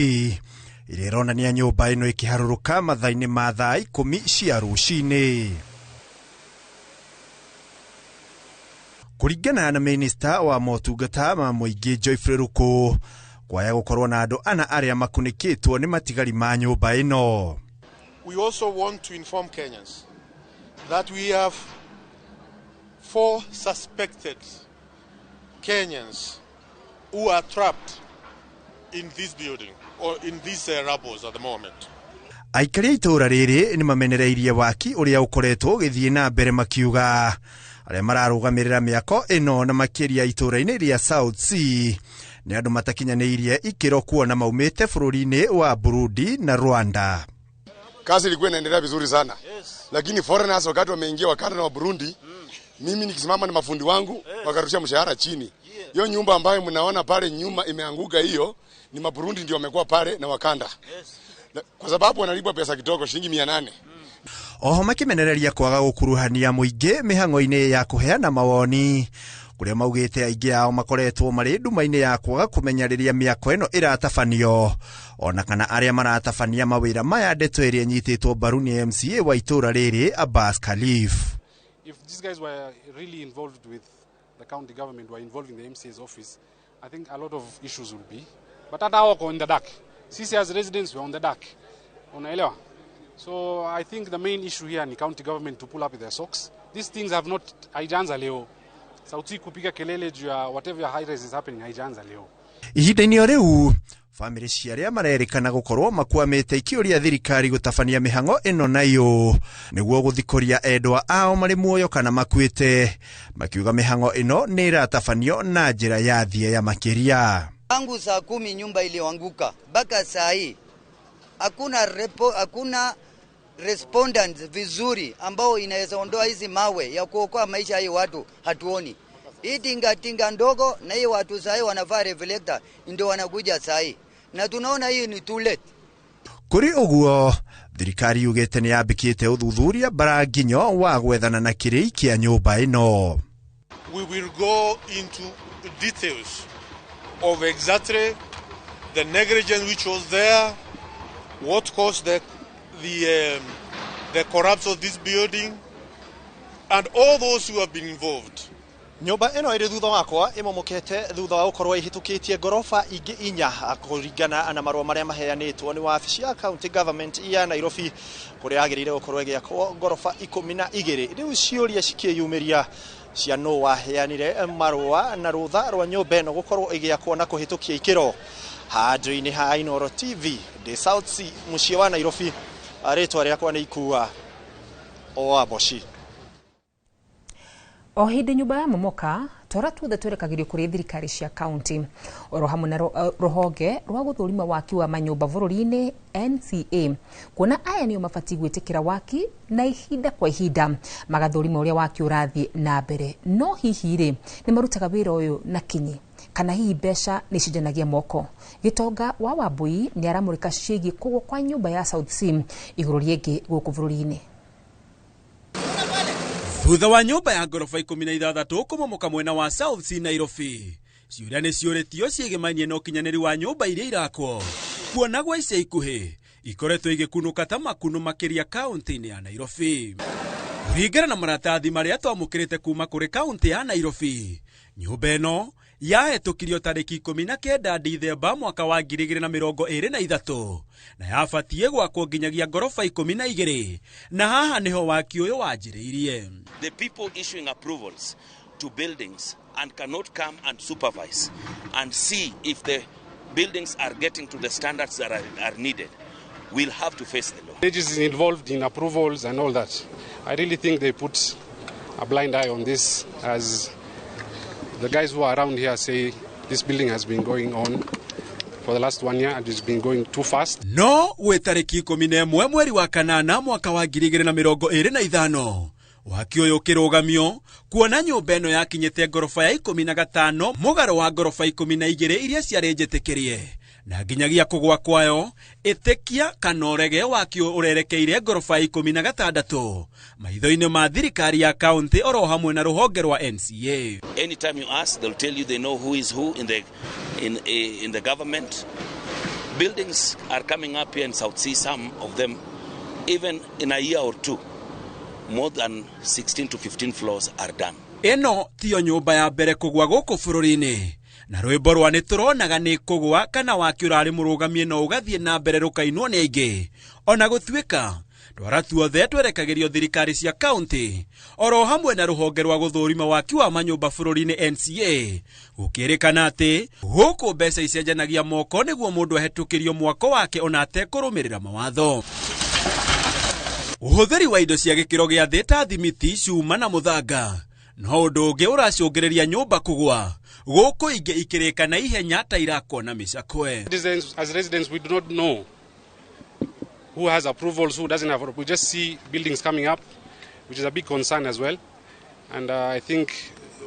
ĩrĩa ĩronania nyũmba ĩno ĩkĩharũrũka mathaa-inĩ ma thaa 10 cia rũcinĩ. Kũringana na minista wa motungata ma mũingĩ Geoffrey Ruku, kwaya gũkorwo na andũ ana arĩa makunĩkĩtwo nĩ matigari ma nyũmba ĩno.
We also want to inform Kenyans that we have 4 suspected Kenyans who are trapped in this building or in these rubbles at the moment.
Aikari a itũũra rĩrĩ nĩ mamenereirie waki ũrĩa ũkoretwo ũgĩthiĩ na mbere, makiuga arĩa mararũgamĩrĩra mĩako ĩno na makĩria itũũra-inĩ rĩa South C nĩ andũ matakinyanĩirie ikĩro kuona maumĩte bũrũri-inĩ wa Burundi na Rwanda.
Kazi ilikuwa inaendelea vizuri sana, lakini foreigners wakati wameingia wakati na wa Burundi, mimi nikisimama na mafundi wangu wakarusha mshahara chini. Hiyo nyumba ambayo mnaona pale nyuma imeanguka, hiyo ni Maburundi ndio wamekuwa pale na Wakanda. Kwa sababu wanalipwa pesa kidogo shilingi 800.
Oho makimenereria kwaga gukuruhania muingi mihang'o-inĩ ya kuheana mawoni kuria maugite aingĩ ao makoretwo marĩ nduma-inĩ ya kwaga kũmenya rĩrĩa mĩako ĩno ĩratabanio ona kana arĩa maratabania mawĩra maya. Ndeto ĩrĩa ĩnyitĩtwo mbaru nĩ MCA wa itũũra rĩrĩ Abbas Khalif.
If these guys were really involved with the county government, were involved in the MCA's office, I think a lot of issues will be. But hata wako in the dark. Sisi as residents we are on the dark. Unaelewa? So I think the main issue here ni county government to pull up their socks. These things have not haijaanza leo. Sauti kupiga kelele juu ya whatever high rise is happening haijaanza leo.
Ihinda-inĩ o rĩu bamĩrĩ cia arĩa marerĩkana gũkorwo makwamĩte ikĩũria thirikari gũtabania mĩhang'o ĩno nayo nĩguo gũthikũria endwa ao marĩ muoyo kana makuĩte, makiuga mĩhang'o ĩno nĩ ĩratabanio na njĩra ya thieya makĩria.
Tangu saa 10 nyumba iliyoanguka mpaka saa hii hakuna respondents vizuri ambao inaweza ondoa hizi mawe ya kuokoa maisha hii watu hatuoni. Hii tinga tinga ndogo na hii watu saa hii wanavaa reflector ndio wanakuja saa hii. Na tunaona hii ni too late.
Kuri uguo thirikari yugite ni yambikite uthuthuria baranginyo wa gwethana na kirei kia nyumba ino.
We will go into details of exactly the negligence which was there, what caused the collapse of this building, and all those who have been involved.
Nyũmba ĩno ĩrĩ thutha wakwa ĩmomokete thutha wa gũkorwo ĩhĩtũkĩtie ngoroba ingĩ inya kũringana na marũa marĩa maheanĩtwo nĩ wabici ya county government ya Nairobi kũrĩa yagĩrĩire gũkorwo ĩgĩakwo ngoroba 12. Rĩu ciũria cikĩyumĩria cia nũ waheanire marũa na rũtha rwa nyũmba ĩno gũkorwo ĩgĩakwo na kũhĩtũkia ikĩro. Handũ-inĩ ha Inooro TV ndĩ South C mũciĩ wa Nairobi, rĩtwa rĩakwa nĩ Ikua Owaboci.
O hĩndĩ nyũmba ya momoka twara tuothe twerekagĩrio kũrĩ thirikari cia kaunti oro hamwe na rũhonge rwa gũthũrima waki wa manyũmba bũrũri-inĩ NCA kuona aya nĩo mabatiĩ gwĩtĩkĩra waki na ihinda kwa ihinda magathũrima ũrĩa waki ũrathiĩ na mbere. No hihi rĩ nĩ marutaga wĩra ũyũ na kinyi kana hihi mbeca nĩ cenjanagia moko? Gĩtonga wa Wambui nĩ aramũrĩka ciĩgiĩ kũgwa kwa nyũmba ya South C igũrũ rĩngĩ gũkũ bũrũri-inĩ.
Thutha wa nyũmba ya ngoroba 16 kũmomoka mwena wa South C Nairobi, ciũria nĩ ciũrĩtio ciĩgĩmainie na ũkinyanĩru wa nyũmba iria irakwo kuona gwa ica ikuhĩ ikoretwo igĩkunũka ta makunũ makĩria kaunti-inĩ ya Nairobi. Kũringana na maratathi marĩa twamũkĩrĩte kuma kũrĩ kaunti ya Nairobi, nyũmba ĩno yahetũkirio tarĩki 19 Dithemba mwaka wa 2023 na yabatiĩ gwakwo nginyagia ngoroba 12 na haha nĩho waki ũyũ wanjĩrĩirie.
The people issuing approvals to buildings and cannot come and supervise and see if the buildings are getting to the standards that are needed will have to face the law.
Agencies involved in approvals and all that. I really think they put a blind eye on this, as the guys who are around here say this building has been going on for the last 1 year and it's been going too fast.
No gwĩ tarĩki 11 mweri wa kanana mwaka wa 2025 waki ũyũ ũkĩrũgamio kuona nyũmba ĩno yakinyĩte ngoroba ya 15 mũgarũ wa ngoroba 12 iria ciarĩ njĩtĩkĩrie na nginyagia kũgwa kwayo ĩtĩkia kana ũrege waki ũrerekeire ngoroba ya 16 maitho-inĩ ma thirikari ya kaunti oro hamwe na rũhonge rwa NCA.
Anytime you ask, they'll tell you they know who is who in the government. Buildings are coming up here in South C, some of them, even in a year or two, more than 16 to 15 floors are done.
Ĩno tiyo nyũmba ya mbere kũgwa gũkũ bũrũri-inĩ na rwĩmbo rwa nĩ tũronaga nĩ kũgwa kana waki ũrarĩ mũrũgamie no ũgathiĩ na mbere rũkainwo nĩ aingĩ ona gũtuĩka twara tuothe twerekagĩrio thirikari cia kaunti oro hamwe na rũhonge rwa gũthũrima waki wa manyũmba bũrũri-inĩ NCA gũkĩrĩkana atĩ gũkũ mbeca icenjanagia moko nĩguo mũndũ ahetũkĩrio mwako wake ona atekũrũmĩrĩra mawatho. Ũhũthĩri wa indo cia gĩkĩro gĩa thĩ ta thimiti, cuma na mũthanga no ũndũ ũngĩ ũracũngĩrĩria nyũmba kũgwa gũkũ ingĩ ikĩrĩka na ihenya ta irakwo na mĩcakwe.
As residents, we do not know who has approvals, who doesn't have. We just see buildings coming up, which is a big concern as well. And I think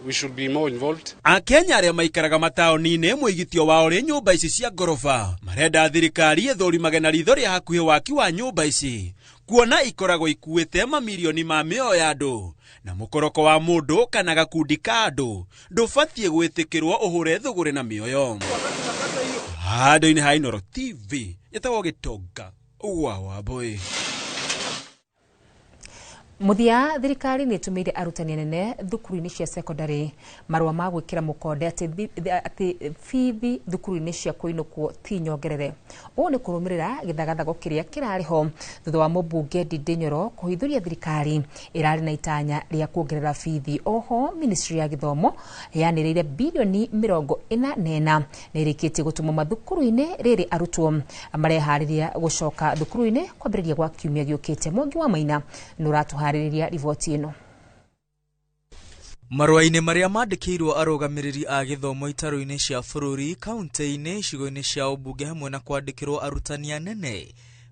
we should be more involved.
Akenya arĩa maikaraga mataũni-inĩ mũigitio wao rĩ nyũmba ici cia ngoroba marenda thirikari ĩthũrimage na ritho rĩa hakuhĩ waki wa nyũmba ici kuona ikoragwo ikuĩte mamirioni ma mĩoyo ya andũ na mũkoroko wa mũndũ kana gakundi ka andũ ndũbatiĩ gwĩtĩkĩrwo ũhũre thũgũrĩ na mĩoyo. Handũ-inĩ ha Inooro TV ĩtagwo Gĩtonga wa Wambui.
Mũthia thirikari nĩ ĩtũmĩire arutani anene thukuru-inĩ cia secondary marũa ma gwĩkĩra mũkonde atĩ bithi thukuru-inĩ cia kũinũkwo ti nyongerere. Ũũ nĩ kũrũmĩrĩra gĩthagathago kĩrĩa kĩrarĩ ho thutha wa mũmbunge Ndindi Nyoro kũhithũria thirikari ĩrarĩ na itanya rĩa kuongerera bithi. Oho ministry ya gĩthomo yanĩrĩire bilioni 44 nĩ ĩrĩkĩtie gũtũmwo mathukuru-inĩ rĩrĩ arutwo mareharĩria gũcoka thukuru-inĩ kwambĩrĩria gwa kiumia gĩũkĩte. Mwangi wa Maina nĩ ũratũharĩria riboti ĩno.
Marũa-inĩ marĩa mandĩkĩirwo arũgamĩrĩri a gĩthomo itarũ-inĩ cia bũrũri, kaunti-inĩ, icigo-inĩ cia ũmbunge hamwe na kwandĩkĩrwo arutani anene,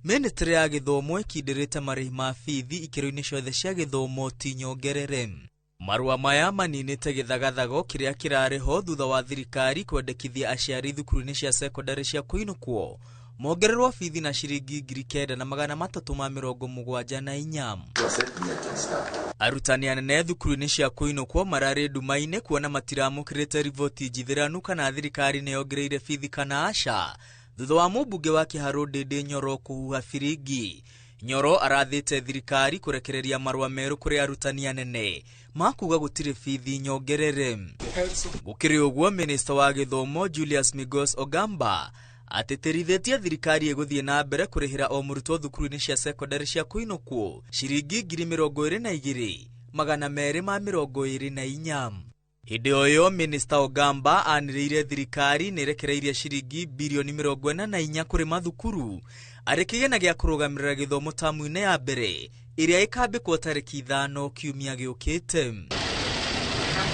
mĩnĩtĩrĩ ya gĩthomo ĩkindĩrĩte marĩhi ma bithi ikĩro-inĩ ciothe cia gĩthomo ti nyongerere. Marũa maya maninĩte gĩthagathago kĩrĩa kĩrarĩ ho thutha wa thirikari kwendekithia aciari thukuru-inĩ cia sekondarĩ cia kũinũkwo mongererwo bithi na ciringi 9,374. Arutani anene thukuru-inĩ cia kũinũkwo mararĩ nduma-inĩ kuona matiramũkĩrĩte riboti njithĩranu kana thirikari nĩyongereire bithi kana aca thutha wa mũmbunge wa Kĩharũ Ndindi Nyoro kũhuha biringi Nyoro arathĩte thirikari kũrekereria marũa merũ kũrĩ arutani anene makuga gũtirĩ bithi nyongerere. Gũkĩrĩ ũguo, minista wa gĩthomo Julius Migos Ogamba atĩtĩrithĩtie thirikari ĩgũthiĩ na mbere kũrĩhĩra o mũrutwo thukuru-inĩ cia sekondarĩ cia kũinũkwo ciringi 22,224. Hĩndĩ o ĩyo, minista Ogamba anĩrĩire thirikari nĩ ĩrekereirie ciringi birioni 44 kũrĩ mathukuru arĩ kĩgĩna gĩa kũrũgamĩrĩra gĩthomo tamu-inĩ ya mbere ĩrĩa ĩkambĩkwo tarĩki 5 kiumia gĩũkĩte.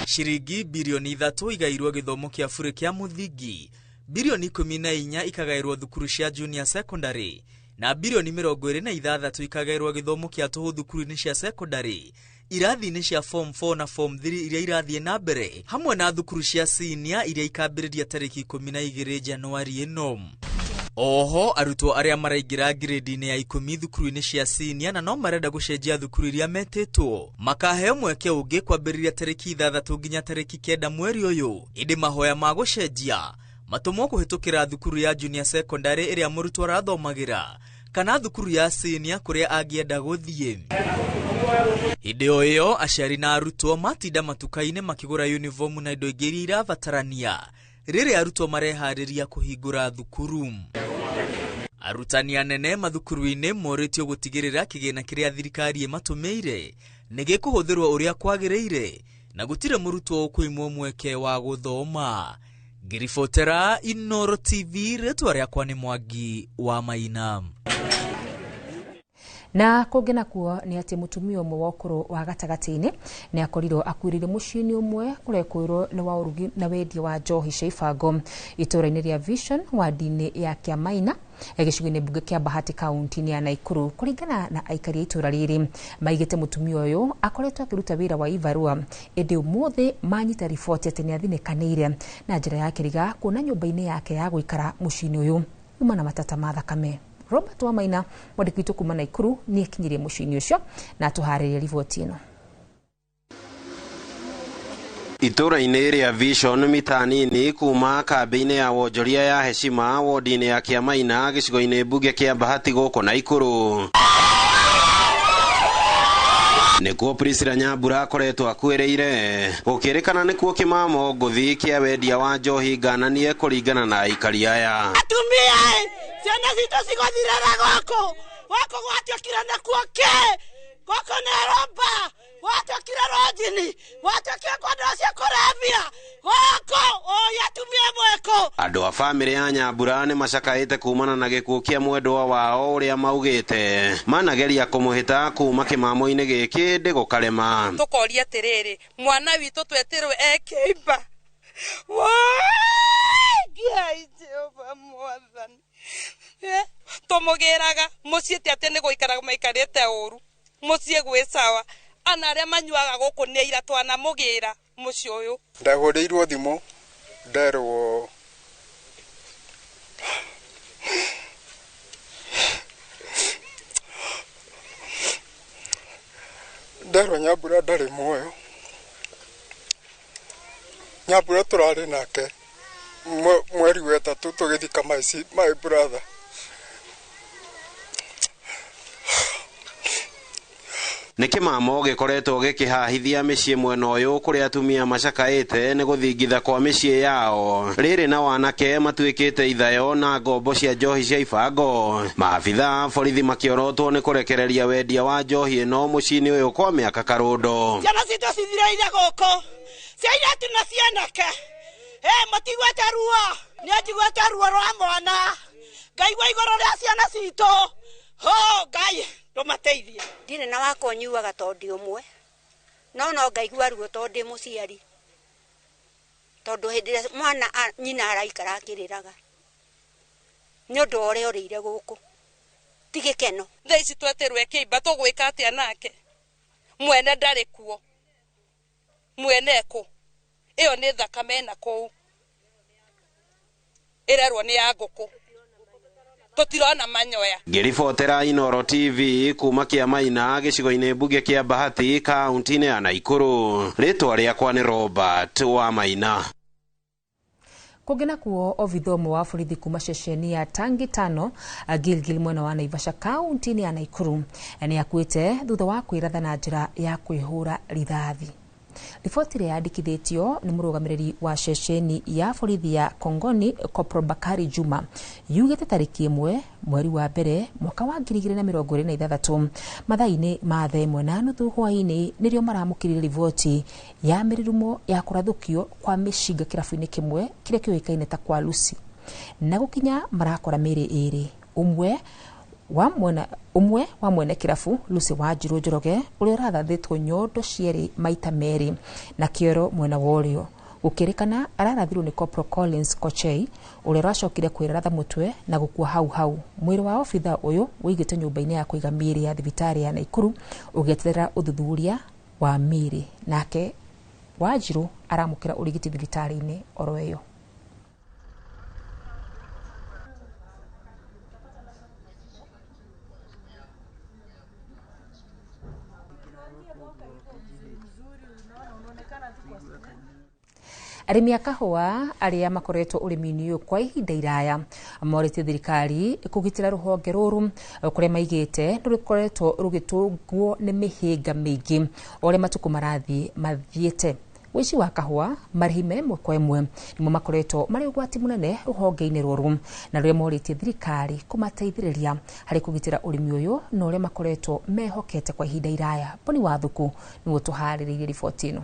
Ciringi birioni 3 igairwo gĩthomo kĩa burĩ kĩa mũthingi, birioni 14 ikagaĩrwo thukuru cia junior secondary na birioni 26 ikagaĩrwo gĩthomo kĩa tũhũ thukuru-inĩ cia secondary, irathi-inĩ cia form 4 na form 3 iria irathiĩ na mbere, hamwe na thukuru cia senior iria ikambĩrĩria tarĩki 12 Januari ĩno. Oho, arutwo arĩa maraingĩra grade-inĩ ya 10 thukuru-inĩ cia senior na no marenda gũcenjia thukuru iria metĩtwo makaheo mweke ũngĩ kwambĩrĩria tarĩki 6 nginya tarĩki 9 mweri ũyũ, ĩndĩ mahoya ma gũcenjia matũmwo kũhĩtũkĩra thukuru ya junior secondary ĩrĩa mũrutwo arathomagĩra kana thukuru ya senior kũrĩa angĩenda gũthiĩ. Hĩndĩ o ĩyo, aciari na arutwo matinda matuka-inĩ makĩgũra uniform na indo ingĩ iria irabatarania rĩrĩa arutwo mareharĩria kũhingũra thukuru. Arutani anene mathukuru-inĩ morĩtio gũtigĩrĩra kĩgĩna kĩrĩa thirikari ĩmatũmĩire nĩ gĩkũhũthĩrwo ũrĩa kwagĩrĩire na gũtirĩ mũrutwo ũkũimwo mweke wa gũthoma. Ngĩribotera Inooro TV, rĩtwa rĩakwa nĩ Mwangi wa Maina.
Na kũngĩ nakuo nĩ atĩ mũtumia ũmwe wa ũkũrũ wa gatagatĩ-inĩ nĩ akorirwo akuĩrĩire mũciĩ-inĩ ũmwe kũrekũĩrwo nĩ wa ũrugi na wendia wa njohi cia ibango itũũra-inĩ rĩa Vision wadi-inĩ ya Kĩamaina gĩcigo-inĩ mbunge kĩa Bahati kaunti-inĩ ya Naikuru. Kũringana na aikari a itũũra rĩrĩ, maigĩte mũtumia ũyũ akoretwo akĩruta wĩra wa ibarũa, ĩndĩ ũmũthĩ manyita riboti atĩ nĩ athinĩkanĩire na njĩra ya kĩriga kuona nyũmba-inĩ yake ya gũikara mũciĩ-inĩ ũyũ uma na matata ma thakame. Robert Wamaina, mwandĩki witũ kuma Naikuru, nĩ ekinyirie mũciĩ-inĩ ũcio na atũharĩrie riboti ĩno.
Itũũra-inĩ rĩa Vision mita nini kuma kambĩ-inĩ ya wonjoria ya Heshima wodi-inĩ ya Kĩamaina gĩcigo-inĩ mbunge kĩa Bahati gũkũ Naikuru nĩkuo Priscilla Nyambura akoretwo akuĩrĩire gũkĩrĩkana nĩkuo kĩmamo ngũthi kĩa wendia wa njohi ngananie kũringana na aikari aya.
Atumia ciana citũ cigũthirĩra gũkũ gũkũ gwatuĩkire nĩkuo kĩ gũkũ nĩ rũmba gwatuĩkire rũnjini gwatuĩkire kwa ndawa cia kũrebia gũkũ ũyũ atumia mwĩkũ.
Andũ a bamĩrĩ ya Nyambura nĩ macakaĩte kumana na gĩkuũ kĩa mwendwa wao ũrĩa maugĩte manageria kũmũhĩta kuma kĩmamo-inĩ gĩkĩ ndĩ gũkarema.
Tũkoria atĩrĩrĩ, mwana witũ twetirwe ekĩimba Ngai Jehova mwathani, tũmũgĩraga mũciĩ ti atĩ nĩ gũikara maikarĩte ũru, mũciĩ gwĩ sawa, ana arĩa manyuaga gũkũ nĩ aira twanamũgĩra mũciĩ ũyũ.
Ndahũrĩirwo thimũ nderwo Nyambura ndarĩ muoyo. Nyambura tũrarĩ nake mweri wa ĩtatũ tũgĩthika my brother.
Nĩ kĩmamo gĩkoretwo gĩkĩhahithia mĩciĩ mwena ũyũ kũrĩa atumia macakaĩte nĩ gũthingitha kwa mĩciĩ yao rĩrĩ na wanake matuĩkĩte ithayo na ngombo cia njohi cia ibango. Maabitha borithi makĩorotwo nĩ kũrekereria wendia wa njohi ĩno mũciĩ-inĩ ũyũ kwa mĩaka karũndo.
Ciana citũ cithireire gũkũ cia airĩtu na cianake, matiguĩte ruo, nĩ njiguĩte ruo rwa mwana, ngaigua igũrũ rĩa ciana citũ, ho Ngai ndũmateithie.
Ndirĩ na wakwa nyuaga tondũ ndĩ ũmwe, no ngaigua ruo tondũ ndĩ mũciari, tondũ hĩndĩ ĩrĩa mwana nyina araikara akĩrĩraga nĩ ũndũ wa ũrĩa ũrĩire gũkũ ti gĩkeno.
Thaa ici twetirwe kĩimba tũgwĩka atĩa nake? Mwene ndarĩ kuo, mwene kũ? Ĩyo nĩ thakame ĩna kũu ĩrerwo nĩ ya ngũkũ, tũtirona manyoya.
Ngĩribotera Inooro TV kuma Kĩamaina gĩcigo-inĩ mbunge kĩa Bahati kaunti-inĩ ya Naikuru, rĩtwa rĩakwa nĩ Robert Wamaina.
Kũngĩ nakuo, obitha ũmwe wa borithi kuma ceceni ya Tangi Tano Gilgil mwena wa Naivasha kaunti-inĩ ya Nakuru nĩ akuĩte thutha wa kwĩratha na njĩra ya kwĩhũra rithathi. Riboti ĩrĩa yandĩkithĩtio nĩ mũrũgamĩrĩri wa ceceni ya borithi ya Kongoni Kopro Bakari Juma yugĩte tarĩki 1 mweri wa mbere mwaka wa 2026 mathaa-inĩ ma 1:30 hwaĩ-inĩ nĩrĩo maramũkĩrire riboti ya mĩrurumo ya kũrathũkio kwa mĩcinga kĩrabu-inĩ kĩmwe kĩrĩa kĩũĩkaine ta kwa Lucy, na gũkinya marakora mĩĩrĩ ĩrĩ, ũmwe wa mwene kĩrabu Lucy Wanjiru Njoroge ũrĩa ũrathathĩtwo nyondo cierĩ maita merĩ na kĩoro mwena wa ũrĩo, gũkĩrĩkana ararathirwo nĩ Corporal Collins Kochei ũrĩa ũracokire kwĩratha mũtwe na gũkua hau hau. Mwĩrĩ wa obitha ũyũ ũigĩtwo nyũmba-inĩ ya kũiga mĩĩrĩ ya thibitarĩ ya Nakuru ũgĩeterera ũthuthuria wa mĩĩrĩ, nake Wanjiru aramũkĩra ũrigiti thibitarĩ-inĩ oro ĩyo. Arĩmi a kahũa arĩa makoretwo ũrĩmi-inĩ ũyũ kwa ihinda iraya morĩtie thirikari kũgitĩra rũhonge rũrũ kũrĩa maigĩte rũkoretwo rũgĩtũngwo nĩ mĩhĩnga mĩingĩ o ũrĩa matukũ marathiĩ mathiĩte. Ũici wa kahũa, marĩhi ma ĩmwe kwa ĩmwe nĩmo makoretwo marĩ ũgwati mũnene rũhonge-inĩ rũrũ, na rũrĩa morĩtie thirikari kũmateithĩrĩria harĩ kũgitĩra ũrĩmi ũyũ na ũrĩa makoretwo mehokete kwa ihinda iraya. Boni Wathuku nĩwe ũtũharĩrĩirie riboti ĩno.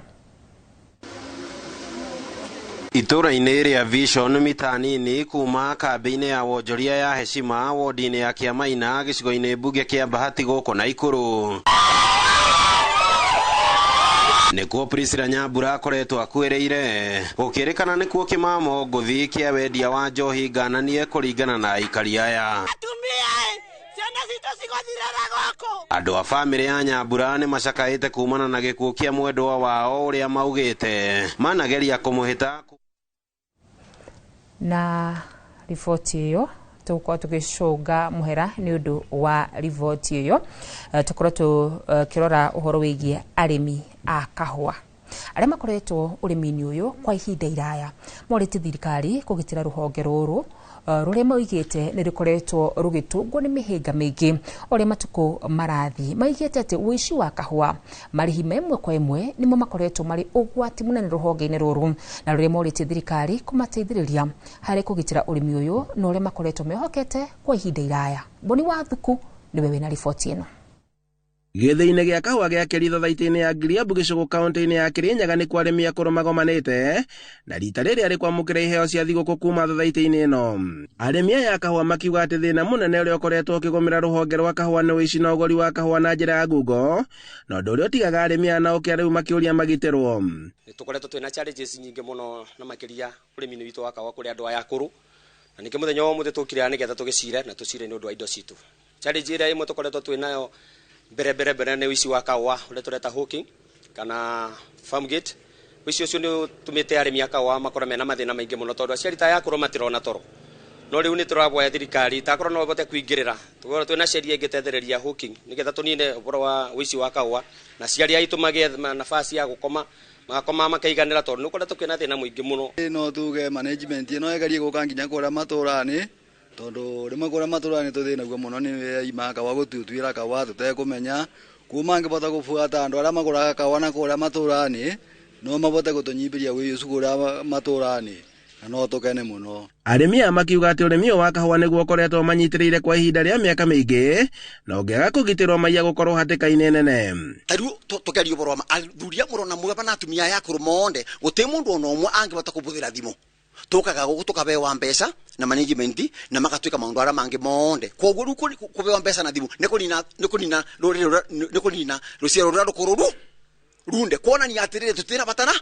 Itũra-inĩ rĩa Vision mita nini kuma kambĩ-inĩ ya wonjoria ya Heshima wodi-inĩ ya Kĩamaina gĩcigo-inĩ mbunge kĩa Bahati gũkũ Naikuru nĩkuo Priscilla Nyambura akoretwo akuĩrĩire, gũkĩrĩkana nĩkuo kĩmamo ngũthi kĩa wendia wa njohi ngananie kũringana na aikari aya. Andũ a bamĩrĩ ya Nyambura nĩ macakaĩte kumana na gĩkuũ kĩa mwendwa wao ũrĩa maugĩte manageria kũmũhĩta.
Na riboti ĩyo tũgũkorwo tũgĩcũnga mũhera nĩ ũndũ wa riboti ĩyo, tũkorwo tũkĩrora ũhoro wĩgiĩ arĩmi a kahũa arĩa makoretwo ũrĩmi-inĩ ũyũ kwa ihinda iraya morĩtie thirikari kũgitĩra rũhonge rũrũ rũrĩa maugĩte nĩ rũkoretwo rũgĩtũngwo nĩ mĩhĩnga mĩingĩ ũrĩa matukũ marathiĩ. Maugĩte atĩ ũici wa kahũa, marĩhi ma ĩmwe kwa ĩmwe nĩmo makoretwo marĩ ũgwati mũnene rũhonge-inĩ rũrũ, na rũrĩa morĩtie thirikari kũmateithĩrĩria harĩ kũgitĩra ũrĩmi ũyũ na ũrĩa makoretwo mehokete kwa ihinda iraya. Boni Wathuku nĩwe wĩna riboti ĩno.
Gĩthĩinĩ gĩa kahũa gĩa Kĩritho thaitĩ-inĩ ya Ngiriambu gĩcũgũ kaũntĩ-inĩ ya Kĩrĩnyaga nĩkuo arĩmi akũrũ magomanĩte na rita rĩrĩa rĩ kwamũkĩra iheo cia thigũkũ kuma thaitĩ-inĩ ĩno. Arĩmi aya a kahũa makiuga atĩ thĩna mũnene ũrĩa ũkoretwo ũkĩgũmĩra rũhonge rwa kahũa nĩ ũici na ũgũri wa kahũa na njĩra ya ngungo, na ũndũ ũrĩa ũtigaga arĩmi aya na ũkĩa rĩu makĩũria magitĩrwo.
Nĩ tũkoretwo twĩna challenges nyingĩ mũno na makĩria ũrĩmi-inĩ witũ wa kahũa kũrĩ andũ aya akũrũ, na ningĩ mũthenya wa ũmũthĩ tũkire haha nĩgetha tũgĩcire na tũcire nĩ ũndũ wa indo citũ. Challenge ĩrĩa ĩmwe tũkoretwo twĩnayo mbere nĩ ũici wa kahũa ũrĩa tũreta hawking kana farm gate. Ũici ũcio nĩ ũtũmĩte arĩmi a kahũa makorwo mena mathĩna maingĩ mũno tondũ aciari ta aya akũrũ matirona toro. No rĩu nĩ tũraboya thirikari takorwo no ĩhote kũingĩrĩra, tũkorwo twĩna sheria ĩngĩtethereria hawking nĩgetha tũnine ũhoro wa ũici wa kahũa na aciari aitũ magĩe nafasi ya gũkoma, magakoma makaiganĩra tondũ nĩ ũkoretwo kwĩna thĩna mũingĩ mũno.
No tuge management ĩno ĩgerie gũka nginya kũrĩa matũra-inĩ, tondũ rĩmwe kũrĩa matũra-inĩ tũthĩnagio mũno nĩ ima kahũa gũtuĩra kahũa tũtekũmenya. Kuma angĩbota gũbuata andũ arĩa magũraga kahũa na kũrĩa matũra-inĩ no mabote gũtũnyihĩria ũici ũcio kũrĩa matũra-inĩ na no tũkene mũno.
Arĩmi aya makiuga atĩ ũrĩmi ũyũ wa kahũa nĩguo ũkoretwo manyitĩrĩire kwa ihinda rĩa mĩaka mĩingĩ na ũngĩaga kũgitĩrwo maiya gũkorwo hatĩka-inĩ nene.
Ta rĩu tũkĩaria ũhoro wa ma, athuri a mũrona mwega na atumia aya akũrũ monde gũtirĩ mũndũ ona ũmwe angĩhota kũbũthĩra thimũ. Tũkaga gũkũ tũkabewa mbeca na management na magatuĩka maũndũ arĩa mangĩ monde. Koguo rĩu kũbewa mbeca na thimũ nĩ kũnina, nĩ kũnina rũrĩrĩ rũrĩa, nĩ kũnina rũciaro rũrĩa rũkũrũ ru runde, kuonania atĩrĩrĩ tũtirĩ bata na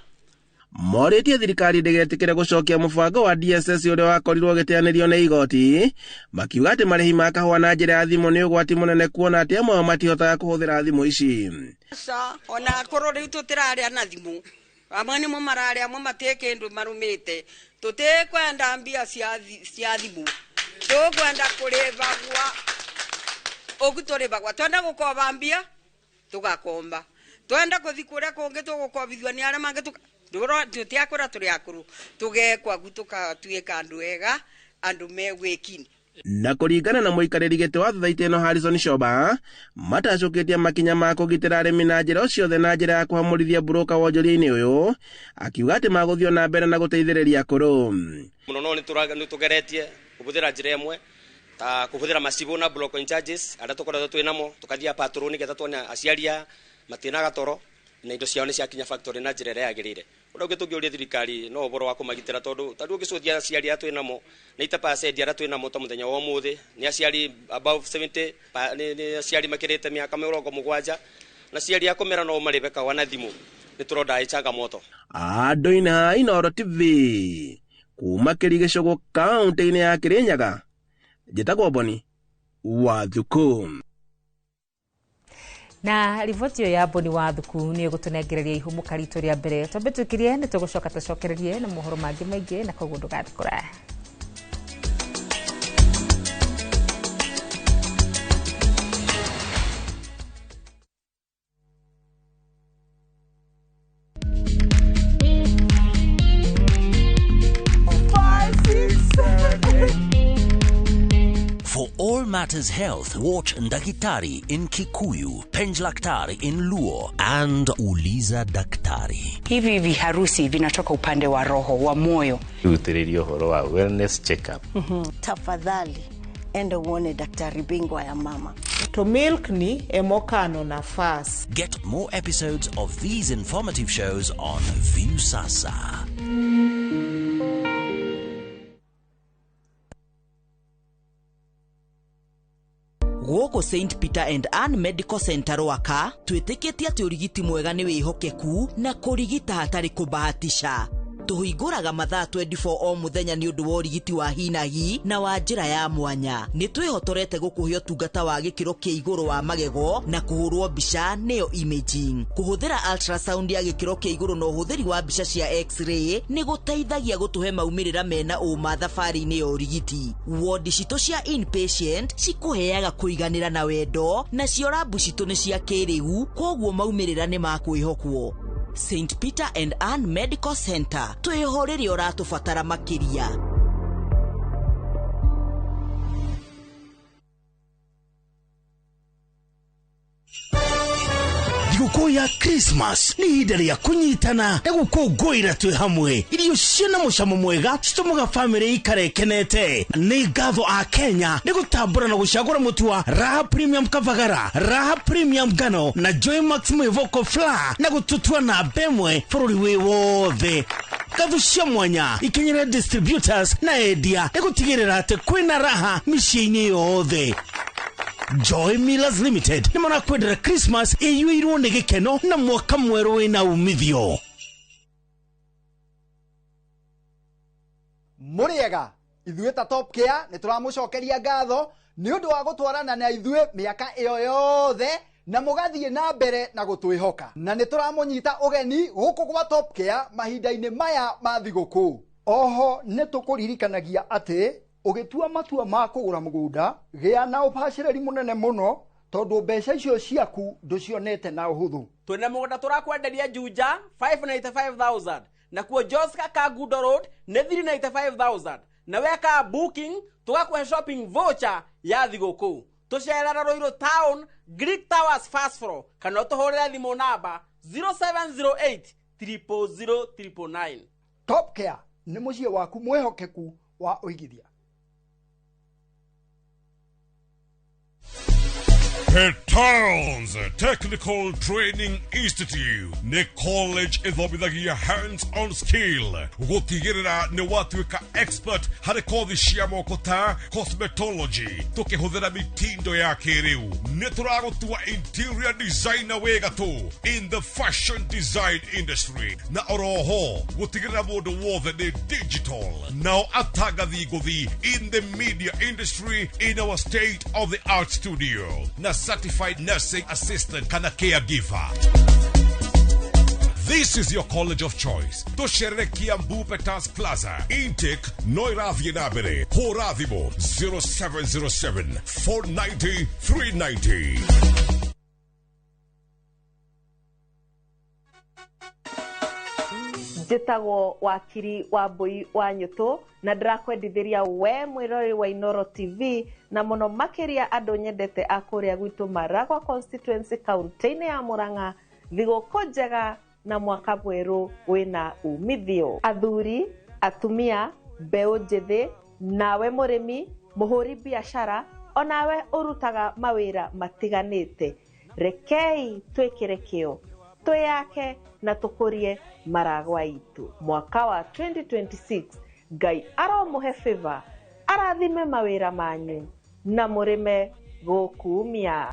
Morĩtie thirikari ndĩgetĩkĩre gũcokia mũbango wa DSS ũrĩa wakorirwo ũgĩteanĩrio nĩ igoti, makiuga atĩ marĩhi ma kahũa na njĩra ya thimũ nĩ ũgwati mũnene kuona atĩ amwe ao matihotaga kũhũthĩra thimũ ici.
Aca, ona akorwo rĩu tũtĩrarĩa na thimũ, amwe nĩmo mararĩa, amwe matirĩ kĩndũ marũmĩte. Tũtikwenda mbia cia thimũ, tũkwenda kũrĩbagwa ũguo tũrĩbagwa. Twenda gũkomba mbia tũgakomba, twenda gũthiĩ kũrĩa kũngĩ tũgũkombithio nĩ arĩa mangĩ Tutiakura turi akuru tugekwa gutukatuika andu ega andu me wikini.
Na kũringana na mũikarĩri gĩtĩ wa thothaitĩ ĩno Harrison Shoba, matacũkĩtie makinya ma kũgitĩra arĩmi na njĩra o ciothe na njĩra ya kũhamũrithia mburũka wonjoria-inĩ ũyũ, akiuga atĩ magũthiĩ na mbere na gũteithĩrĩria akũrũ.
Mũno no nĩtũgeretie kũhũthĩra njĩra ĩmwe ta kũhũthĩra macibũ na block in charges arĩa tũkoretwo twĩ namo, tũkathiĩ patrol nĩgetha tuone aciari aya matinaga toro na indo ciao nĩ ciakinya factory na njĩra ĩrĩa yagĩrĩire. Ũrĩa ũngĩ tũngĩũria thirikari no ũhoro wa kũmagitĩra tondũ ta rĩu ũngĩcũthia aciari arĩa twĩ namo nĩ 80% arĩa twĩ namo ta mũthenya wa ũmũthĩ nĩ aciari above 70, nĩ aciari makĩrĩte mĩaka 70 na aciari a kũmera no marĩbe kawa na thimũ nĩ tũronda ĩ changamoto.
Andũ-inĩ Inooro TV kuma Kĩrigicũgũ kaũntĩ-inĩ ya Kĩrĩnyaga, njĩtagwo Boni wa Thuku.
Na riboti ĩyo ya Boni wa Thuku nĩ ĩgũtũnengereria ihũmũka ritũ rĩa mbere. Twambe twĩkirie nĩ tũgũcoka tũcokererie na mohoro mangĩ maingĩ, na koguo ndũgathiĩ kũraya.
For all matters health, watch Ndakitari in Kikuyu, Penjlaktari in Luo, and Uliza Daktari.
Hivi viharusi vinatoka upande wa roho, wa moyo.
Utiririo horo wa wellness check-up.
Tafadhali, enda uone daktari bingwa ya mama.
To milk ni emokano nafas.
Get more episodes of these informative shows on Viusasa.
Gũkũ St Peter and Ann Medical Center Rwaka twĩtĩkĩtie atĩ ũrigiti mwega nĩ wĩhokeku na kũrigita hatarĩ kũbahatisha. Tũhingũraga mathaa 24 o mũthenya nĩ ũndũ wa ũrigiti wa hinahi na wa njĩra ya mwanya. Nĩ twĩhotorete gũkũhe ũtungata wa gĩkĩro kĩa igũrũ wa magego na kũhũrwo mbica nĩyo imaging. Kũhũthĩra ultrasound ya gĩkĩro kĩa igũrũ na ũhũthĩri wa mbica cia x-ray nĩ gũteithagia gũtũhe maumĩrĩra mena ũma thabarĩ-inĩ ya ũrigiti. Wodi citũ cia inpatient cikũheaga kũiganĩra na wendo, nacio rabu citũ nĩ cia kĩrĩu, kwoguo maumĩrĩra nĩ ma kwĩhokwo. St Peter and Ann Medical Center, twĩho rĩrĩa ũratũbatara makĩria.
Thigũkũ ya Christmas nĩ ihinda rĩa kũnyitana na gũkũngũĩra twĩ hamwe. Irio ciĩna mũcamo mwega citũmaga bamĩrĩ ikare ĩkenete. Nĩ ngatho a Kenya nĩ gũtambũra na gũcagũra mũtu wa Raha Premium Kavagara, Raha Premium Ngano na Joy Max Mwĩvoko Flour na gũtũtua namba ĩmwe bũrũri wĩ wothe. Ngatho cia mwanya ikinyĩre distributors na endia nĩ gũtigĩrĩra atĩ kwĩna raha mĩciĩ-inĩ yothe. Joy Millers Limited nĩ marakwendera Christmas ĩiyũirwo nĩ gĩkeno na mwaka mwerũ wĩna umithio.
Mũrĩega, ithuĩ ta Top Care nĩ tũramũcokeria ngatho nĩ ũndũ wa gũtwarana na ithuĩ mĩaka ĩyo yothe na mũgathiĩ na mbere na gũtwĩhoka. Na nĩ tũramũnyita ũgeni gũkũ gwa Top Care mahinda-inĩ maya ma thigũkũ.
Oho nĩ tũkũririkanagia atĩ ũgĩtua matua ma kũgũra mũgũnda, gĩa na ũbacĩrĩri mũnene mũno tondũ mbeca icio ciaku ndũcionete na ũhũthũ.
Twĩna mũgũnda tũrakwenderia Juja 595,000, nakuo Joska Kangundo Road nĩ 395,000, na weka booking tũgakũhe shopping voucher ya thigũkũ. Tũcerera Ruiru Town, Greek Towers first floor, kana ũtũhũrĩre thimũ namba 0708 000 999.
Top Care nĩ mũciĩ waku mwĩhokeku wa ũigithia.
Petals Technical Training Institute nĩ college ĩthomithagia hands-on skill gũtigĩrĩra nĩ watuĩka expert harĩ kothi cia moko ta cosmetology tũkĩhũthĩra mitindo ya kĩrĩu. Nĩ tũragũtua interior designer wĩ gatũ in the fashion design industry na oroho gũtigĩrĩra mũndũ wothe nĩ digital nao atangathi ngũthi in the media industry in our state of the art studio na certified nursing assistant kana caregiver. This is your college of choice. Tũcerere Kiambu Petals Plaza, Intake no ĩrathiĩ na mbere. Hũra thimũ 0707 490 390.
Njĩtagwo wakiri wa mbũi wa nyũtũ na ndĩrakwendithĩria we mwĩroreri wa Inoro TV na mũno makĩria andũ nyendete a kũrĩa gwitũ Maragwa constituency kaunti-inĩ ya Murang'a, thigũkũ njega na mwaka mwerũ wĩna umithio. Athuri, atumia, mbeũ njĩthĩ, nawe mũrĩmi, mũhũri biacara, onawe ũrutaga mawĩra matiganĩte, rekei twĩkĩre kĩo twĩyake na tũkũrie Maragwa itũ. Mwaka wa 2026 Ngai aromũhe favor, arathime mawĩra manyu na mũrĩme gũkumia.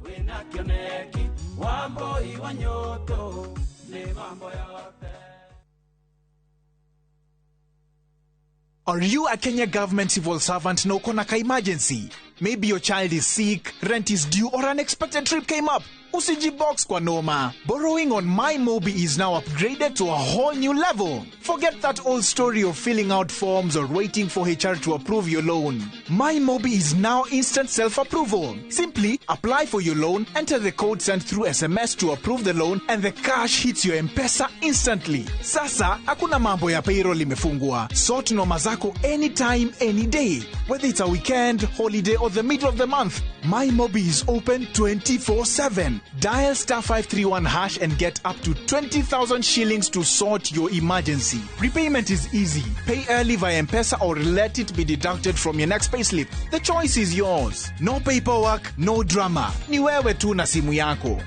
Are you a Kenya government civil servant na uko na ka emergency? Maybe your child is sick, rent is due, or unexpected trip came up. Usijibox kwa noma. Borrowing on MyMobi is now upgraded to a whole new level. Forget that old story of filling out forms or waiting for HR to approve your loan. MyMobi is now instant self-approval. Simply apply for your loan, enter the code sent through SMS to approve the loan, and the cash hits your M-Pesa instantly. Sasa, hakuna mambo ya payroll imefungwa. Sort noma zako anytime, any day. Whether it's a weekend, holiday, or the middle of the month, MyMobi is open 24/7. Dial star 531 hash and get up to 20,000 shillings to sort your emergency. Repayment is easy. Pay early via M-Pesa or let it be deducted from your next payslip. The choice is yours. No paperwork, no drama. Ni wewe tu na simu yako.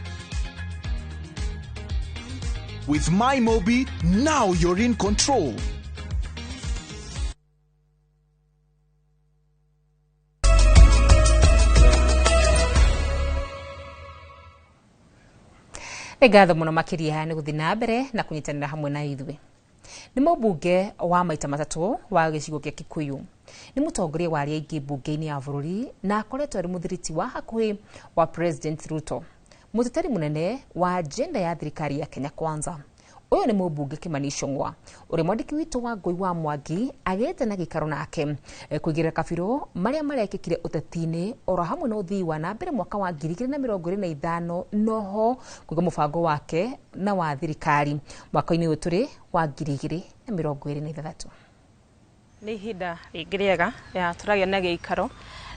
With MyMobi, now you're in control.
Nĩ ngatho mũno makĩria nĩ gũthiĩ na mbere na kũnyitanĩra hamwe na ithuĩ. Nĩ mũmbunge wa maita matatũ wa gĩcigo kĩa Kikuyu, nĩ mũtongoria wa arĩa aingĩ mbunge-inĩ ya bũrũri na akoretwo arĩ mũthiriti wa hakuhĩ wa President Ruto, mũteteri mũnene wa agenda ya thirikari ya Kenya Kwanza. Ũyũ nĩ mũmbunge Kimani Ichung'wa, ũrĩa mwandĩki witũ wa Ngũi wa Mwangi agĩte na gĩikaro nake kũigĩrĩra kabirũ marĩa marekĩkire ũteti-inĩ oro hamwe na ũthii wa na mbere mwaka wa 2025, noho kũiga mũbango wake na wa thirikari mwaka-inĩ ũyũ tũrĩ wa 2026.
Nĩ ihinda rĩngĩ rĩega ya tũragĩa na gĩikaro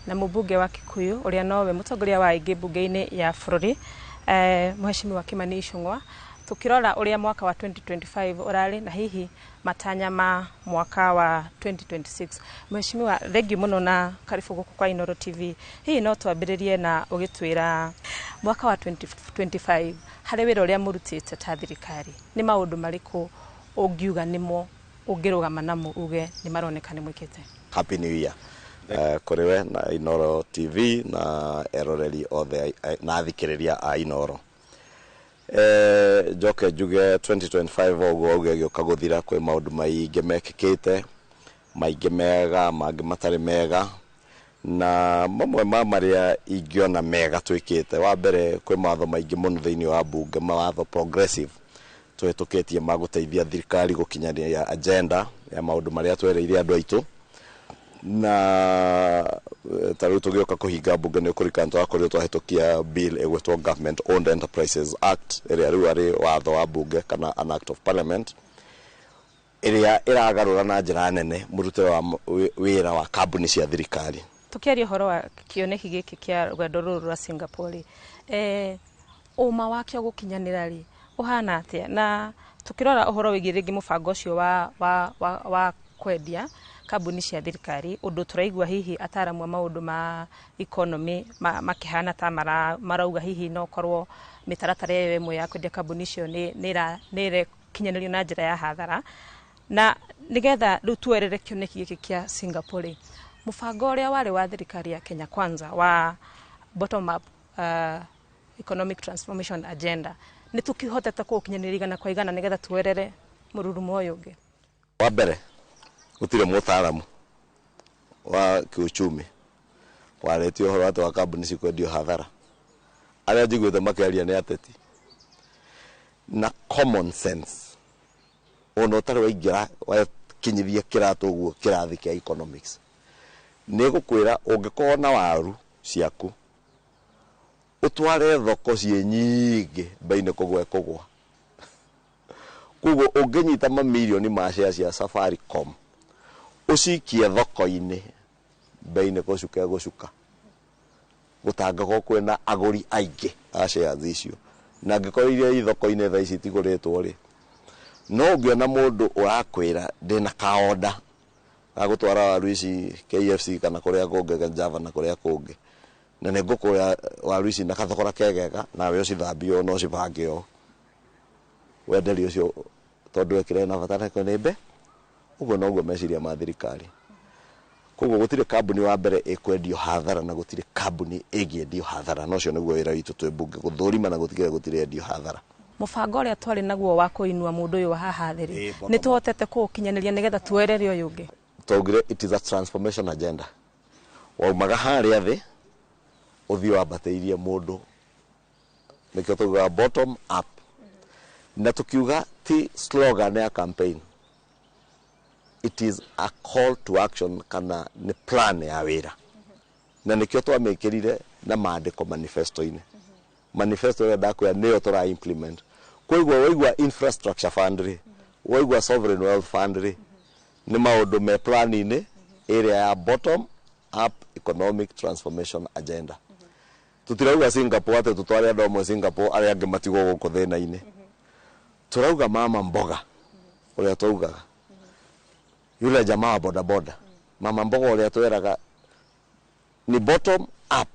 na mũmbunge wa Kikuyu ũrĩa nowe mũtongoria wa aingĩ mbunge-inĩ ya bũrũri, Mheshimiwa Kimani Ichung'wa, tukirora uria mwaka wa 2025 urari na hihi matanya ma mwaka wa 2026. Mheshimiwa, thengiũ mũno na karibu gũkũ kwa Inoro TV. Hihi no twambĩrĩrie na ũgĩtwĩra mwaka wa 2025 harĩ wĩra ũrĩa mũrutĩte ta thirikari, nĩ maũndũ marĩkũ ũngiuga nĩmo ũngĩrũgama namo uge nĩ maroneka nĩ mwĩkĩte?
Happy New Year kũrĩ we na Inoro TV na eroreri othe na athikĩrĩria a Inoro. Njoke njuge 2025 ũguo ũgĩũka gũthira kwĩ maũndũ maingĩ mekĩkĩte, maingĩ mega, mangĩ matarĩ mega, na mamwe ma marĩa ingĩona mega twĩkĩte. Wa mbere kwĩ mawatho maingĩ mũno thĩinĩ wa mbunge, mawatho progressive tũhĩtũkĩtie ma gũteithia thirikari gũkinyanĩria agenda ya maũndũ marĩa twereire andũ aitũ. Na ta rĩu tũgĩũka kũhinga mbunge nĩ ũkũririkana twakorirwo twahĩtũkia bill ĩgwĩtwo Government Owned Enterprises Act, ĩrĩa rĩu arĩ watho wa mbunge kana an act of parliament, ĩrĩa ĩragarũra na njĩra nene mũrutĩre wa wĩra wa kambuni cia thirikari.
Tũkĩaria ũhoro wa kĩoneki gĩkĩ kĩa rũgendo rũrũ rwa Singapore, ũma wakĩo gũkinyanĩra rĩ ũhana atĩa? Na tũkĩrora ũhoro wĩgiĩ rĩngĩ mũbango ũcio wa kwendia kambuni cia thirikari, ũndũ tũraigua hihi ataramu a maũndũ ma economy makĩhana ta marauga hihi no korwo mĩtaratara ĩyo ĩmwe ya kwendia kambuni icio nĩ ĩrekinyanĩrio na njĩra ya hathara. Na nĩgetha rĩu tuerere kĩoneki gĩkĩ kĩa Singapore, mũbango ũrĩa warĩ wa thirikari ya Kenya Kwanza wa bottom up economic transformation agenda, nĩ tũkĩhotete kũũkinyanĩria igana kwa igana nĩgetha tuerere mũrurumo ũyũ ũngĩ?
Wa mbere gũtirĩ mũtaaramu wa kiuchumi warĩtie ũhoro atĩ wa kambuni cikwendio hathara. Arĩa njiguĩte makĩaria nĩ ateti. Na common sense, ona ũtarĩ waingĩra wakinyithia kĩratũ ũguo kĩrathi kĩa economics, nĩ gũkwĩra ũngĩkorwo na waru ciaku ũtware thoko ciĩ nyingĩ bei nĩ kũgwa ĩkũgwa. Koguo ũngĩnyita mamirioni ma shares cia Safaricom ũcikie thoko-inĩ, bei nĩ gũcuka ĩgũcuka, gũtangĩkorwo kwĩna agũri aingĩ a shares icio. Na angĩkorwo iria i thoko-inĩ thaa ici itigũrĩtwo rĩ, no ũngĩona mũndũ ũrakwĩra ndĩna kaonda ga gũtwara waru ici KFC kana kũrĩa kũngĩ, Java na kũrĩa kũngĩ, na nĩ ngũkũra waru ici na kathogora kegega, nawe ũcithambie ũũ na ũcibange ũũ, wenderio ũcio tondũ ekĩre na bata nakĩo nĩ mbe. Ũguo noguo meciria ma thirikari. Koguo gũtirĩ kambuni wa mbere ĩkwendio hathara na gũtirĩ kambuni ĩngĩendio hathara, na ũcio nĩguo wĩra witũ twĩ mbunge, gũthũrima na gũtigĩrĩra gũtirĩ endio hathara.
Mũbango ũrĩa twarĩ naguo wa kũinua mũndũ ũyũ wa haha thĩ rĩ, nĩ tũhotete kũũkinyanĩria nĩgetha tuoerere ũyũ ũngĩ?
Twaugire it is a transformation agenda. Waumaga harĩa thĩ ũthiĩ wambatĩirie mũndũ, nĩkĩo taugaga bottom up. Na tukiuga ti slogan ya campaign, it is a call to action kana nĩ plan ya wĩra, na nĩkĩo twamĩkĩrire na maandĩko manifesto-inĩ. Manifesto ĩrĩa ndakwĩra nĩyo tũra implement. Koguo waigua infrastructure fund rĩ, waigua sovereign wealth fund rĩ, nĩ maũndũ me plan-inĩ ĩrĩa ya bottom up economic transformation agenda. Tutirauga Singapore atĩ tũtware andũ amwe Singapore, arĩa angĩ matigwo gũkũ thĩna-inĩ. Turauga mama mboga ũrĩa twaugaga, yule jamaa wa bodaboda, mama mboga ũrĩa tweraga ni bottom up.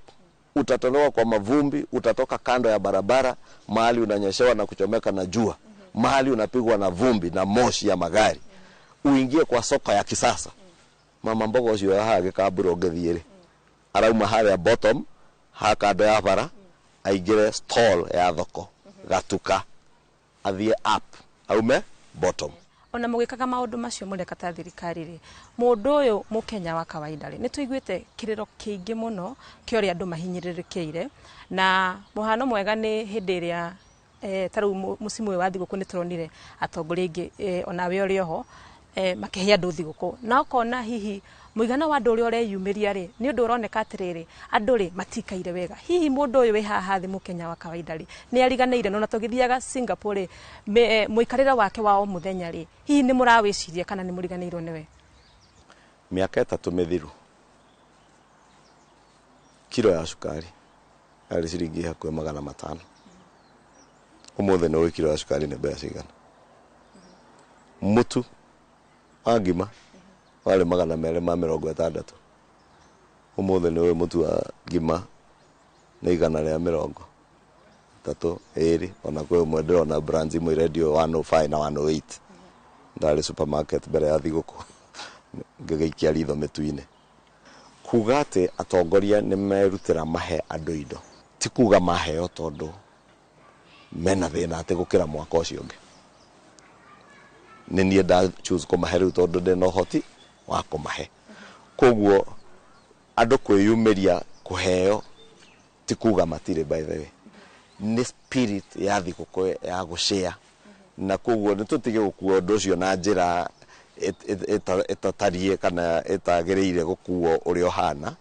Utatolewa kwa mavumbi, utatoka kando ya barabara, mahali unanyeshewa na kuchomeka na jua, mahali unapigwa na vumbi na moshi ya magari, uingie kwa soko ya kisasa. Mama mboga ũcio haha gĩkambura ũngĩthiĩ rĩ, arauma harĩa bottom ha kando ya bara, aingĩre stall ya thoko gatuka, athiĩ up aume bottom.
Ona mũgĩkaga maũndũ macio mũreka ta thirikari rĩ, mũndũ ũyũ mũkenya wa kawaida rĩ, nĩ tũiguĩte kĩrĩro kĩingĩ mũno kĩa ũrĩa andũ mahinyĩrĩrĩkĩire, na mũhano mwega nĩ hĩndĩ ĩrĩa ta rĩu mũcimu ũyũ wa thigũkũ nĩ tũronire atongoria aingĩ onawe ũrĩ oho makĩhe andũ thigũkũ, na ũkona hihi mũigana wa andũ ũrĩa ũreyumĩria rĩ, nĩ ũndũ ũroneka atĩrĩrĩ, andũ rĩ matikaire wega. Hihi mũndũ ũyũ wĩ haha thĩ mũkenya wa kawaida rĩ, nĩ ariganĩire? Na ona tũgĩthiaga Singapore rĩ, mũikarĩre wake wa o mũthenya rĩ, hihi nĩ mũrawĩciria kana nĩ mũriganĩirwo nĩwe?
Mĩaka 3 mĩthiru, kiro ya cukari yarĩ ciringi hakuhĩ 500. Ũmũthĩ nĩ ũĩ kiro ya cukari nĩ mbeca cigana? Mũtu wa ngima warĩ 260. Ũmũthĩ nĩ ũĩ mũtu wa ngima nĩ 132, ona kwĩ ũmwe ndĩrona brands imwe irendio 105 na 108. Ndarĩ supermarket mbere ya thigũkũ ngĩgĩikia ritho mĩtu-inĩ. Kuga atĩ atongoria nĩ merutĩra mahe andũ indo, ti kuga maheo tondũ mena thĩna atĩ gũkĩra mwaka ũcio ũngĩ. Nĩ niĩ nda choose kũmahe rĩu tondũ ndĩna ũhoti wa kũmahe. Koguo andũ kwĩyumĩria kũheo ti kuga matirĩ, by the way, nĩ spirit ya thigũkũ ya gũshare, na koguo nĩ tũtige gũkua ũndũ ũcio na njĩra ĩtatariĩ kana ĩtagĩrĩire gũkuo ũrĩa ũhana.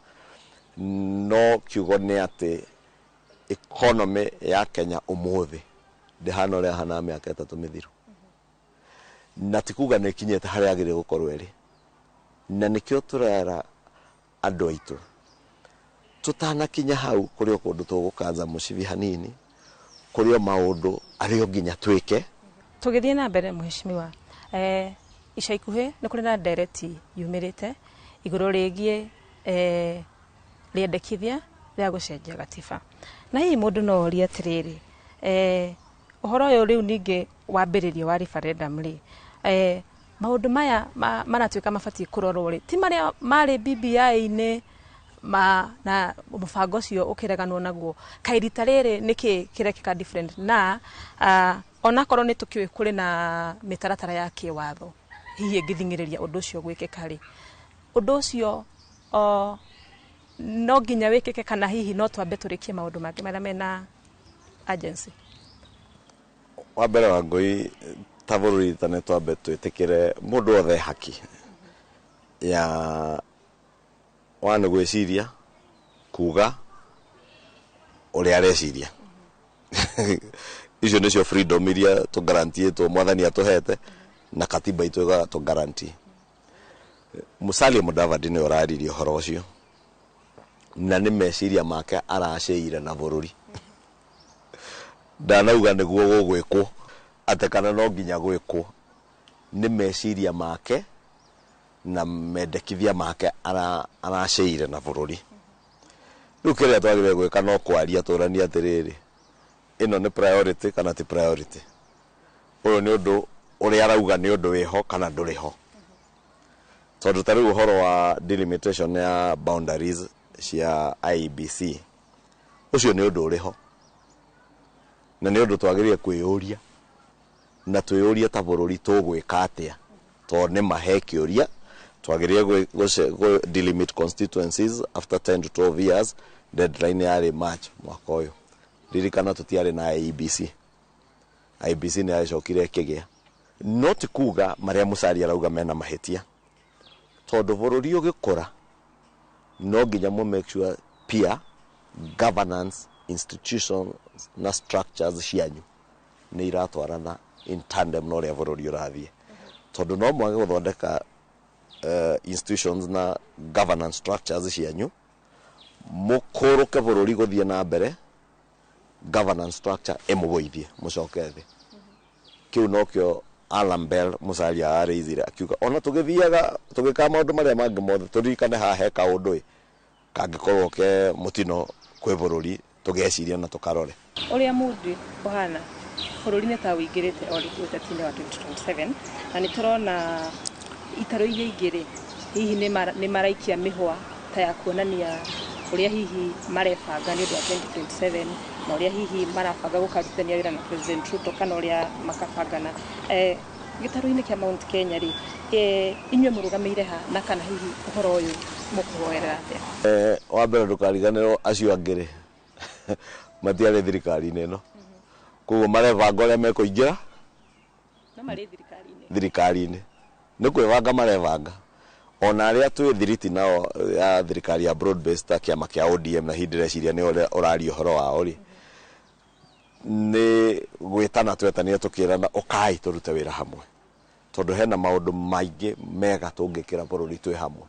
No kiugo nĩ atĩ economy ya Kenya ũmũthĩ ndĩhana ũrĩa ĩhanaga mĩaka 3 mĩthiru, na ti kuga nĩ ĩkinyĩte harĩa yagĩrĩire gũkorwo ĩrĩ. Na nĩkĩo tũrera andũ aitũ tũtanakinya hau, kũrĩ o kũndũ tũgũkanja mũcibi hanini, kũrĩ o maũndũ arĩa o nginya twĩke.
Tũgĩthiĩ na mbere mheshimiwa, ica ikuhĩ nĩ kũrĩ na ndereti yumĩrĩte igũrũ rĩgiĩ rĩendekithia rĩa gũcenjia gatiba, na hihi mũndũ no orie atĩrĩrĩ, ũhoro ũyũ rĩu ningĩ wambĩrĩrio wa referendum rĩ, maũndũ maya maratuĩka mabatiĩ kũrorwo rĩ, ti marĩa marĩ BBI-inĩ na mũbango ũcio ũkĩreganwo naguo, kaĩ rita rĩrĩ nĩkĩ kĩrekĩka different? Na onakorwo nĩ tũkĩũĩ kũrĩ na mĩtaratara ya kĩwatho hihi ĩngĩthing'ĩrĩria ũndũ ũcio gwĩkĩka rĩ, ũndũ ũcio no nginya wĩkĩke kana hihi no twambe tũrĩkie maũndũ mangĩ marĩa mena agency?
Wa mbere wa ngũi ta bũrũri ta nĩ twambe twĩtĩkĩre mũndũ wothe haki ya wa nĩ gwĩciria kuga ũrĩa areciria. Icio nĩcio freedom iria tũgarantiĩtwo mwathani atũhete na katiba itũ ĩgatũgaranti. Musalia Mudavadi nĩ ũraririe ũhoro ũcio na nĩ meciria make aracĩire na bũrũri. Ndanauga nĩguo gũgwĩkwo atĩ kana no nginya gwĩkwo, nĩ meciria make na mendekithia make aracĩire na bũrũri. Rĩu kĩrĩa twagĩrĩire gwĩka no kwaria tũranie atĩrĩrĩ, ĩno nĩ priority kana ti priority, ũyũ nĩ ũndũ ũrĩa arauga nĩ ũndũ wĩho kana ndũrĩ ho. Tondũ ta rĩu ũhoro wa delimitation ya boundaries cia IEBC, ũcio nĩ ũndũ ũrĩ ho na nĩ ũndũ twagĩrĩire kwĩyũria na twĩyũrie ta bũrũri tũgwĩka atĩa, tondũ nĩ mahe kĩũria twagĩrĩire gũ delimit constituencies after 10 to 12 years. Deadline yarĩ March mwaka ũyũ. Ririkana tũtiarĩ na IEBC. IEBC nĩ yacokire ĩkĩgĩa. No ti kuga marĩa Musalia arauga mena mahĩtia, tondũ bũrũri ũgĩkũra no nginya mũ make sure pia governance institutions na structures cianyu nĩ iratwarana in tandem na ũrĩa bũrũri ũrathiĩ, tondũ no mwage gũthondeka institutions na governance structures cianyu mũkũrũke bũrũri gũthiĩ na mbere, governance structure ĩmũgũithie mũcoke thĩ. Kĩu nokĩo alarm bell Musalia arĩithire akiuga ona tũgĩthiaga tũgĩkaga maũndũ marĩa mangĩ mothe tũririkane haha he kaũndũ ĩ kangĩkorwo ke mũtino kwĩ bũrũri tũgeciria na tũkarore.
Ũrĩa mũndũ ũhana bũrũri nĩ ta ũingĩrĩte o rĩngĩ ũteti-inĩ wa 2027, na nĩ tũrona itarũ iria ingĩ rĩ hihi nĩ maraikia mĩhwa ta ya kuonania ũrĩa hihi marebanga nĩ ũndũ wa 2027 na ũrĩa hihi marabanga gũkarutithania wĩra na President Ruto kana ũrĩa makabangana. Gĩtarũ-inĩ kĩa Mount Kenya rĩ, inyuĩ mũrũgamĩire ha na kana hihi ũhoro ũyũ mũkũhoerera atĩa?
Wa mbere ndũkariganĩrwo acio angĩ rĩ matiarĩ thirikari-inĩ ĩno, koguo marebanga ũrĩa mekũingĩra
no marĩ thirikari-inĩ.
Thirikari-inĩ nĩ kwĩbanga marebanga. Ona arĩa twĩ thiriti nao ya thirikari ya broad based ta kĩama kĩa ODM, na hihi ndĩreciria nĩ ũrĩa ũraria ũhoro wao rĩ, nĩ gwĩtana twetanire tũkĩrana ũkai tũrute wĩra hamwe, tondũ hena maũndũ maingĩ mega tũngĩkĩra bũrũri twĩ hamwe.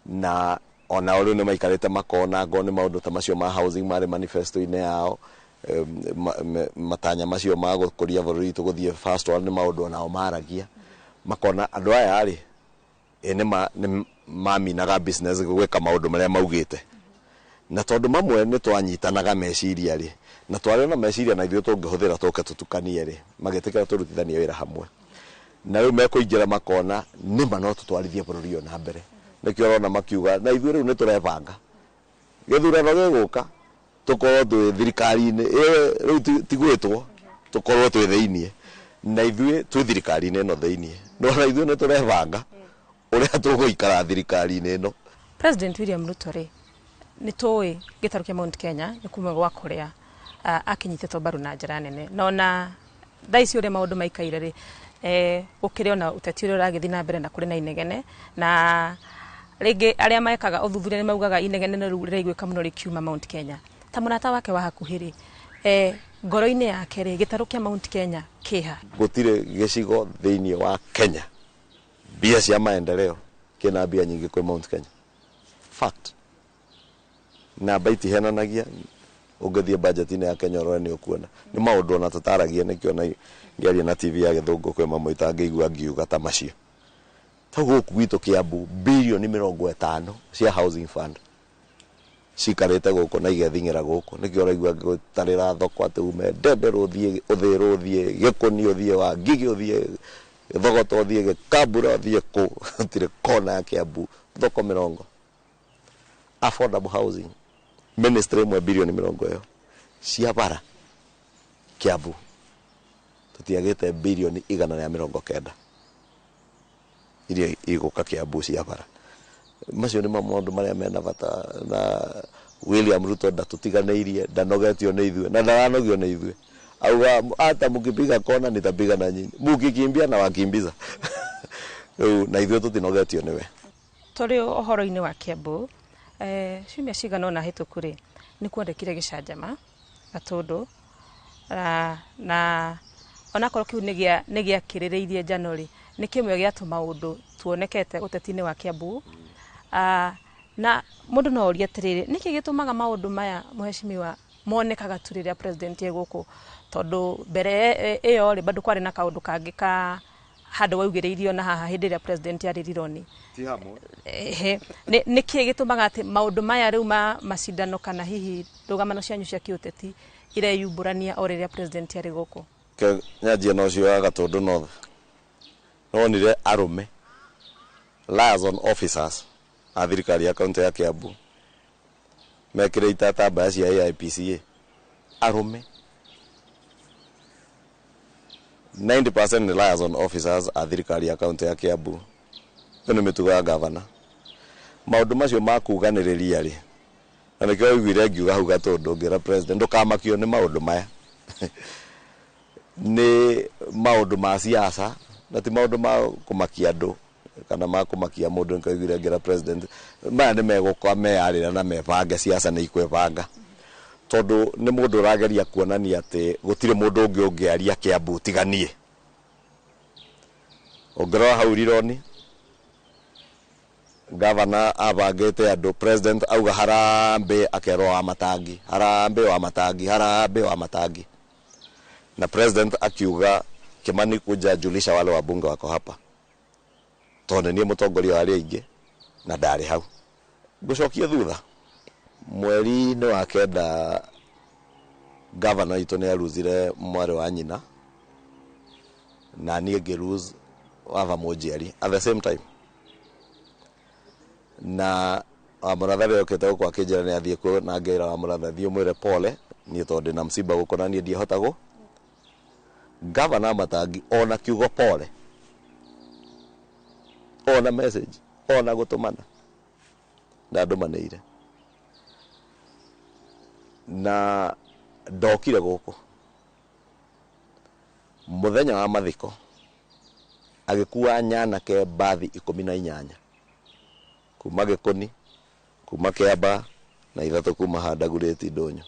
Na ona rĩu nĩ maikarĩte makona ngo nĩ maũndũ ta macio ma housing marĩ manifesto-inĩ yao, matanya macio ma gũkũria bũrũri witũ gũthiĩ first world nĩ maũndũ onao maragia, makona andũ aya rĩ nĩ maminaga business gwĩka maũndũ marĩa maugĩte. Na tondũ mamwe nĩ twanyitanaga meciria rĩ, na twarĩ na meciria na ithuĩ tũngĩhũthĩra tũke tũtukanie rĩ, magĩtĩkĩra tũrutithanie wĩra hamwe. Na rĩu mekũingĩra makona nĩma no tũtwarithie bũrũri ũyũ na mbere. Nĩkĩo ũrona makiuga na ithuĩ rĩu nĩ tũrebanga gĩthurano gĩgũka tũkorwo twĩ thirikari-inĩ rĩu ti gwĩtwo, tũkorwo twĩ thĩiniĩ, na ithuĩ twĩ thirikari-inĩ ĩno thĩiniĩ, no na ithuĩ nĩ tũrebanga ũrĩa tũgũikara thirikari-inĩ ĩno.
President William Ruto rĩ, nĩ tũĩ gĩtarũ kĩa Mount Kenya nĩ kuma gwa kũrĩa akinyitĩtwo mbaru na njĩra nene, na ona thaa ici ũrĩa maũndũ maikaire rĩ, gũkĩrĩ ona ũteti ũrĩa ũragĩthiĩ na mbere na kũrĩ na inegene, na rĩngĩ arĩa mekaga ũthuthuria nĩ maugaga inegene nĩ rĩu rĩraiguĩka mũno rĩkiuma Mount Kenya. Ta mũrata wake wa hakuhĩ rĩ, ngoro-inĩ yake rĩ, gĩtarũ kĩa Mount Kenya kĩha?
Gũtirĩ gĩcigo thĩiniĩ wa Kenya mbia cia maendeleo kĩna mbia nyingĩ kwĩ Mount Kenya. Fact. Namba itihenanagia, ũngĩthiĩ budget-inĩ ya Kenya ũrore nĩ ũkuona. Nĩ maũndũ ona tũtaragia, nĩkĩo na ngĩaria na TV ya gĩthũngũ kwĩ mamwe itangĩigua ngiuga ta macio. Ta gũkũ gwitũ Kiambu bilioni 50 cia housing fund cikarĩte gũkũ na igething'ĩra gũkũ, nĩkĩo ũraigua ngĩgũtarĩra thoko atĩ ume Ndembe ũthiĩ Ũthĩrũ ũthiĩ Gĩkũni ũthiĩ Wangigĩ ũthiĩ Thogoto ũthiĩ Gĩkambura ũthiĩ kũ, gũtirĩ kona ya Kiambu thoko 40. Affordable housing ministry ĩmwe bilioni 40 ĩyo cia bara Kiambu tũtiagĩte bilioni 190 iria igũka Kiambu cia bara. Macio nĩ maũndũ marĩa mena bata, na William Ruto ndatũtiganĩirie, ndanogetio nĩ ithuĩ na ndaranogio nĩ ithuĩ. Auga hata mkipiga kona nitapiga na nyinyi, mkikimbia na wakimbiza. Rĩu na ithuĩ tũtinogetio nĩwe.
Tũrĩ ũhoro-inĩ wa Kiambu, ciumia cigana ũna hĩtũku rĩ, nĩ kwandĩkire gĩcanjama Gatũndũ Na onakorwo kĩu nĩ gĩakĩrĩrĩirie njano rĩ, nĩ kĩmwe gĩa tũmaũndũ tuonekete ũteti-inĩ wa Kiambu. Na mũndũ no orie atĩrĩrĩ, nĩkĩ gĩtũmaga maũndũ maya mheshimiwa monekaga tu rĩrĩa president e gũkũ, tondũ mbere ĩyo rĩ bado kwarĩ na kaũndũ kangĩ ka handũ waugĩrĩirio na haha hĩndĩ ĩrĩa president arĩ Rironi.
Ti hamwe.
Ehe, nĩ kĩ gĩtũmaga atĩ maũndũ maya rĩu ma macindano kana hihi ndũgamano cianyu cia kĩũteti ireyumbũrania o rĩrĩa president arĩ gũkũ?
Ke nyanjie na ũcio wa Gatũndũ North. Nonire arũme liaison officers a thirikari ya kaunti ya Kiambu mekĩrĩte itatambaya cia AIPCA, arũme 90% nĩ liaison officers a thirikari ya kaunti ya Kiambu. Ĩyo nĩ mĩtugo ya gavana. Maũndũ macio ma kuganĩrĩria rĩ, na nĩkĩo waiguire ngiuga hau Gatũndũ ngĩra president ndũkamakio nĩ maũndũ maya. Nĩ maũndũ ma siasa na ti maũndũ ma kũmakia andũ kana ma kũmakia mũndũ. Nĩkĩo waiguire ngĩra president maya nĩ megũka meyarĩra na mebange, siasa nĩ ikwĩbanga, tondũ nĩ mũndũ ũrageria kuonania atĩ gũtirĩ mũndũ ũngĩ ũngĩaria Kiambu tiga niĩ. Ũngĩrora hau Rironi, gavana abangĩte andũ, president auga harambee, akerwo wa Matangi, harambee wa Matangi, harambee wa Matangi, na president akiuga Kimani kuja julisha wale wabunge wako hapa, tondũ niĩ mũtongoria wa arĩa aingĩ na ndarĩ hau. Ngũcokia thutha mweri-inĩ wa 9, gavana witũ nĩ aruzire mwarĩ wa nyina na niĩ ngĩ lose watha mũnjiari at the same time, na Wamũratha rĩrĩa okĩte gũkũ akĩnjĩra nĩ athiĩ kuo, na ngĩra Wamũratha thiĩ ũmwĩre pole, niĩ tondũ ndĩna msiba gũkũ na niĩ ndiahota gũ gavana Matangi ona kiugo pole, ona message, ona gũtũmana ndandũmanĩire, na ndokire gũkũ mũthenya wa mathiko agĩkua nyanake mbathi 18 kuma Gĩkũni, kuma Kĩamba na 3 kuma Handagurĩti Ndũnyũ.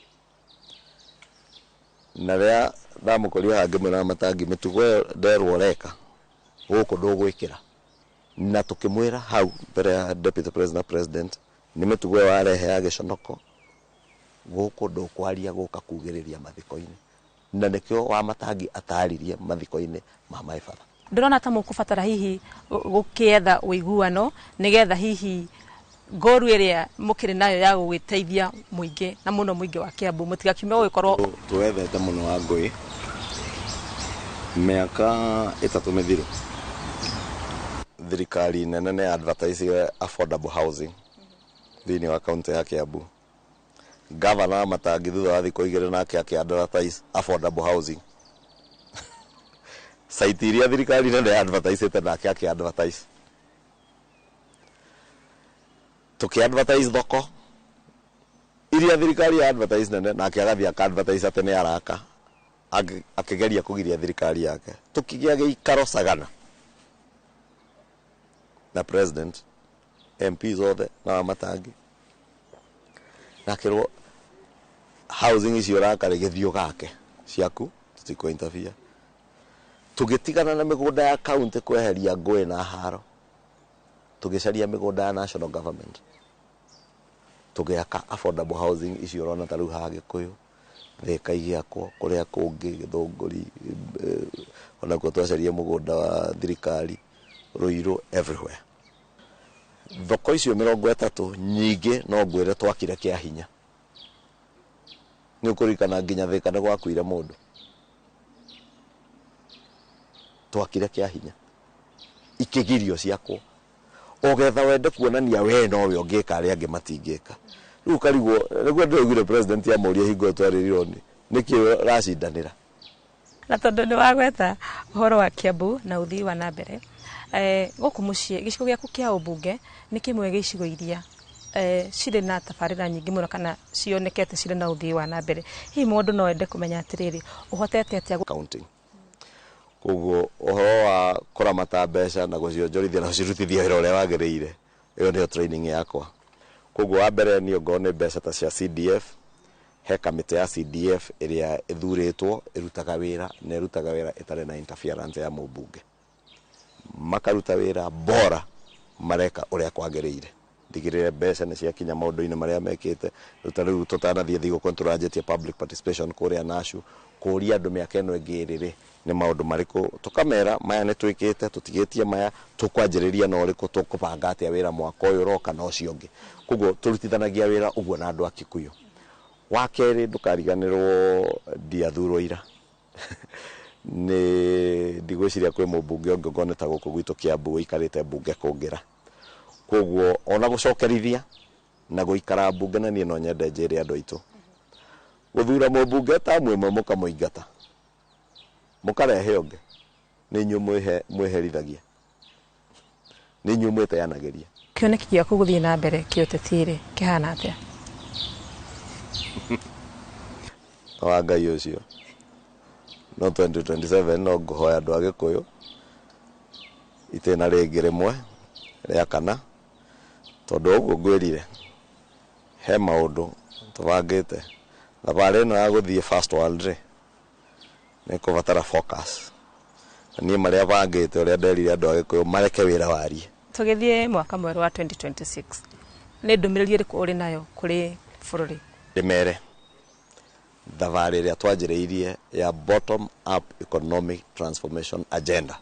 Na rĩrĩa ndamũkorire haha ngĩmwĩra Matangi mĩtugo ĩyo nderwo ũreka gũkũ ndũgwĩkĩra, na tũkĩmwĩra hau mbere ya deputy president na president nĩ mĩtugo ĩyo warehe ya gĩconoko gũkũ ndũkwaria gũka kugĩrĩria mathiko-inĩ, na nĩkĩo wa Matangi ataririe mathiko-inĩ ma my father.
Ndĩrona ta mũkũbatara hihi gũkĩetha ũiguano nĩgetha hihi ngoru ĩrĩa mũkĩrĩ nayo ya gũgĩteithia mũingĩ na mũno mũingĩ wa Kiambu mũtigakiume gũgĩkorwo
Twethete mũno wa ngũĩ mĩaka 3 mĩthiru. Thirikari nene nĩ advertise affordable housing thĩinĩ wa kaunti ya Kiambu. Gavana wa Matangi thutha wa thikũ 2 nake akĩ advertise affordable housing. Site iria thirikari nene advertise nake akĩ advertise. Tũkĩ advertise thoko iria thirikari ya advertise nene nake agathiĩ aka advertise atĩ nĩ araka, akĩgeria kũgiria thirikari yake. Tũkĩgĩa gĩikaro Sagana na president, MPs othe na wa Matangi, na akĩrwo housing icio ũraka rĩ gĩthiĩ ũgake ciaku, tũtikũ interfere. Tũgĩtigana na mĩgũnda ya county kweheria ngũĩ na haro, tũgĩcaria mĩgũnda ya national government, tũgĩaka affordable housing icio ũrona ta rĩu haha Gĩkũyũ, Thĩka igĩakwo, kũrĩa kũngĩ Gĩthũngũri, onakuo twacaria mũgũnda wa thirikari, Ruiru, everywhere. Thoko icio 30 nyingĩ no ngwĩre twakire kĩa hinya. Nĩ ũkũririkana nginya Thĩka nĩ gwakuire mũndũ. Twakire kĩa hinya, ikĩgirio ciakwo, ogetha wende kuonania we nowe ũngĩka arĩa angĩ matingĩka. Rĩu ũkarigwo nĩguo ndĩraugire president amũria hingo ĩyo twarĩ Rironi nĩkĩ ũracindanĩra.
Na tondũ nĩ wagweta ũhoro wa Kiambu na ũthii wa na mbere, gũkũ mũciĩ gĩcigo gĩaku kĩa ũmbunge nĩ kĩmwe gĩa icigo iria cirĩ na tabarĩra nyingĩ mũno kana cionekete cirĩ na ũthii wa na mbere. Hihi mũndũ no ende kũmenya atĩrĩrĩ, ũhotete atĩa
accounting? Koguo ũhoro wa kũramata mbeca na gũcionjorithia na gũcirutithia wĩra ũrĩa wagĩrĩire, ĩyo nĩyo training yakwa. Koguo wa mbere niĩ ongorwo nĩ mbeca ta cia CDF, He kamĩtĩ ya CDF ĩrĩa ĩthurĩtwo ĩrutaga wĩra, na ĩrutaga wĩra ĩtarĩ na interference ya mũmbunge. Makaruta wĩra bora, mareka ũrĩa kwagĩrĩire. Ndigĩrĩre mbeca nĩ ciakinya maũndũ-inĩ marĩa mekĩte. Rĩu ta rĩu tũtanathiĩ thigũkũ nĩ tũranjĩtie public participation kũrĩa Nashu, kũria andũ mĩaka ĩno ĩngĩ ĩrĩ rĩ, nĩ maũndũ marĩkũ, tũkamera maya nĩ twĩkĩte, tũtigĩtie maya, tũkwanjĩrĩria na ũrĩkũ, tũkũbanga atĩa wĩra mwaka ũyũ ũroka na ũcio ũngĩ. Koguo tũrutithanagia wĩra ũguo na andũ a Kikuyu. Wa kerĩ, ndũkariganĩrwo ndiathurwo ira. Nĩ ndigwĩciria kwĩ mũmbunge ũngĩ ũngĩoneka ta gũkũ gwitũ Kiambu ũikarĩte mbunge kũngĩra. Koguo ona gũcokerithia na gũikara mbunge, na niĩ no nyende njĩre andũ aitũ, gũthura mũmbunge tamu ĩmwe mũkamũingata mũkarehe ũngĩ, nĩ inyuĩ mwĩherithagia, nĩ inyuĩ mwĩteanagĩria.
Kĩoneki gĩaku gũthiĩ na mbere kĩũteti rĩ, kĩhana atĩa?
Wa Ngai ũcio no 2027 no ngũhoya andũ a Gĩkũyũ itĩna rĩngĩ rĩmwe rĩa kana, tondũ ũguo ngwĩrire he maũndũ tũbangĩte. Thabarĩ ĩno ya gũthiĩ first world rĩ, nĩ kũbatara focus. Na niĩ marĩa bangĩte, ũrĩa nderire andũ a Gĩkũyũ mareke wĩra warie.
Tũgĩthiĩ mwaka mwerũ wa 2026, nĩ ndũmĩrĩri ĩrĩkũ ũrĩ nayo kũrĩ bũrũri?
Ndĩmere thabarĩ ĩrĩa twanjĩrĩirie ya bottom up economic transformation agenda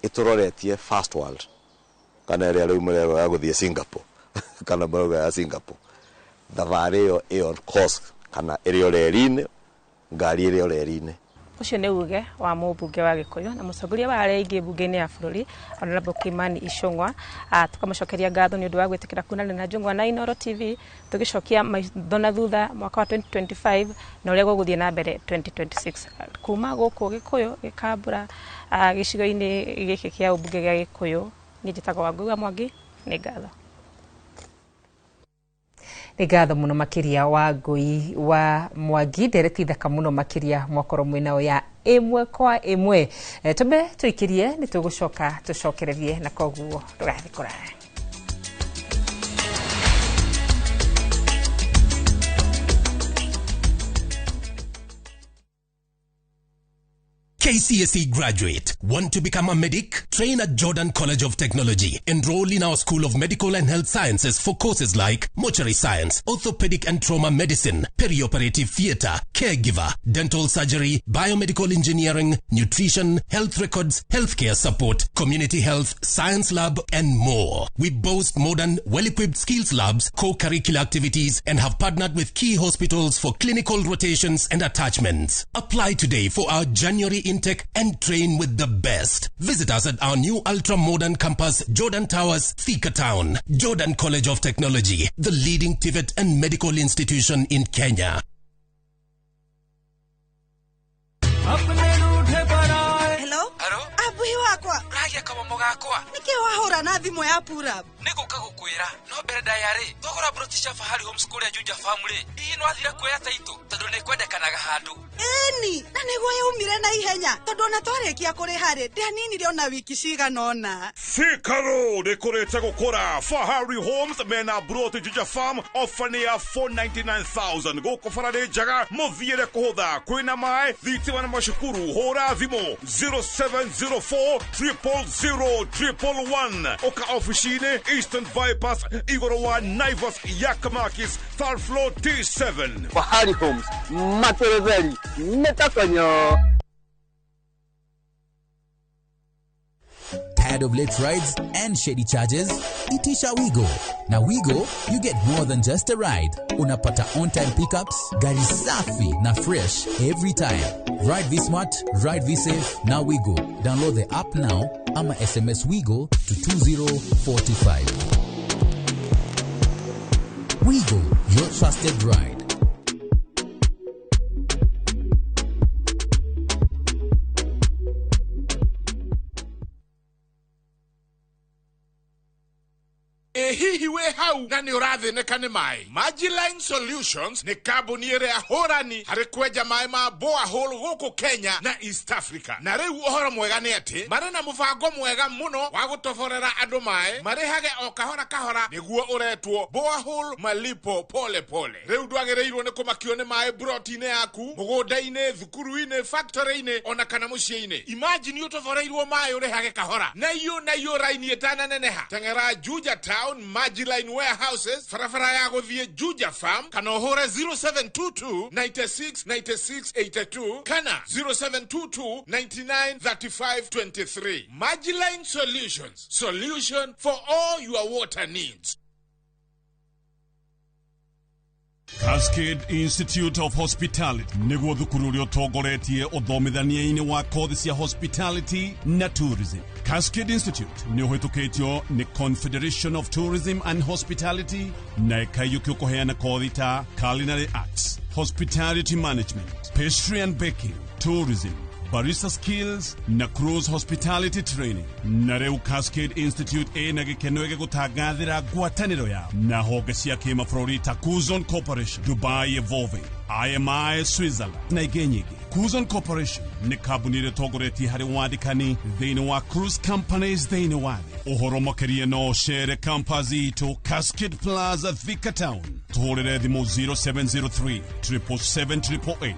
ĩtũroretie first world, kana ĩrĩa rĩu mũrerwo ya gũthiĩ Singapore, kana mũrauga ya Singapore. Thabarĩ ĩyo ĩ on course, kana ĩrĩ o reri-inĩ, ngari ĩrĩ o reri-inĩ.
Ũcio nĩ uge wa mũmbunge wa Gĩkũyũ na mũtongoria wa arĩa aingĩ mbunge-inĩ ya bũrũri, Honorable Kimani Ichung'wa. Tũkamũcokeria ngatho nĩ ũndũ wa gwĩtĩkĩra kuonana na Njũng'wa na Inooro TV, tũgĩcokia maitho na thutha mwaka wa 2025 na ũrĩa gũgũthiĩ na mbere 2026. Kuma gũkũ Gĩkũyũ Gĩkambura, gĩcigo-inĩ gĩkĩ kĩa ũmbunge gĩa Gĩkũyũ, niĩ njĩtagwo Wangũi wa Mwangi. Nĩ ngatho.
Nĩ ngatho mũno makĩria wa Ngũi wa Mwangi, ndereti thaka mũno makĩria mwakorwo mwĩnao ya ĩmwe kwa ĩmwe. Tumbe tũikĩrie, nĩ tũgũcoka tũcokererie, na koguo ndũgathiĩ kũraya.
KCSE graduate. Want to become a medic? Train at Jordan College of Technology. Enroll in our School of Medical and Health Sciences for courses like mortuary science, orthopedic and trauma medicine, perioperative theater, caregiver, dental surgery, biomedical engineering, nutrition, health records, healthcare support, community health, science lab, and more. We boast modern, well-equipped skills labs, co-curricular activities, and have partnered with key hospitals for clinical rotations and attachments. Apply today for our January intake and train with the best. Visit us at our new ultra-modern campus, Jordan Towers, Thika Town. Jordan College of Technology, the leading TVET and medical institution in Kenya.
Hello? Abuhi wakwa.
Ragia kamomo gakwa.
Nĩkĩ wahũra na thimũ ya purab?
Nĩ gũka gũkwĩra no mbere ndaya rĩ, twagũra broti cia Fahari Homes kũrĩa Juja Farm rĩ, hihi nĩwathire kuoya taitũ tondũ nĩ kwendekanaga handũ?
Ĩni, na nĩguo yaumire na ihenya tondũ ona twarĩkia kũrĩha rĩ, ndĩaninire ona wiki cigana ũna.
Thika Road ĩkũrĩte gũkũra. Fahari Homes mena broti Juja Farm, ofa nĩ ya 499,000. Gũkũ bara nĩ njega, mũthiĩre kũhũtha, kwĩna maĩ, thitima na macukuru. Hũra thimũ 0704 000 111. Ũka ofici-inĩ Eastern Bypass, igũrũ wa Naivas Yakamakis, third floor T7.
Fahari Homes, materetheri nĩtakonyo.
Tired of late rides and shady charges? Itisha Wigo. Na Wigo, you get more than just a ride. Unapata on-time pickups, gari safi na fresh every time. Ride V Smart, ride V Safe, na Wigo. Download the app now ama SMS Wigo to 20425. Wigo, your trusted ride.
Ĩ hihi wĩ hau na nĩ ũrathĩnĩka nĩ maĩ? Magiline Solutions nĩ kambuni ĩrĩa hũrani harĩ kwenja maĩ ma borehole gũkũ Kenya na East Africa. Na rĩu ũhoro mwega nĩ atĩ marĩ na mũbango mwega mũno wa gũtoborera andũ maĩ marĩhage o kahora kahora, nĩguo ũretwo borehole malipo pole pole. Rĩu ndwagĩrĩirwo nĩ kũmakio nĩ maĩ broti-inĩ yaku, mũgũnda-inĩ, thukuru-inĩ, factory-inĩ ona kana mũciĩ-inĩ. Imagine ũtoboreirwo maĩ ũrĩhage kahora na iyo na iyo raini ĩtananeneha. Teng'era Juja Town, Magiline Warehouses, barabara ya gũthiĩ Juja Farm, kana ũhũre 0722 96 96 82 kana 0722 99 35 23. Magiline Solutions, solution for all your water needs.
Cascade Institute of Hospitality nĩguo thukuru ũrĩa ũtongoretie ũthomithania-inĩ wa kothi cia hospitality na tourism. Cascade Institute nĩ ũhĩtũkĩtio nĩ Confederation of Tourism and Hospitality na ĩkaiyũkio kũheana kothi ta culinary arts, hospitality management, pastry and baking, tourism, barista skills na cruise hospitality training. Na rĩu Cascade Institute ĩna gĩkeno gĩgũtangathĩra ngwatanĩro yao na honge cia kĩmabũrũri ta Kuzon Corporation, Dubai Evolving, IMI Switzerland na ingĩ nyingĩ. Kuzon Corporation nĩ kambuni ĩrĩa ĩtongoretie harĩ wandĩkani thĩinĩ wa cruise companies thĩinĩ wa thĩ. Ũhoro makĩria no ũcere campus itũ Cascade Plaza, Thika Town. Tũhũrĩre thimũ 0703 777 888.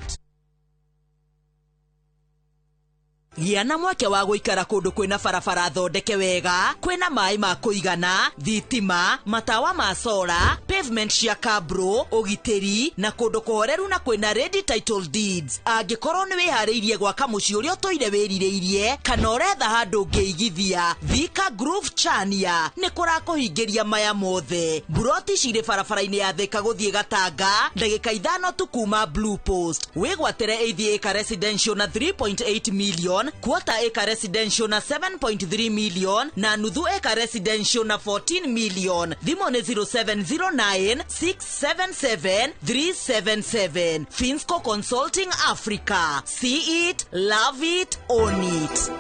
Gĩa na mweke wa gũikara kũndũ kwĩna barabara thondeke wega, kwĩna maĩ ma kũigana, thitima, matawa ma sora, pavement cia kabro, ũgitĩri na kũndũ kũhoreru na kwĩna ready title deeds. Angĩkorwo nĩ wĩharĩirie gwaka mũciĩ ũrĩa ũtũire wĩrirĩirie kana ũretha handũ ũngĩigithia, Thika Groove Chania nĩ kũrakũhingĩria maya mothe. Mburoti cirĩ barabara-inĩ ya Thika gũthiĩ Gatanga, ndagĩka 5 tu kuma Blue Post. Wĩgwatĩre 8 acre residential na 3.8 million, quarter acre residential na 7.3 million na nuthu acre residential na 14 million. Thimũ nĩ 0709 677 377. Finsco Consulting Africa. See it, love it, own it.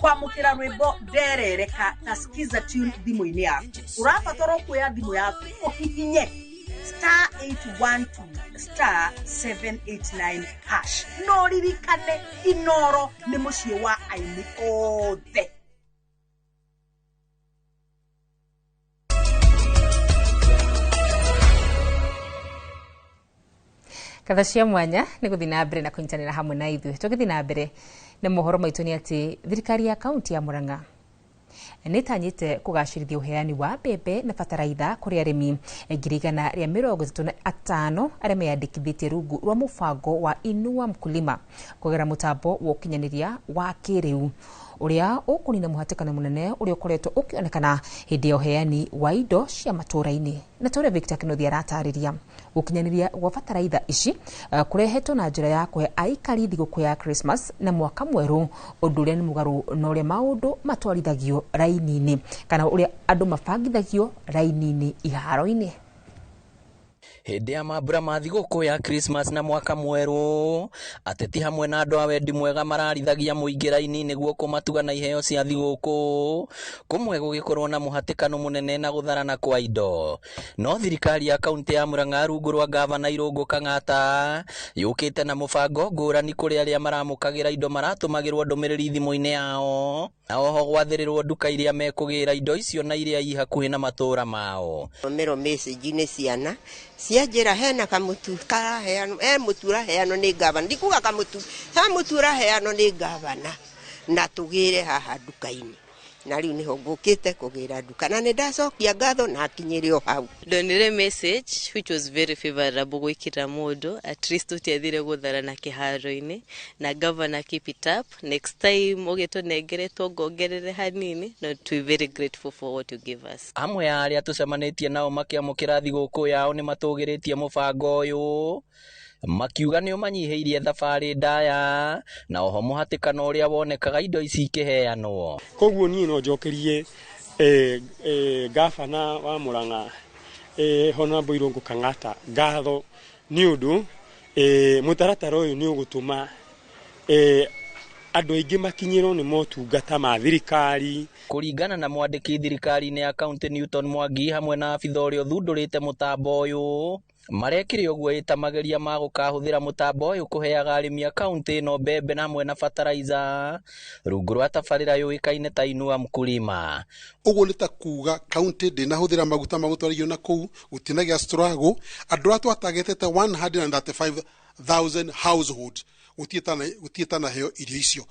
Kwamukira rwimbo nderereka na skiza tune thimũ-inĩ yaku. Ũrabatara kuoya thimũ yaku ũhihinye star 812 star 789 hash. No ririkane Inoro nĩ mũciĩ wa aini othe.
Katha cia mwanya nĩ gũthiĩ na mbere na kũnyitanĩra hamwe na ithuĩ. Tũgĩthiĩ na mbere na mohoro maitũ nĩ atĩ thirikari ya kaunti ya Murang'a nĩ ĩtanyĩte kũgacĩrithia ũheani wa mbembe na bataraitha kũrĩ arĩmi 135,000 arĩa meyandĩkithĩtie rungu rwa mũbango wa Inua Mkulima kũgerera mũtambo wa ũkinyanĩria wa kĩrĩu ũrĩa ũkũnina mũhatĩkano mũnene ũrĩa ũkoretwo ũkĩonekana hĩndĩ ya ũheani wa indo cia matũũra-inĩ. Na ta ũrĩa Victor Kĩnuthia aratarĩria, gũkinyanĩria gwa bataraitha ici kũrehetwo na njĩra ya kũhe aikari thigũkũ ya Christmas na mwaka mwerũ, ũndũ ũrĩa nĩ mũgarũ na ũrĩa maũndũ matwarithagio raini-inĩ kana ũrĩa andũ mabangithagio raini-inĩ iharo-inĩ.
Hĩndĩ ya mambura ma thigũkũ ya Christmas na mwaka mwerũ, ateti hamwe na andũ a wendi mwega mararithagia mũingĩ raini nĩguo kũmatuga na iheo cia thigũkũ, kũmwe gũgĩkorwo na mũhatĩkano mũnene na gũtharana kwa indo. No thirikari ya kaunti ya Murang'a rungu rwa gavana Irũngũ Kang'ata yũkĩte na mũbango ngũrani kũrĩ arĩa maramũkagĩra indo maratũmagĩrwo ndũmĩrĩri thimũ-inĩ yao, na oho gwathĩrĩrwo nduka iria mekũgĩra indo icio na iria i hakuhĩ na matũũra mao.
Mero message-inĩ ciana cianjĩra hena kamũtu karaheanwo, he mũtu ũraheanwo nĩ gavana, ndikuga kamũtu, he mũtu ũraheanwo nĩ gavana na tũgĩre haha nduka-inĩ. Na rĩu nĩho ngũkĩte kũgĩra nduka, na nĩ ndacokia ngatho na akinyĩre o hau.
Ndonire message which was very favorable gwikira mundu, at least tutiathire gutharana kiharo-ini. Na governor, keep it up. Next time ugitunengere tuongongerere hanini. No, to very grateful for what you give us.
Amwe a arĩa tũcemanĩtie nao makĩamũkĩra thigũkũ yao nĩ matũgĩrĩtie mũbango ũyũ, makiuga nĩ ũmanyihĩirie thabarĩ ndaya na oho mũhatĩkano ũrĩa wonekaga indo ici ikĩheanwo.
Koguo niĩ no njokerie gabana wa Murang'a, Honorable Irungu Kang'ata, ngatho nĩ ũndũ mũtaratara ũyũ nĩ ũgũtũma andũ aingĩ makinyĩrwo nĩ motungata ma thirikari.
Kũringana na mwandĩki thirikari-inĩ ya kaunti Newton Mwangi hamwe na abitha ũrĩa ũthundũrĩte mũtambo ũyũ, marekire ũguo ĩta mageria ma gũkahũthĩra mũtambo ũyũ kũheaga arĩmi a kaunti ĩno mbembe na hamwe na fertilizer rungu rwa tabarĩra yũĩkaine ta Inua Mkulima.
Ũguo nĩ ta kuga kaunti ndĩnahũthĩra maguta ma gũtwara irio na kũu, gũtinagĩa struggle. Andũ arĩa twatagetete 135,000 household gũtirĩ tanaheo irio icio.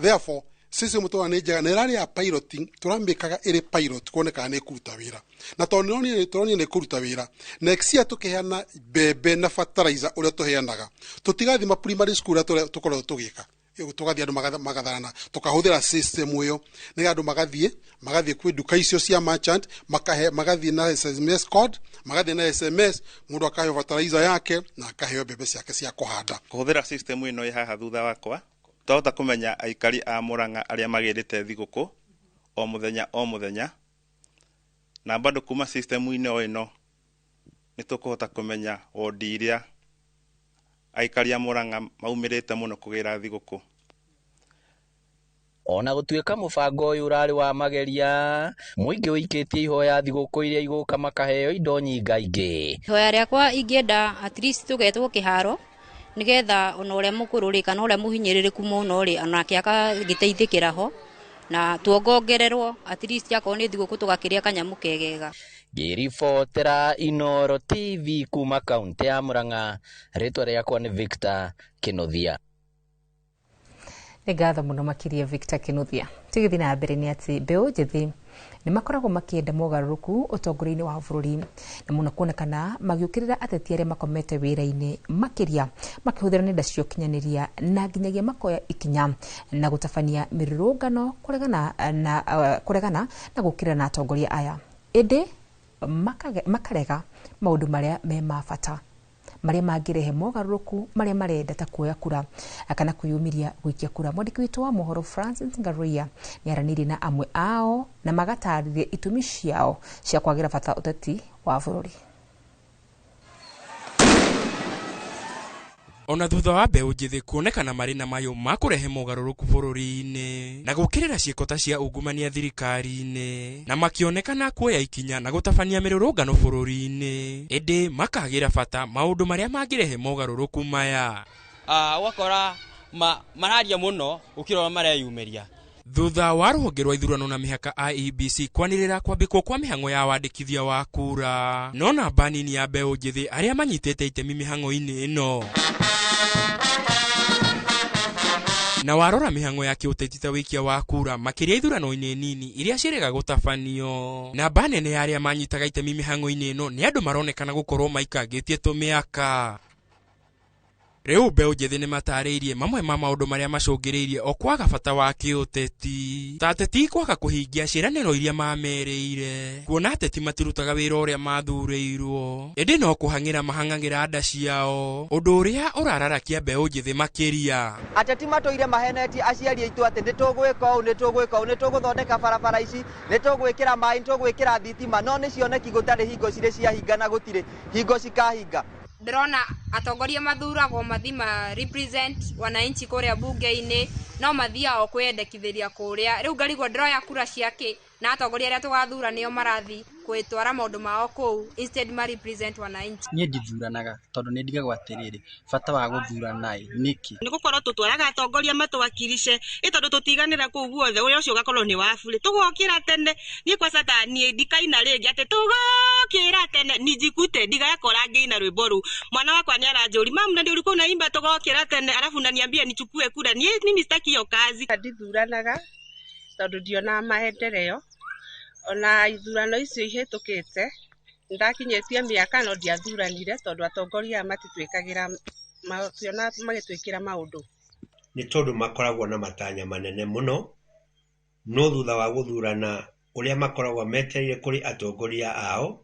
Therefore system tũrona nĩ njega na ĩrarĩ ya piloting, tũramĩkaga ĩrĩ pilot kuone kana nĩ ĩkũruta wĩra, na tondũ tũronire nĩ ĩkũruta wĩra, next year tũkĩheana mbembe na fertilizer ũrĩa tũheanaga, tũtigathima primary school ũrĩa tũkoragwo tũgĩka, tũgathiĩ andũ magatharana, tũkahũthĩra system ĩyo nĩgetha andũ magathiĩ kwĩ nduka icio cia merchant, makahe, magathiĩ na SMS code, magathiĩ na SMS, mũndũ akaheo fertilizer yake na akaheo mbembe ciake cia kũhanda.
Kũhũthĩra system ĩno ĩ haha thutha wakwa, twahota kũmenya aikari a Murang'a arĩa magĩrĩte thigũkũ o mũthenya o mũthenya, na bado kuma system-inĩ o ĩno nĩ tũkũhota kũmenya wondi iria aikari a Murang'a maumĩrĩte mũno kũgĩra thigũkũ.
Ona gũtuĩka mũbango ũyũ ũrarĩ wa mageria, mũingĩ ũikĩtie ihoya thigũkũ iria igũka makaheo indo nyingaingĩ.
Ihoya rĩakwa ingĩenda at least tũgetwo kĩharo nigetha ona ũrĩa mũkũrũ rĩ kana ũrĩa mũhinyĩrĩrĩku mũno rĩ onake akagĩteithĩkĩra ho, na tuongongererwo at least akorwo nĩ thigũkũ tũgakĩrĩa kanyamũ kegega.
Ngĩribotera Inooro TV kuma kaunti ya Murang'a, rĩtwa rĩakwa nĩ Victor Kinuthia.
Nĩ ngatho mũno makĩria Victor Kinuthia. Tũgĩthiĩ na mbere nĩ atĩ mbeũ njĩthĩ nĩ makoragwo makĩenda mogarũrũku ũtongoria-inĩ wa bũrũri, na mũno kuonekana magĩũkĩrĩra ateti arĩa makomete wĩra-inĩ, makĩria makĩhũthĩra nenda cia ũkinyanĩria na nginyagia makoya ikinya na gũtabania mĩrũrũngano kũregana na gũũkĩrĩra na atongoria aya, ĩndĩ makarega maũndũ marĩa me ma bata marĩa mangĩrehe mogarũrũku marĩa marenda ta kuoya kura kana kwĩyumĩria gũikia kura. Mwandĩki witũ wa mohoro Francis Ngaruiya nĩaranĩirie na amwe ao na magatarĩria itũmi ciao cia kwagĩra bata ũteti wa bũrũri.
Ona thutha wa mbeũ njĩthĩ kuonekana marĩ na mayũ ma kũrehe mogarũrũku bũrũri-inĩ na gũkĩrĩra ciĩko ta cia ungumania thirikari-inĩ, na makĩonekana kuoya ikinya na gũtabania mĩrũrũngano bũrũri-inĩ, ĩndĩ makagĩra bata maũndũ marĩa mangĩrehe mogarũrũku maya.
Ũgakora mararia mũno gũkĩra ũrĩa mareyumĩria.
Thutha wa rũhonge rwa ithurano na mĩhaka IEBC kwanĩrĩra kwambĩkwo kwa mĩhang'o ya wandĩkithia wa kura, no namba nini ya mbeũ njĩthĩ arĩa manyitĩte itemi mĩhang'o-inĩ ĩno. Na warora mĩhang'o ya kĩũteti ta wĩikia wa kura makĩria ithurano-inĩ nini iria ciĩrĩga gũtabanio, namba nene ya arĩa manyitaga itemi mĩhang'o-inĩ ĩno nĩ andũ maronekana gũkorwo maikangĩtie tũmĩaka. Rĩu mbeũ njĩthĩ nĩ matarĩirie mamwe ma maũndũ marĩa macũngĩrĩirie o kwaga bata wa kĩũteti, ta ateti kwaga kũhingia ciĩranĩro iria mamerĩire, kuona ateti matirutaga wĩra ũrĩa mathurĩirwo, ĩndĩ no kũhang'ĩra mahang'agĩra nda ciao, ũndũ ũrĩa ũrararakia mbeũ njĩthĩ makĩria.
Ateti matũire mahenetie aciari aitũ atĩ nĩ tũgwĩka ũũ, nĩ tũgwĩka ũũ, nĩ tũgũthondeka barabara ici, nĩ tũgwĩkĩra maĩ, nĩ tũgwĩkĩra thitima, no nĩ cioneki gũtarĩ hingo cirĩ ciahinga na gũtirĩ hingo cikahinga.
Ndĩrona atongoria mathuragwo mathi ma represent wananchi kũrĩa bunge-inĩ, no mathiaga o kwĩyendekithĩria kũrĩa. Rĩu ngarigwo ndĩroya kura ciake na atongoria arĩa tũgathura nĩo marathi gwĩtwara maũndũ mao kũu instead ma represent wananchi.
Niĩ ndithuranaga tondũ nĩ ndigagwo atĩrĩrĩ, bata wa gũthurana ĩ nĩkĩ?
Nĩ gũkorwo tũtwaraga atongoria matũwakilishe, ĩ tondũ tũtiganĩra kũu guothe, ũrĩa ũcio ũgakorwo nĩ wa burĩ. Tũgokĩra tene, niĩ kwanza ta niĩ ndikaina rĩngĩ atĩ tũgokĩra tene, nijikute ndigakora ngĩina rwĩmbo rũu. Mwana wakwa nĩ aranjũria, mamu na ndio ulikuwa unaimba tũgokĩra tene alafu unaniambia nichukue kura. Niĩ mimi sitaki hiyo kazi.
Ndithuranaga
Tondũ ndionaga maendeleo. Ona ithurano icio ihĩtũkĩte ndakinyĩtie mĩaka no ndiathuranire tondũ atongoria aya matitwĩkagĩra mationa magĩtwĩkĩra maũndũ.
Nĩ tondũ makoragwo na matanya manene mũno, no thutha wa gũthurana ũrĩa makoragwo metereire kũrĩ atongoria ao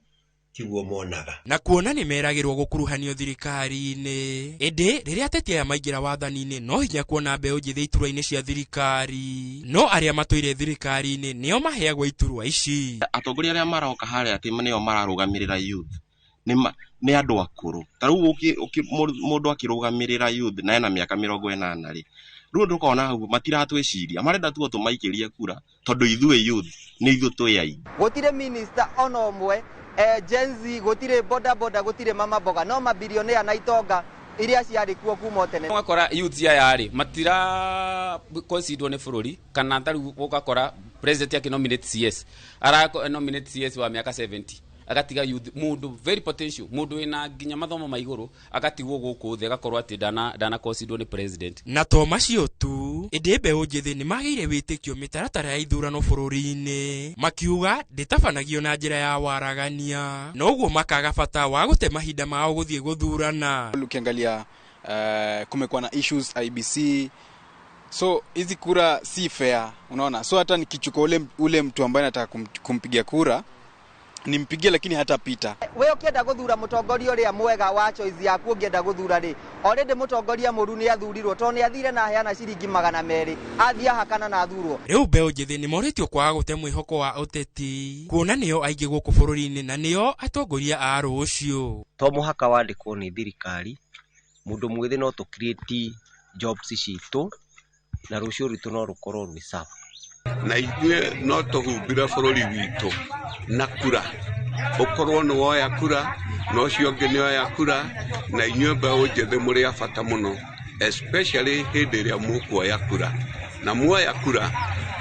tiguo monaga.
Na kuona nĩ meragĩrwo gũkuruhanio thirikari-inĩ, ĩndĩ rĩrĩa ateti aya maingĩra wathani-inĩ no hinya kuona mbeũ njĩthĩ iturwa-inĩ cia thirikari, no arĩa matũire thirikari-inĩ nĩo maheagwo iturwa ici.
Atongoria arĩa maroka harĩa atĩ nĩo mararũgamĩrĩra youth nĩ andũ akũrũ. Ta rĩu mũndũ akĩrũgamĩrĩra youth na ena mĩaka 80 rĩ, rĩu ndũkona hau matiratwĩciria, marenda tu tũmaikĩrie kura tondũ ithuĩ youth nĩ ithuĩ twĩ aingĩ.
Gũtirĩ minister ona ũmwe Gen Z, gũtirĩ boda boda, gũtirĩ mama mboga, no mabilionea na itonga iria ciarĩ kuo kuma tene.
Ũgakora youth aya rĩ matira considerwo nĩ bũrũri, kana ta rĩu ũgakora president akĩ nominate CS, ara nominate CS wa mĩaka 70, agatiga youth mũndũ very potential, mũndũ wĩna nginya mathomo ma igũrũ agatigwo gũkũ thĩ, agakorwo atĩ ndana considerwo nĩ president.
Na to macio tu, ĩndĩ mbeũ njĩthĩ nĩ magĩire wĩtĩkio mĩtaratara ya ithurano bũrũri-inĩ, makiuga ndĩtabanagio na njĩra ya waragania, na ũguo makaga bata wa gũte mahinda mao gũthiĩ gũthurana.
Ukiangalia kumekuwa na issues IBC, so hizi kura si fair, unaona. So hata nikichukua ule mtu ambaye nataka kumpigia kura nimpigie, lakini hatapita.
We ũkĩenda gũthura mũtongoria ũrĩa mwega wa choice yaku, ũngĩenda gũthura rĩ, already mũtongoria mũru nĩ athurirwo tondũ nĩ athire na aheana ciringi 200, athiĩ ahakana na athurwo.
Rĩu mbeũ njĩthĩ nĩ morĩtio kwaga gũte mwĩhoko wa ũteti, kuona nĩo aingĩ gũkũ bũrũri-inĩ na nĩo atongoria a rũciũ.
To mũhaka wandĩkwo nĩ thirikari, mũndũ mwĩthĩ no tũ create jobs citũ na rũciũ rwitũ no rũkorwo rwĩ sawa.
Na ithuĩ no tũhumbĩre bũrũri witũ na kura, ũkorwo nĩ woya kura na ũcio ũngĩ nĩ oya kura, na inyuĩ mbeũ njĩthĩ mũrĩ a bata mũno, especially hĩndĩ ĩrĩa mũkuoya kura, na muoya kura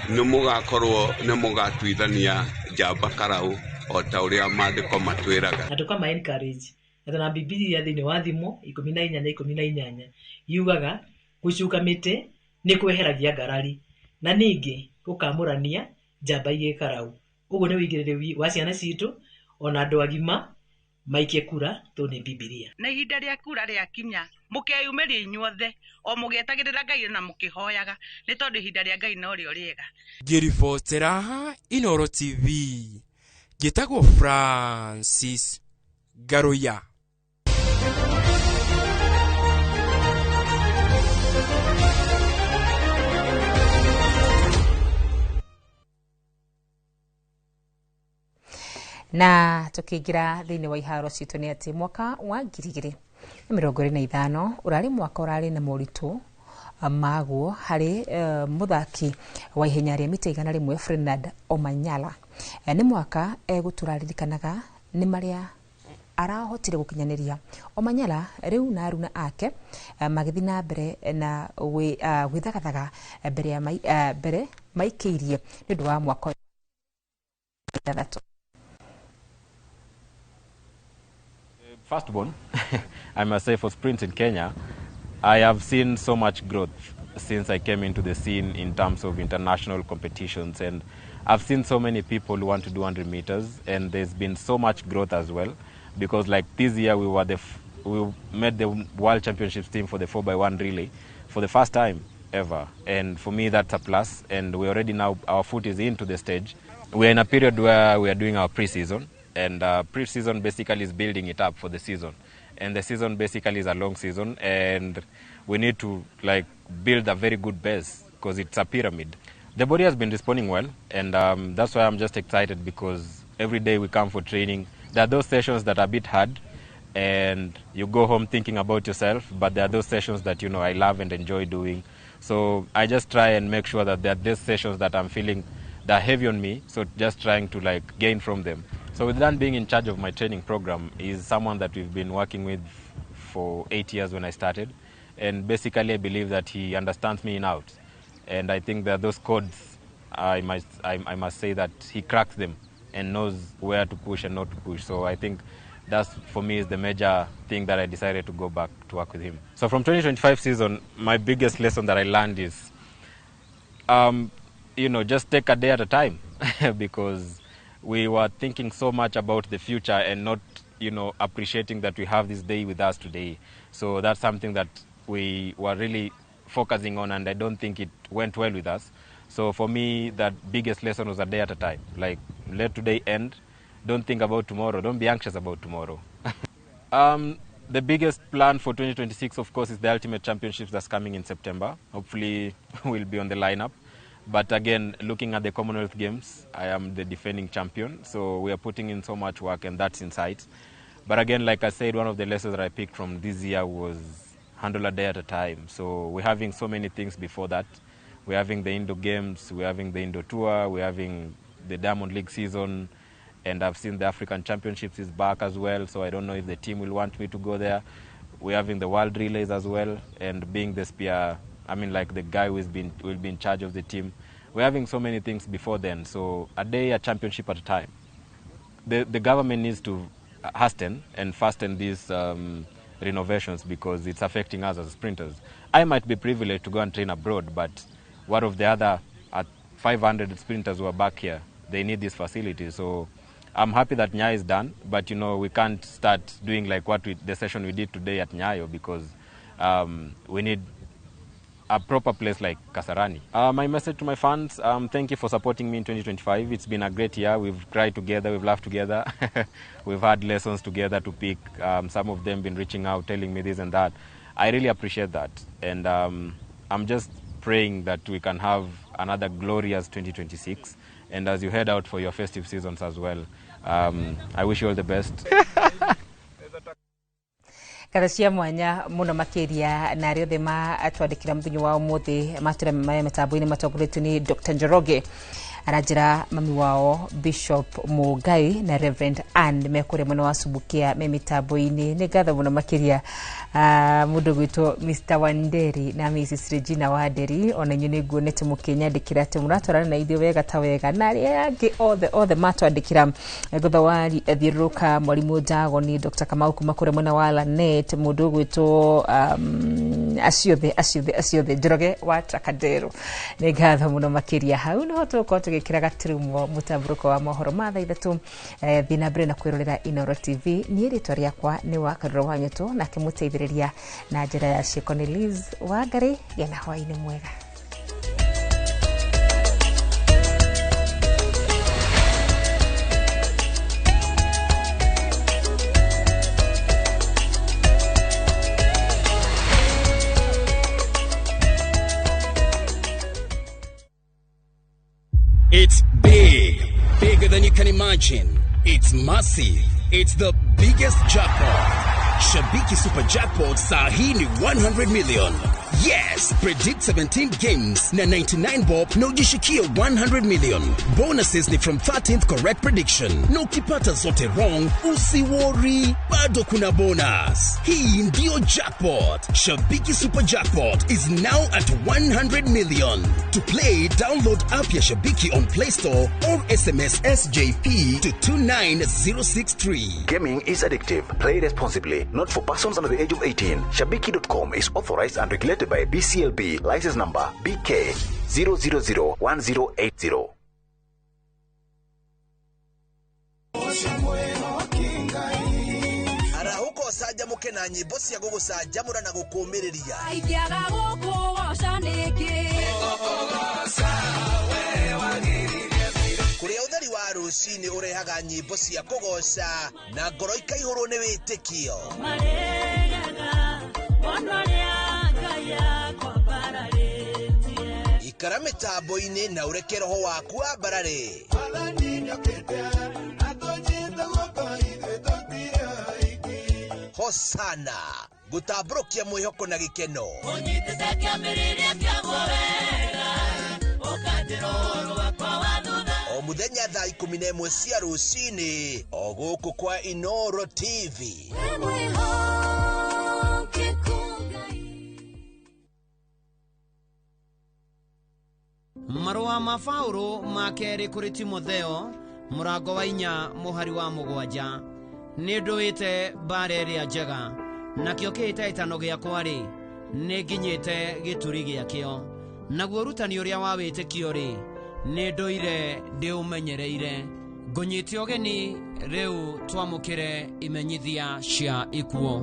nĩ mũgakorwo nĩ mũgatuithania njamba karaũ o ta ũrĩa maandĩko matwĩraga.
Na tũkama encourage na Bibilia thĩinĩ wa Thimo 14:18 yugaga gũcuka mĩtĩ nĩ kweheragia ngarari na ningĩ gũkamũrania njamba igĩkarau. Ũguo nĩ wĩigĩrĩri wa ciana citũ ona andũ agima maikie kura tondũ nĩ Bibilia.
Na ihinda rĩa kura rĩakinya mũkeyumĩria inyuothe o mũgĩetagĩrĩra Ngai na mũkĩhoyaga, nĩ tondũ ihinda rĩa Ngai no rĩo rĩega.
Ngĩribotera Inooro TV, njĩtagwo Francis Ngaruiya.
Na tukiingira thiini wa iharo citũ nĩ atĩ mwaka wa 2025 ũrarĩ mwaka ũrarĩ na moritũ maguo harĩ mũthaki wa ihenya rĩa mita 100 Ferdinand Omanyala. Nĩ mwaka egũtũraririkanaga nĩ marĩa arahotire gũkinyanĩria. Omanyala rĩu na aruna ake magĩthiĩ na mbere na gwĩthagathaga mbere maikĩirie nĩ ũndũ wa mwaka 6.
Firstborn, I must say, for sprints in Kenya, I have seen so much growth since I came into the scene in terms of international competitions, and I've seen so many people who want to do 100 meters, and there's been so much growth as well, because like this year we made the World Championships team for the 4x1 relay for the first time ever, and for me that's a plus, and we already now, our foot is into the stage. We're in a period where we are doing our pre-season, and pre-season basically is building it up for the season, and the season basically is a long season, and we need to like build a very good base because it's a pyramid. The body has been responding well, and that's why I'm just excited, because every day we come for training. There are those sessions that are a bit hard and you go home thinking about yourself, but there are those sessions that, you know, I love and enjoy doing. So I just try and make sure that there are these sessions that I'm feeling that are heavy on me, so just trying to like gain from them. So with Dan being in charge of my training program, is someone that we've been working with for 8 years when I started, and basically I believe that he understands me in out, and I think that those codes, I must say that he cracks them and knows where to push and not to push. So I think that's, for me, is the major thing that I decided to go back to work with him. So from 2025 season, my biggest lesson that I learned is just take a day at a time because we were thinking so much about the future and not, appreciating that we have this day with us today. So that's something that we were really focusing on, and I don't think it went well with us. So for me, that biggest lesson was a day at a time. Like, let today end. Don't think about tomorrow. Don't be anxious about tomorrow. The biggest plan for 2026, of course, is the Ultimate Championships that's coming in September. Hopefully, we'll be on the lineup. But again, looking at the Commonwealth Games, I am the defending champion. So we are putting in so much work, and that's in sight. But again, like I said, one of the lessons that I picked from this year was handle a day at a time. So we're having so many things before that. We're having the Indo Games, we're having the Indo Tour, we're having the Diamond League season, and I've seen the African Championships is back as well, so I don't know if the team will want me to go there. We're having the World Relays as well, and being the spear, I mean, like the guy who will be in charge of the team. We're having so many things before then, so a day, a championship at a time. The government needs to hasten and fasten these renovations because it's affecting us as sprinters. I might be privileged to go and train abroad, but what of the other 500 sprinters who are back here? They need this facility. So I'm happy that Nyayo is done, but we can't start doing like what the session we did today at Nyayo because we need a proper place like Kasarani. My message to my fans, thank you for supporting me in 2025. It's been a great year. We've cried together, we've laughed together. We've had lessons together to pick. Some of them been reaching out, telling me this and that. I really appreciate that. And I'm just praying that we can have another glorious 2026. And as you head out for your festive seasons as well, I wish you all the best.
Ngatho cia mwanya muno makiria na aria othe matwandikira muthenya wa umuthi matwira maya mitambo-ini matongoretio ni Dr. Njoroge aranjira mami wao Bishop Mugai na Reverend Ann mekuria mwena wa Subukia me mitambo-ini. Ni ngatho muno makiria mundu gwitwo Mr. Wanderi na Mrs. Regina Wanderi, ona inyuĩ nĩ nguonete mũkĩnyandĩkĩra atĩ mũratwarana na ithuĩ wega ta wega, na arĩa angĩ othe matwandĩkĩra ngotha wa thiũrũrũka mwarimũ Ndagoni, Dr. Kamau kuma kũrĩa mwena wa Lanet, mũndũ ũgwĩtwo acio othe Njoroge wa Takadero, nĩ ngatho mũno makĩria. Hau nĩho tũgũkorwo tũgĩkĩra gaturumo mũtambũrũko wa mohoro ma thaa 3. Thiĩ na mbere na kwĩrorera Inooro TV. Niĩ rĩtwa rĩakwa nĩ wa Karũra wa Nyũtũ, nake mũteithĩrĩria na njĩra ya ciĩko nĩ Liz Wangari. Gĩa na hwaĩ-inĩ mwega.
It's big, bigger than you can imagine. It's massive. It's the biggest jackpot. Shabiki Super Jackpot saa hii ni 100 million. Yes, predict 17 games na 99 bob na ujishikie 100 million. Bonuses ni from 13th correct prediction. Na ukipata zote wrong, usiworry, bado kuna bonus. Hii ndio jackpot. Shabiki Super Jackpot is now at 100 million. To play, download app ya Shabiki on Play Store or SMS SJP to 29063.
Gaming is addictive. Play responsibly. Not for persons under the age of 18. Shabiki.com is authorized and regulated by BCLB. License number BK 0001080.
Arahũka ũcanjamũke na nyĩmbo cia gũgũcanjamũra na gũkũũmĩrĩria.
Ingĩaga gũkũgoca nĩkĩ?
Kũrĩa ũtheri wa rũcinĩ ũrehaga nyĩmbo cia kũgoca na ngoro ikaihũrwo nĩ wĩtĩkio. Ikara mĩtambo-inĩ na ũreke roho waku wambarare. Hosana gũtambũrũkia mwĩhoko na gĩkeno.
Ũnyitĩte kĩambĩrĩria kĩaguo wega, ũkanjĩra ũhoro wakwa wa thutha.
O mũthenya thaa 11 cia rũcinĩ o gũkũ kwa Inooro TV.
Marũa ma Paũlũ ma kerĩ kũrĩ Timotheo mũrango wa 4 mũhari wa 7. Nĩ ndũĩte mbara ĩrĩa njega, nakĩo kĩhĩtahĩtano gĩakwa-rĩ, nĩ nginyĩte gĩturi gĩakĩo. Naguo ũrutani ũrĩa wa wĩtĩkio-rĩ, Nĩ ndũire ndĩũmenyereire. Ngũnyite ũgeni rĩu twamũkĩre imenyithia cia ikuũ.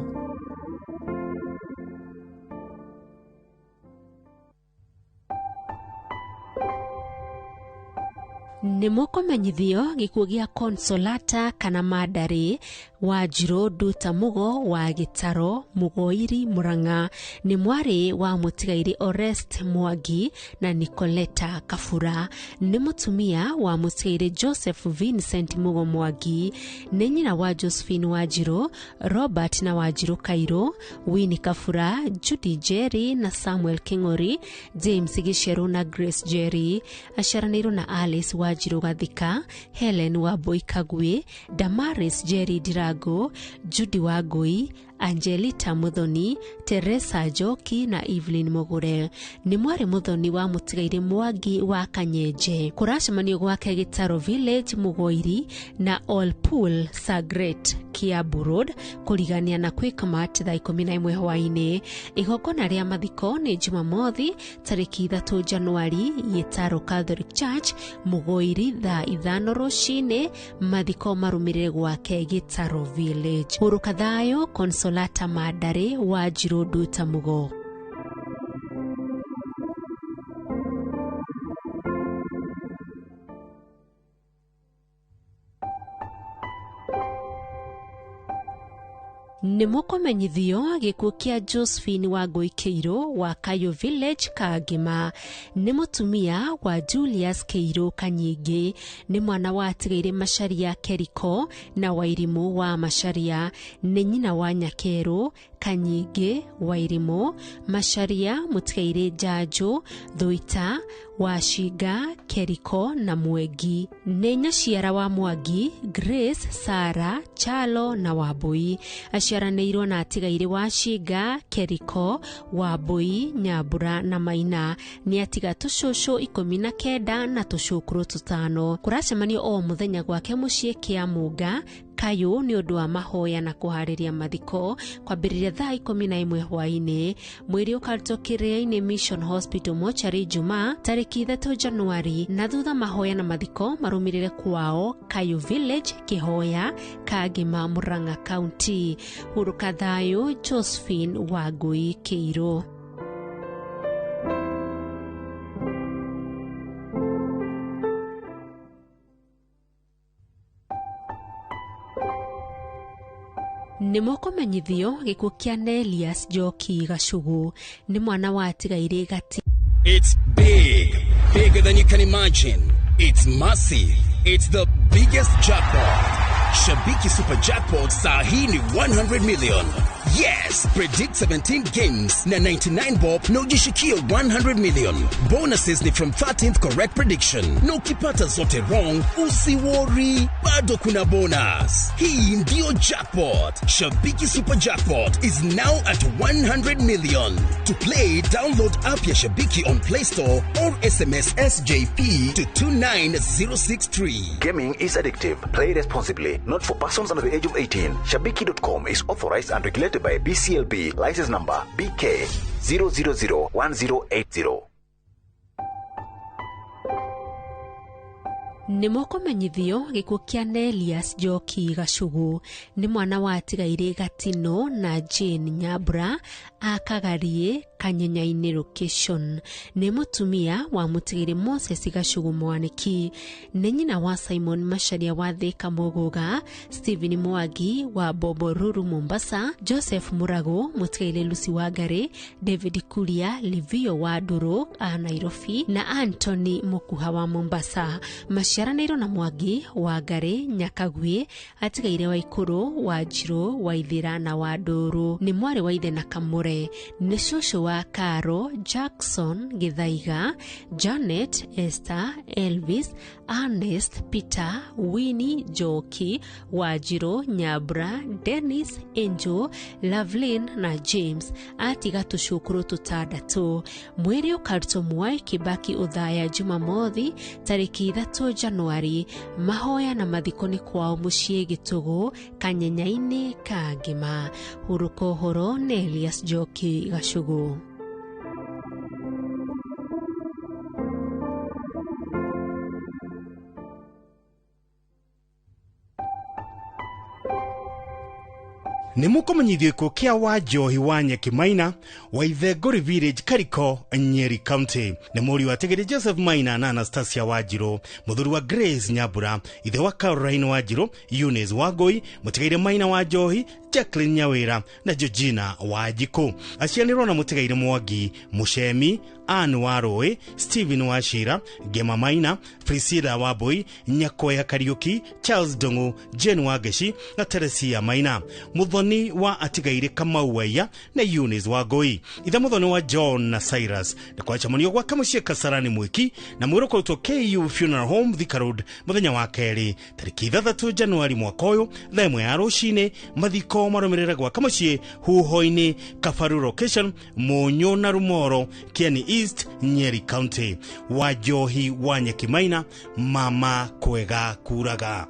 Nĩ mũkũmenyithio gĩkuũ gĩa Consolata kana Mandarĩ Wanjirũ Nduta Mũgo wa Gĩtaro Mũgoiri Mũrang'a nĩ mwarĩ wa mũtigairĩ Orest Mwangi na Nicoleta Kabura, nĩ mũtumia wa mũtigairĩ Joseph Vincent Mũgo Mwangi, nĩ nyina wa Josephine Wanjirũ, Robert na Wanjirũ Kairũ, Winnie Kabura, Judy Jerry na Samuel King'ori, James Gĩcerũ na Grace Jerry, aciaranĩirwo na Alice Wanjirũ Gathika, Helen Wambui Kagwe, Damaris Jerry Ndirango, Judy Wangui, Angelita Muthoni, Teresa Njoki na Evelyn Mugure. Nĩ mwarĩ Muthoni wa mũtigairĩ Mwangi wa Kanyenje. Kũracemanio gwake Gĩtaro Village Mũgoiri na All Pool Sagret Kiambu Road kũrigania na Quickmart thaa 11 hwaĩ-inĩ. Igongona rĩa mathiko nĩ Jumamothi tarĩki 3 Januari Gĩtaro Catholic Church Mũgoiri thaa 5 rũcinĩ. Mathiko marũmĩrĩre gwake Gĩtaro Village. Hurũka thayũ Consolata Mandarĩ Wanjirũ Nduta Mũgo. Nĩ mũkũmenyithio gĩkuũ kĩa Josephine Wangui Kĩirũ wa Kayũ Village Kangĩma, nĩ mũtumia wa Julius Kĩirũ Kanyingĩ, nĩ mwana wa atigairĩ Macharia Keriko na Wairimũ wa Macharia, nĩ nyina wa Nyakerũ Kanyingĩ Wairimũ Macharia mũtigairĩ Njanjo Thuita Wacinga Keriko na Mwengi, nĩ nyaciara wa Mwangi Grace Sara Chalo na Wambui, aciaranĩirwo na atigairĩ Wacinga Keriko Wambui Nyambura na Maina, nĩ atiga tũcũcũ 19 na tũcũkũrũ 5. Kũracemanio o mũthenya gwake mũciĩ Kĩamũnga Kayũ nĩ ũndũ wa mahoya na kũharĩria mathiko kwambĩrĩria thaa 11 hwaĩ-inĩ. Mwĩrĩ ũkarutwo Kĩrĩa-inĩ Mission Hospital mochari Jumaa tarĩki 3 Januari, na thutha mahoya na mathiko marũmĩrĩre kwao Kayũ Village Kĩhoya Kangĩma Murang'a County. Hurũka thayũ Josephine Wangui Kĩirũ. Nĩ mũkũmenyithio gĩkuũ kĩa Nelias Njoki Gacugu, nĩ mwana wa atigairĩ Gati.
It's big, bigger than you can imagine. It's massive. It's the biggest jackpot. Shabiki Super Jackpot saa hii ni 100 million. Yes, predict 17 games na 99 bob na ujishikie 100 million. Bonuses ni from 13th correct prediction. Na ukipata zote wrong, usiworry, bado kuna bonus. Hii ndio jackpot. Shabiki Super Jackpot is now at 100 million. To play, download app ya Shabiki on Play Store or SMS SJP to 29063.
Gaming is addictive. Play responsibly. Not for persons under the age of 18. Shabiki.com is authorized and regulated by BCLB. License number BK 0001080.
Nĩ mũkũmenyithio gĩkuũ kĩa Nelias Njoki Gacugu, nĩ mwana wa atigairĩ Gatino na Jane Nyambura a Kagarie Kanyenya-inĩ location, nĩ mũtumia wa mũtigairĩ Moses Gacugu Mwaniki, nĩ nyina wa Simon Macharia wa Thika Mũgũga, Stephen Mwangi wa Boboruru Mombasa, Joseph Murago mũtigairĩ Lucy Wangari, David Kuria Livio wa Ndũrũ a Nairobi na Anthony Mũkuha wa Mombasa. Maciaranĩirwo na Mwangi Wangari Nyakagwi, atigaire wa Ikũrũ wa Njirũ wa Ithĩra na wa Ndũrũ, nĩ mwarĩ wa ithe na Kamũre, nĩ cũcũ wa Karo Jackson Gĩthaiga, Janet Esther Elvis Ernest Peter Winnie Njoki Wanjirũ Nyambura Dennis Angel Lovelyn na James, atiga tũcũkũrũ 6. Mwĩrĩ ũkarutwo Mwai Kibaki Ũthaya Jumamothi tarĩki 3 Januari. Mahoya na mathiko nĩ kwao mũciĩ Gĩtũgũ Kanyenya-inĩ Kangĩma. Hurũka ũhoro nĩ Elias Njoki Gacugu.
Nĩ mũkũmenyithio gĩkuũ kĩa Wanjohi wa Nyeki Maina wa Ithengũri Village, Kariko, Nyeri County. Nĩ mũriũ wa Tigiri Joseph Maina na Anastasia Wanjirũ, mũthuri wa Grace Nyambura, ithe wa Caroline Wanjirũ, Eunice Wangũi, mũtigaire Maina wa Njohi, Jacqueline Nyawĩra na Georgina Wanjikũ. Acianĩrwo na mũtigaire Mwangi Mũcemi, Ann wa Rũĩ, Stephen wa Shira, Ngema Maina, Priscilla Wambui, Nyakoya Kariuki, Charles Ndung'u, Jane Wangeci na Teresia Maina. Muthoni wa atigaire Kamau Waiya na Eunice Wangũi. Ithe muthoni wa John na Cyrus. Nĩ kwacamanio gwake mũciĩ Kasarani Mwiki na mwĩrĩ ũkũrutwo KU Funeral Home, Thika Road, mũthenya wa kerĩ tarĩki 6 Januari mwaka ũyũ thaa 1 ya rũcinĩ. Mathiko marũmĩrĩre gwake mũciĩ Huho-inĩ, Kabaru Location, Mũnyũ na Rumoro, Kieni East, Nyeri County. Wanjohi wa Nyeki Maina, mama kwega kuraga.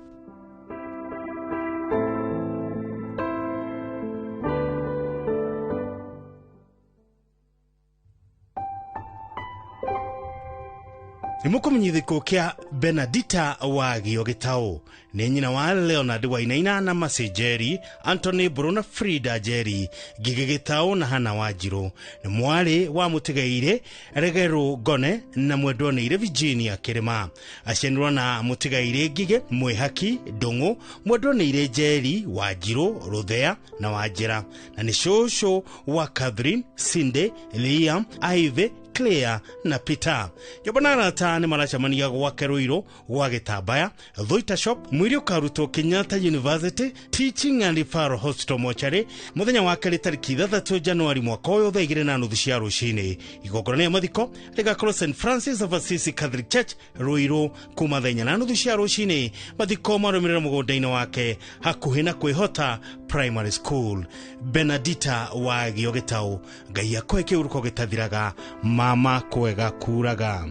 Nĩ mũkũmenyithio kĩa Benedita Wagio Gĩtaũ nĩ nyina wa Leonard Wainaina na Mercy Njeri, Anthony Mbũrũ na Frida Njeri, Ngigĩ Gĩtaũ na Hana Wanjirũ. Nĩ mwarĩ wa mũtigaire Regeru Ngone na mwendwa-nĩire Virginia Kĩrĩma. Acianirwo na mũtigaire Ngigĩ Mwĩhaki Ndũng'ũ, mwendwa-nĩire Njeri Wanjirũ Rũthea na Wanjĩra, na nĩ cũcũ wa Catherine, Cindy, Liam, Ivy, Claire na Peter. Nyũmba na arata nĩ maracemania gwake Ruiru gwa Gĩtambaya, Thuita Shop, mwĩrĩ ũkarutwo Kenyatta University Teaching and Referral Hospital mochari mũthenya wa kerĩ tarĩki 6 Januari mwaka ũyũ thaa 2:30 cia rũcinĩ. Igongona rĩa mathiko rĩgakorwo St Francis of Assisi Catholic Church, Ruiru, kuma thaa 4:30 cia rũcinĩ. Mathiko marũmĩrĩra mũgũnda-inĩ wake hakuhĩ na Kwĩhota Primary School. Benedita Wagio Gĩtaũ, Ngai akũhe kĩhuruko gĩtathiraga, mama kwega kuraga.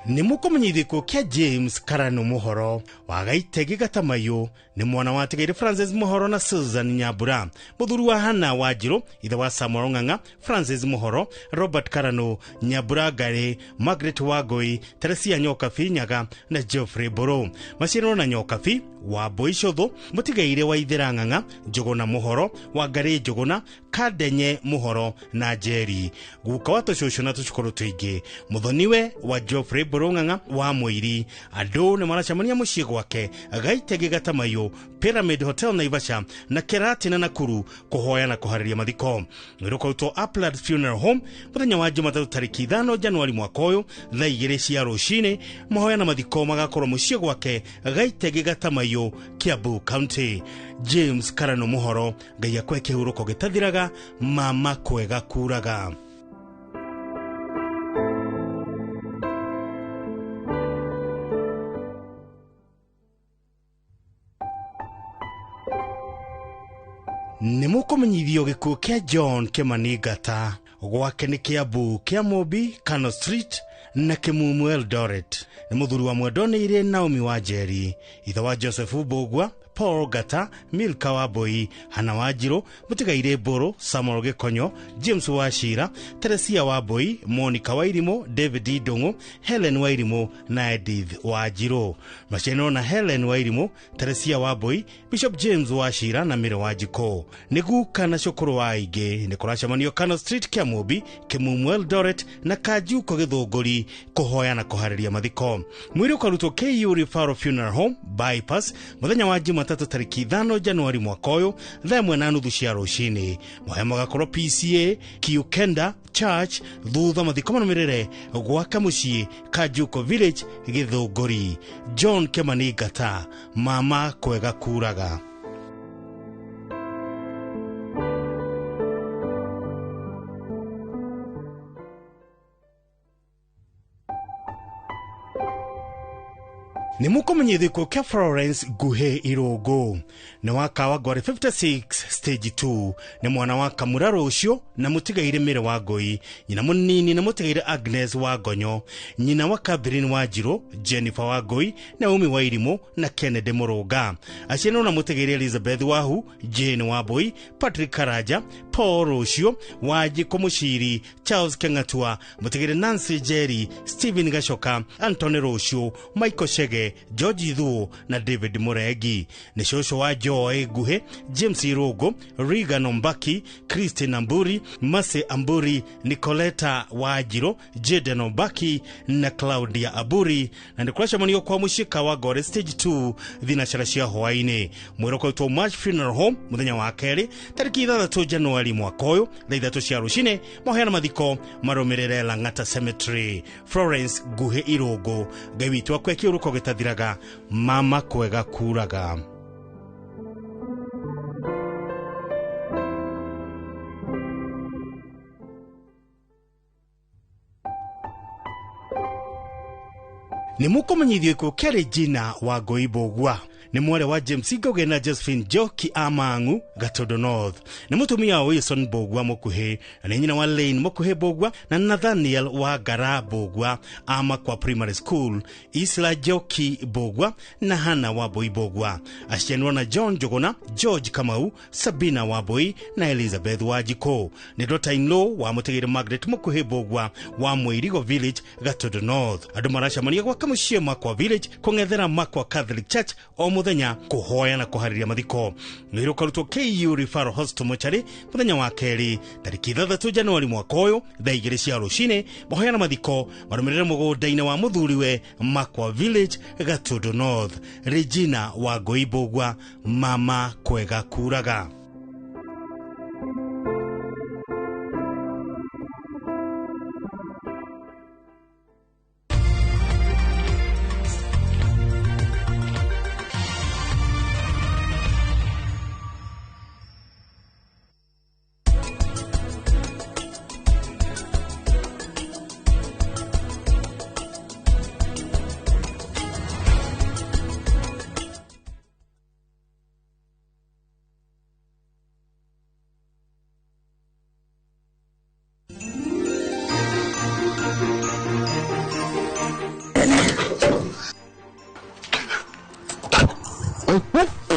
Nĩ mũkũmenyithio kĩa James Karanu Muhoro wa Gaitegi Gatamayu nĩ mwana wa Atigaire Francis Muhoro na Susan Nyambura, mũthuri wa Hana Wanjirũ, ithe wa Samuel Ng'ang'a, Francis Muhoro, Robert Karanu, Nyambura Ngari, Margaret Wangũi, Teresia Nyokabi Nyaga na Geoffrey Mbũrũ. Maciarĩrwo na Nyokabi wa Mbũi Cũthũ, mũtigaire wa Ithĩra Ng'ang'a, Njũgũna Muhoro, Wangari Njũgũna, Kandenye Muhoro na Njeri, guka wa tũcũcũ na tũcũkũrũ tũingĩ, mũthoniwe wa Geoffrey Mbũrũ Ng'ang'a wa Mũiri. Andũ nĩ maracemania mũciĩ gwake Gaitegi Gatamayu, Pyramid Hotel Naivasha na Keratina na Nakuru kũhoya na kũharĩria mathiko. Mwĩrĩ ũkarutwo Upland Funeral Home mũthenya wa Jumatatũ tarĩki 5 Januari mwaka ũyũ thaa 2 cia rũcinĩ. Mahoya na mathiko magakorwo mũciĩ gwake Gaitegi Gatamayu, Kiambu County. James Karanu Muhoro, Ngai akũhe kĩhuruko gĩtathiraga, mama kwega kuraga. Nĩ mũkũmenyithio gĩkuũ kĩa John Kimani Ngata gwake nĩ Kiambu kĩa Mũmbi, Kano Street na Kĩmumu Eldoret. Nĩ mũthuri wa mwendwa-nĩire Naomi Wanjeri, ithe wa Joseph Mbũgua, Paul Ngata, Milka Wambui, Hana Wanjirũ, mũtigaire Mbũrũ, Samuel Gĩkonyo, James Wachira, Teresia Wambui, Monica Wairimũ, David Ndung'u, Helen Wairimũ na Edith Wanjirũ. Macianĩrwo na Helen Wairimũ, Teresia Wambui, Bishop James Wachira na Mĩrĩ Wanjikũ. Nĩ guka na cũkũrũ wa aingĩ. Nĩ kũracemanio Kano Street Kĩamũmbi, Kĩmumu Eldoret na Kanjuko Gĩthũngũri kũhoya na kũharĩria mathiko. Mwĩrĩ ũkarutwo KU Referral Funeral Home Bypass mũthenya wa Jumatatũ tarĩki 5 Januari mwaka ũyũ thaa 1:30 cia rũcinĩ. Mahoya magakorwo PCA Kiukenda Church, thutha mathiko marũmĩrĩre gwaka mũciĩ Kanjuko Village Gĩthũngũri. John Kimani Ngata, mama kwega kuraga. Nĩ mũkũmenyithio kĩa Florence Nguhĩ Irũngũ nĩ wa Kawangware 56 stage 2, nĩ mwana wa Kamura Rũcio na mũtigaire Mĩrĩ wa Ngũi, nyina mũnini na mũtigaire Agnes wa Ngonyo, nyina wa Catherine Wanjirũ, Jennifer wa Ngũi, Naomi wa Irimũ na Kennedy Mũrũnga. Aciarĩrwo na mũtigaire Elizabeth Wahu, Jane wa Mbũi, Patrick Karanja, Paul Rũciũ, Wanjikũ Mũciri, Charles Keng'atua, Mũtigĩrĩ Nancy Njeri, Stephen Gacoka, Anthony Rũciũ, Michael Chege, George Ithuo na David Mũrengi. Nĩ cũcũ wa Joy Nguhĩ, James Irũngũ, Regan Ombaki, Christine Amburi, Mercy Amburi, Nicoleta Wanjirũ, Jaden Ombaki na Claudia Aburi. Na nĩ kũracemanio kwa mũciĩ wa Gore stage 2 thinacara cia hwaĩ-inĩ. Mwĩrĩ ũkoretwo March Funeral Home mũthenya wa kerĩ tarĩki 6 Januari mwaka ũyũ thaa 3 cia rũcinĩ. Mahoya na mathiko marũmĩrĩre Lang'ata Cemetery. Florence Nguhĩ Irũngũ, Ngai witũ akwe kĩũrũko gĩtathiraga, mama kwega kuraga. Nĩ mũkũmenyithio gĩkuũ kĩa Regina wa Ngoi Mbũgua. Nĩ mwarĩ wa James Ngugi na Josephine Njoki Amang'u, Gatondo North. Nĩ mũtumia wa Wilson Mbũgua Mũkuhĩ, na nĩ nyina wa Lane Mũkuhĩ Mbũgua na Nathaniel wa Ngara Mbũgua a Makwa Primary School, Isla Njoki Mbũgua na Hannah Wambui Mbũgua. Aciarirwo na John Njũgũna, George Kamau, Sabina Wambui na Elizabeth Wanjikũ. Nĩ daughter-in-law wa mũtigĩrĩ Margaret Mũkuhĩ Mbũgua wa Mwĩirigo Village, Gatondo North. Andũ maracemania gwa kamũciĩ Makwa Village kũng'ethera Makwa Catholic Church o mũthenya kũhoya na kũharĩria mathiko. Mwĩrĩ ũkarutwo KU Referral Hospital mochari mũthenya wa kerĩ tarĩki 6 Januari mwaka ũyũ thaa 2 cia rũcinĩ. Mahoya na mathiko marũmĩrĩre mũgũnda-inĩ wa mũthuriwe Makwa Village, Gatondo North. Regina wa Ngoi Mbũgua, mama kwega kuraga.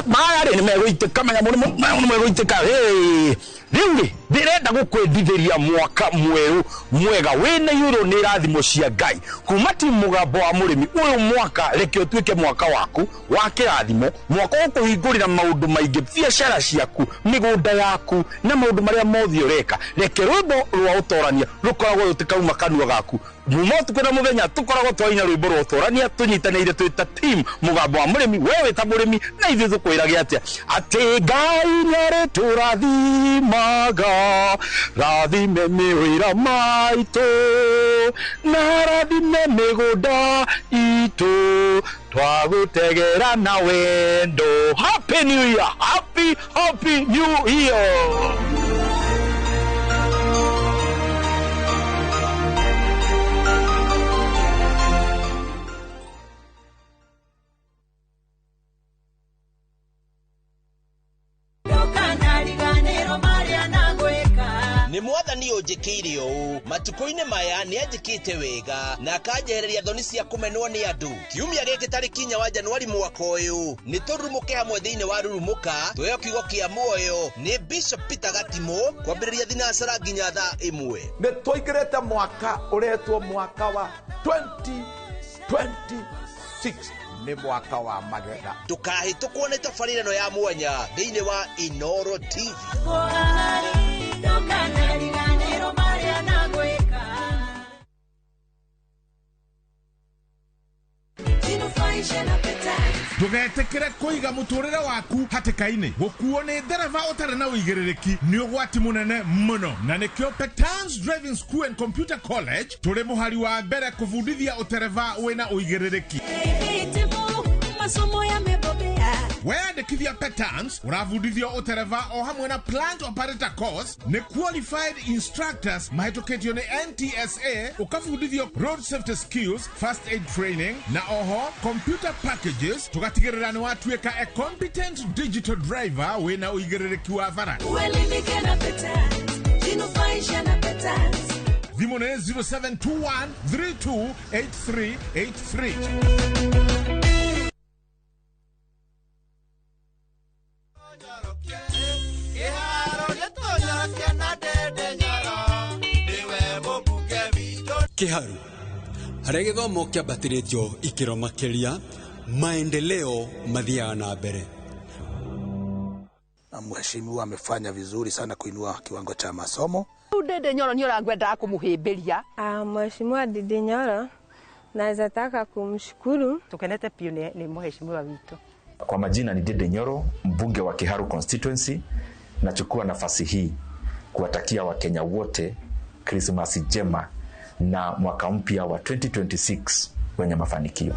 Maya rĩ nĩ megũitĩka, maya nĩ megũitĩka. Rĩu rĩ ndĩrenda gũkwendithĩria mwaka mwerũ mwega wĩna iyũrwo nĩ irathimo cia Ngai kuma ti mũgambo wa mũrĩmi. Ũyũ mwaka reke ũtuĩke mwaka waku wa kĩrathimo, mwaka ũkũhingũrĩra maũndũ maingĩ, biacara ciaku, mĩgũnda yaku na maũndũ marĩa mothe ũreka. Reke rwĩmbo rwa ũtorania rũkoragwo rũtikauma kanua gaku muma ũtukũ na mũthenya. Tũkoragwo twaina rwĩmbo rwa ũtorania tũnyitanĩire twĩ ta team mũgambo wa mũrĩmi. We wĩ ta mũrĩmi na ithuĩ tũkwĩrage atĩa? Atĩ Ngai nĩarĩtũrathimaga, rathime mĩwĩra maitũ na rathime mĩgũnda itũ, twagũtegera na wendo. Happy New Year, happy happy New Year.
Nĩ mwathani ũnjĩkĩire ũũ matukũ-inĩ maya, nĩ anjĩkĩte wega na akanjehereria thoni cia kũmenwo nĩ andũ. Kiumia gĩkĩ tarĩki 4 wa Januari mwaka ũyũ nĩ tũrurumũke hamwe thĩinĩ wa Rurumũka, twĩheo kiugo kĩa muoyo nĩ Bishop Peter Gatimũ kwambĩrĩria thinacara nginya thaa 1.
Nĩ tũingĩrĩte mwaka ũretwo mwaka wa 2026, nĩ mwaka wa magetha.
Ndũkahĩtũkwo nĩ tabarĩra ĩno ya mwanya thĩinĩ wa Inoro TV.
Ndũgetĩkĩre kũiga mũtũrĩre waku hatĩka-inĩ. Gũkuo nĩ ndereba ũtarĩ na ũigĩrĩrĩki nĩ ũgwati mũnene mũno, na nĩkĩo Petans Driving School and Computer College tũrĩ mũhari wa mbere kũbundithia ũtereba wĩna ũigĩrĩrĩki.
Masomo yamebobea.
Weyandĩkithia Petans ũrabundithio ũtereba o hamwe na plant operator course nĩ qualified instructors mahĩtũkĩtio nĩ NTSA, ũkabundithio road safety skills, first aid training na oho computer packages, tũgatigĩrĩra nĩ watuĩka a competent digital driver wĩna ũigĩrĩrĩki wa bara.
Uelimike na Petans, jinufaishe na Petans.
Thimũ nĩ 0721 328383.
Kiharu harĩa gĩthomo kĩambatĩrĩtio ikĩro makĩria, maendeleo mathiaga na mbere.
Na mheshimiwa amefanya vizuri sana kuinua kiwango cha masomo.
Ndindi Nyoro nĩ ũrangwendaga kũmũhĩmbĩria.
Mheshimiwa Ndindi Nyoro naweza taka kumshukuru.
Tukenete piũ nĩ mheshimiwa witũ.
Kwa majina ni Ndindi Nyoro, mbunge wa Kiharu constituency. Nachukua nafasi hii kuwatakia Wakenya wote Krismasi njema na mwaka mpya wa 2026 wenye mafanikio.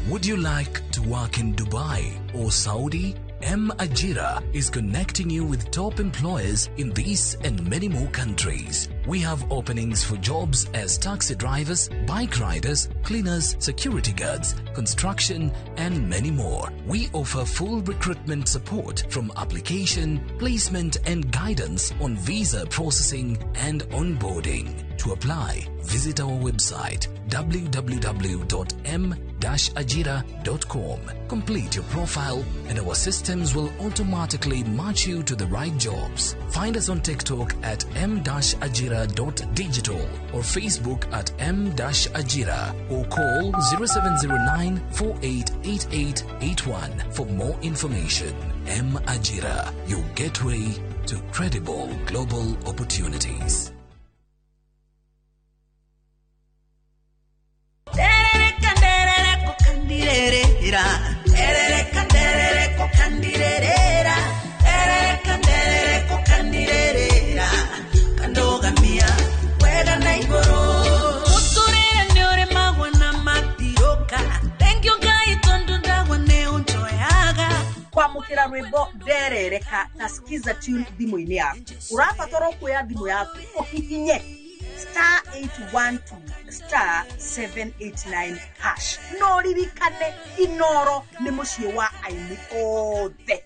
Would you like to work in Dubai or Saudi? M Ajira is connecting you with top employers in these and many more countries. We have openings for jobs as taxi drivers, bike riders, cleaners, security guards, construction, and many more. We offer full recruitment support from application, placement, and guidance on visa processing and onboarding. To apply, visit our website www.m-ajira.com. Complete your profile and our systems will automatically match you to the right jobs. Find us on TikTok at m-ajira.digital or Facebook at m-ajira or call 0709 488881 for more information. M Ajira, your gateway to credible global opportunities.
Kwamukira rwimbo nderereka na skiza tune thimũ-inĩ yaku. Ũrabatara kuoya thimũ yaku ũhihinye star 812 star 789 hash. No ririkane Inoro nĩ mũciĩ wa aini othe.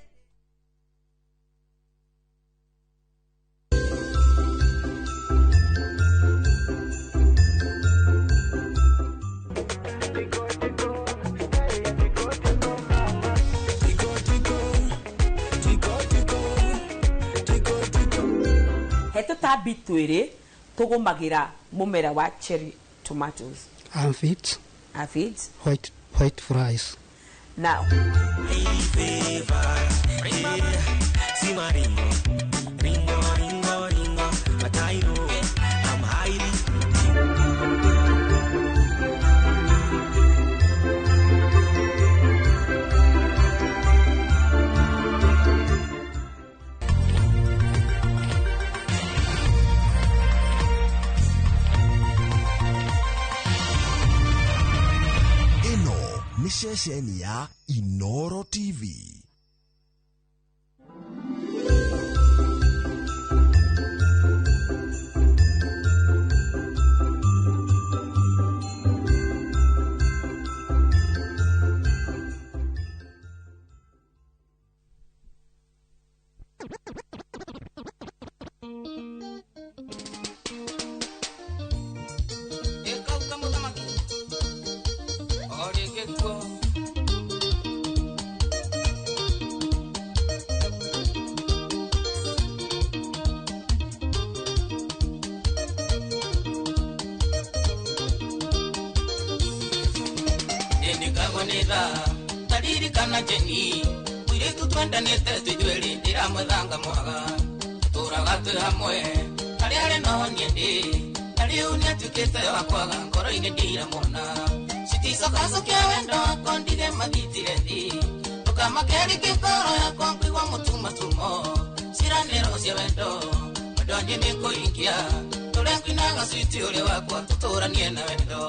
He tũtambi twĩrĩ tũgũmagĩra mũmera wa cherry tomatoes.
Aphids.
Aphids.
White flies.
Now.
Nĩ ceceni ya Inoro TV.
Taririkana jeni mwiritu twendanite twithueri ndiramwethanga mwaga turaga twi hamwe aria ari noho niendi na riu niatuikite wa kwaga ngoro-ini ndiramwona citicokacokia wendo wakwa ndige mathitire thi ndukamakeri ngoro yakwa ngwigua mutumatumo ciraniro cia wendo wendo niĩ nĩngũingia tũrĩa ngwinaga switi ũrĩa wakwa tũtũranie na wendo.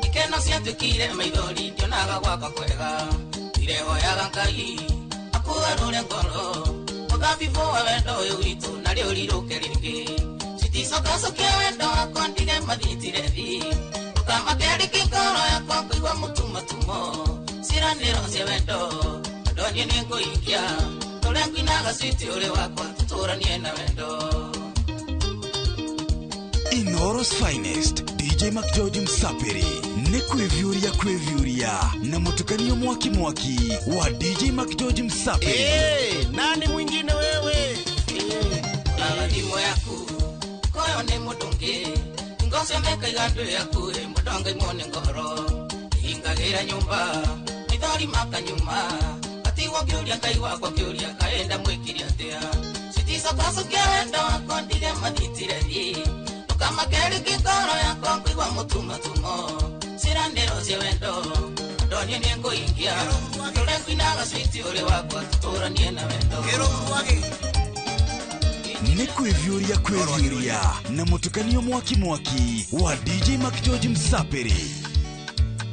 Ikeno ciatuĩkire maithori ndionaga gwaka kwega ndirehoyaga Ngai akũgarũre ngoro mũthabibũ wa wendo ũyũ witũ narĩo rirũke rĩngĩ citicokacokia wendo wakwa ndige mathitire thi ndũkamakerĩke ngoro yakwa ngũigua mũtumatumo. Ciĩranĩro cia wendo ndoniĩ nĩ ngũikia tũrĩa ngwinaga switi ũrĩ wakwa tũtũranie na wendo.
Inooro's finest DJ McGeorge Msapiri nĩ kwĩviũria kwĩviũria na mũtukanio mwaki mwaki wa DJ McGeorge Msapiri.
Hey, nani mwingine wewe?
Uraga thimũ yaku koyo nĩ mũndũ ũngĩ ngocemeka igandũ yaku ĩ mũndũ angaimwo nĩ ngoro hingagĩra nyũmba maithori makanyuma gatigwo ngĩũria Ngai wakwa ngĩũria kaenda mwĩkire atĩa citicokacokia wendo wakwa ndige mathitire thiĩ ndũkamakeri ngoro yakwa ngũigua mũtumatumo ciĩranĩro cia wendo ndoniĩ nĩ ngũingia tũrĩa ngwinaga switi ũrĩ wakwa tũtũranie na wendo.
Nĩ kwĩviũria kwĩviũria na mũtukanio mwaki mwaki wa DJ McGeorge Msapiri.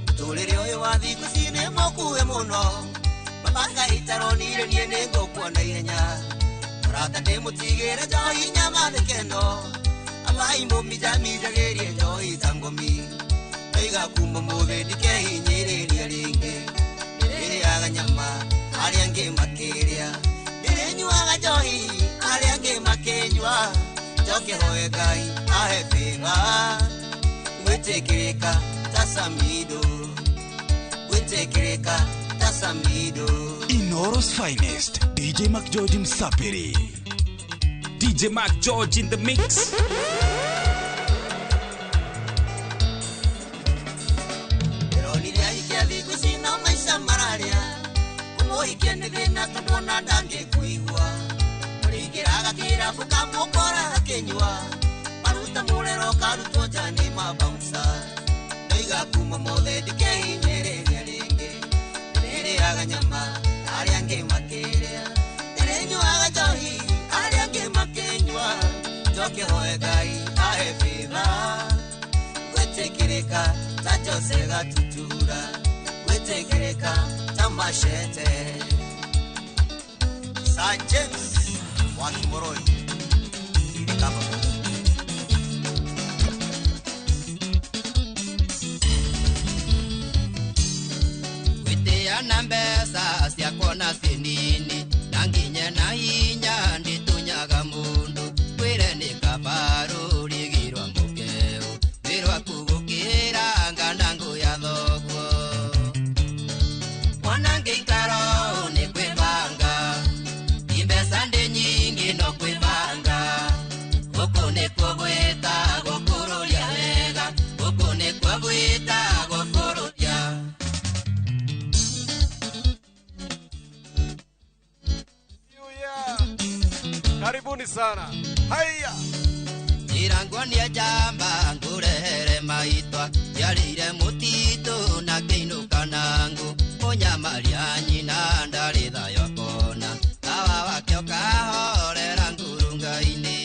Mũtũrĩre ũyũ wa thikũ ici nĩ mũkuhĩ mũno baba Ngai taronire niĩ nĩ ngũkuona ihenya mũrata ndĩmũtigĩre njohi nyama thĩkeno abai mũminjaminjagĩrie njohi ta ngomi ndaiga kuma mũthĩ ndikehinyĩrĩria rĩngĩ ndĩrĩaga nyama arĩa angĩ makĩrĩa ndĩrĩnyuaga njohi arĩa angĩ makĩnyua njoke hoe Ngai ahe favor gwĩtĩkĩrĩka ta Samido gwĩtĩkĩrĩka ta Samido.
Inooro's finest DJ McGeorge Msapiri.
DJ McGeorge in the mix.
Ndĩronire ahikia thikũ ici no maica mararĩa kũmũhikia nĩ thĩna tondũ ona ndangĩkũigua mũrĩingĩraga kĩrabu kamũkora akĩnyua maruta mũrero karutwo nja nĩ mabaunca ndoiga kuma mothe ndikehinyĩrĩria rĩngĩ ndĩrĩaga nyama arĩa angĩ makĩrĩa ndĩrĩnyuaga njohi arĩa angĩ makĩnyua njoke hoe Ngai ahe favor gwĩtĩkĩrĩka ta Jose Gatutura gwĩtĩkĩrĩka ta Machete. Sir James wa Kimoroi Kaba.
Gwĩtĩa na mbeca ciakwa na ciĩ nini na nginye na hinya ndĩtunyaga mũndũ kwĩre nĩ kaba rũrigi rwa mũkeo rwĩ rwaku gũkĩra ngana ngũ ya thoguo mwana ngĩikara ũũ nĩ kwĩbanga imbeca ndĩ nyingĩ no kwĩbanga gũkũ nĩkuo gwĩtagwo kũrũria wega gũkũ nĩkuo gwĩtagwo kũrũria.
Karibuni sana. Haya.
Njĩra njamba ngũrehere maitwa njiarĩire mũtitũ na ngĩinũka na ngũ mũnyamaria nyina ndarĩ thayũ akona tawa wake ũkahorera ngurunga-inĩ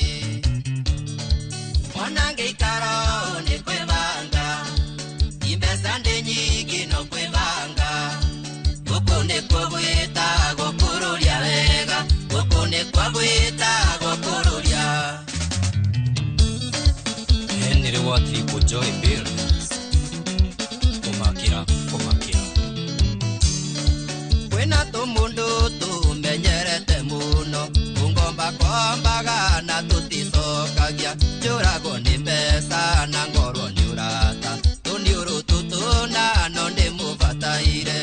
mwana ngĩikara ũũ nĩ kwĩbanga imbeca ndĩ nyingĩ no kwĩbanga gũkũ nĩkuo gwĩtagwo kũrũria wega gũkũ nĩkuo gwĩtagwo kũrũria.
Henry wa Triple Joy Buildings kũmakĩra kũmakĩra
kwĩna tũmũndũ tũmenyerete mũno kũngomba kombaga na tũticokagia njũragwo nĩ mbeca na ngorwo nĩ ũrata tũniũrũ tũtũna no ndĩmũbataire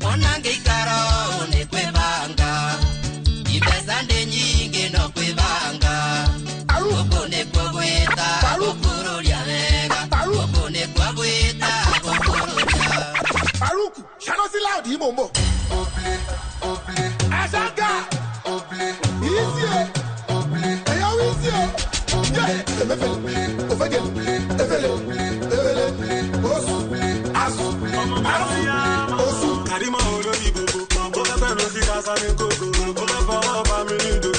mwana ngĩikara ũũ nĩ kwĩbanga imbeca ndĩ nyingĩ no kwĩbanga gũkũ nĩkuo gwĩtagwo kũrũria wega gũkũ nĩkuo gwĩtagwo kũrũria.
Faruku, ṣáná sí láòdì yìí mò ń bọ̀. Ẹ̀ṣága. Easy o. Ẹ̀yà easy o. Yé Emefele, Ofegele, Efele, Efele, Osu, Asu, Asu, Osu.
Karimo olórí gbogbo, ó fẹ́ pẹ̀lú sí Kásánì kókó, ó fẹ́ fọwọ́ bá mi ní ìdòdó.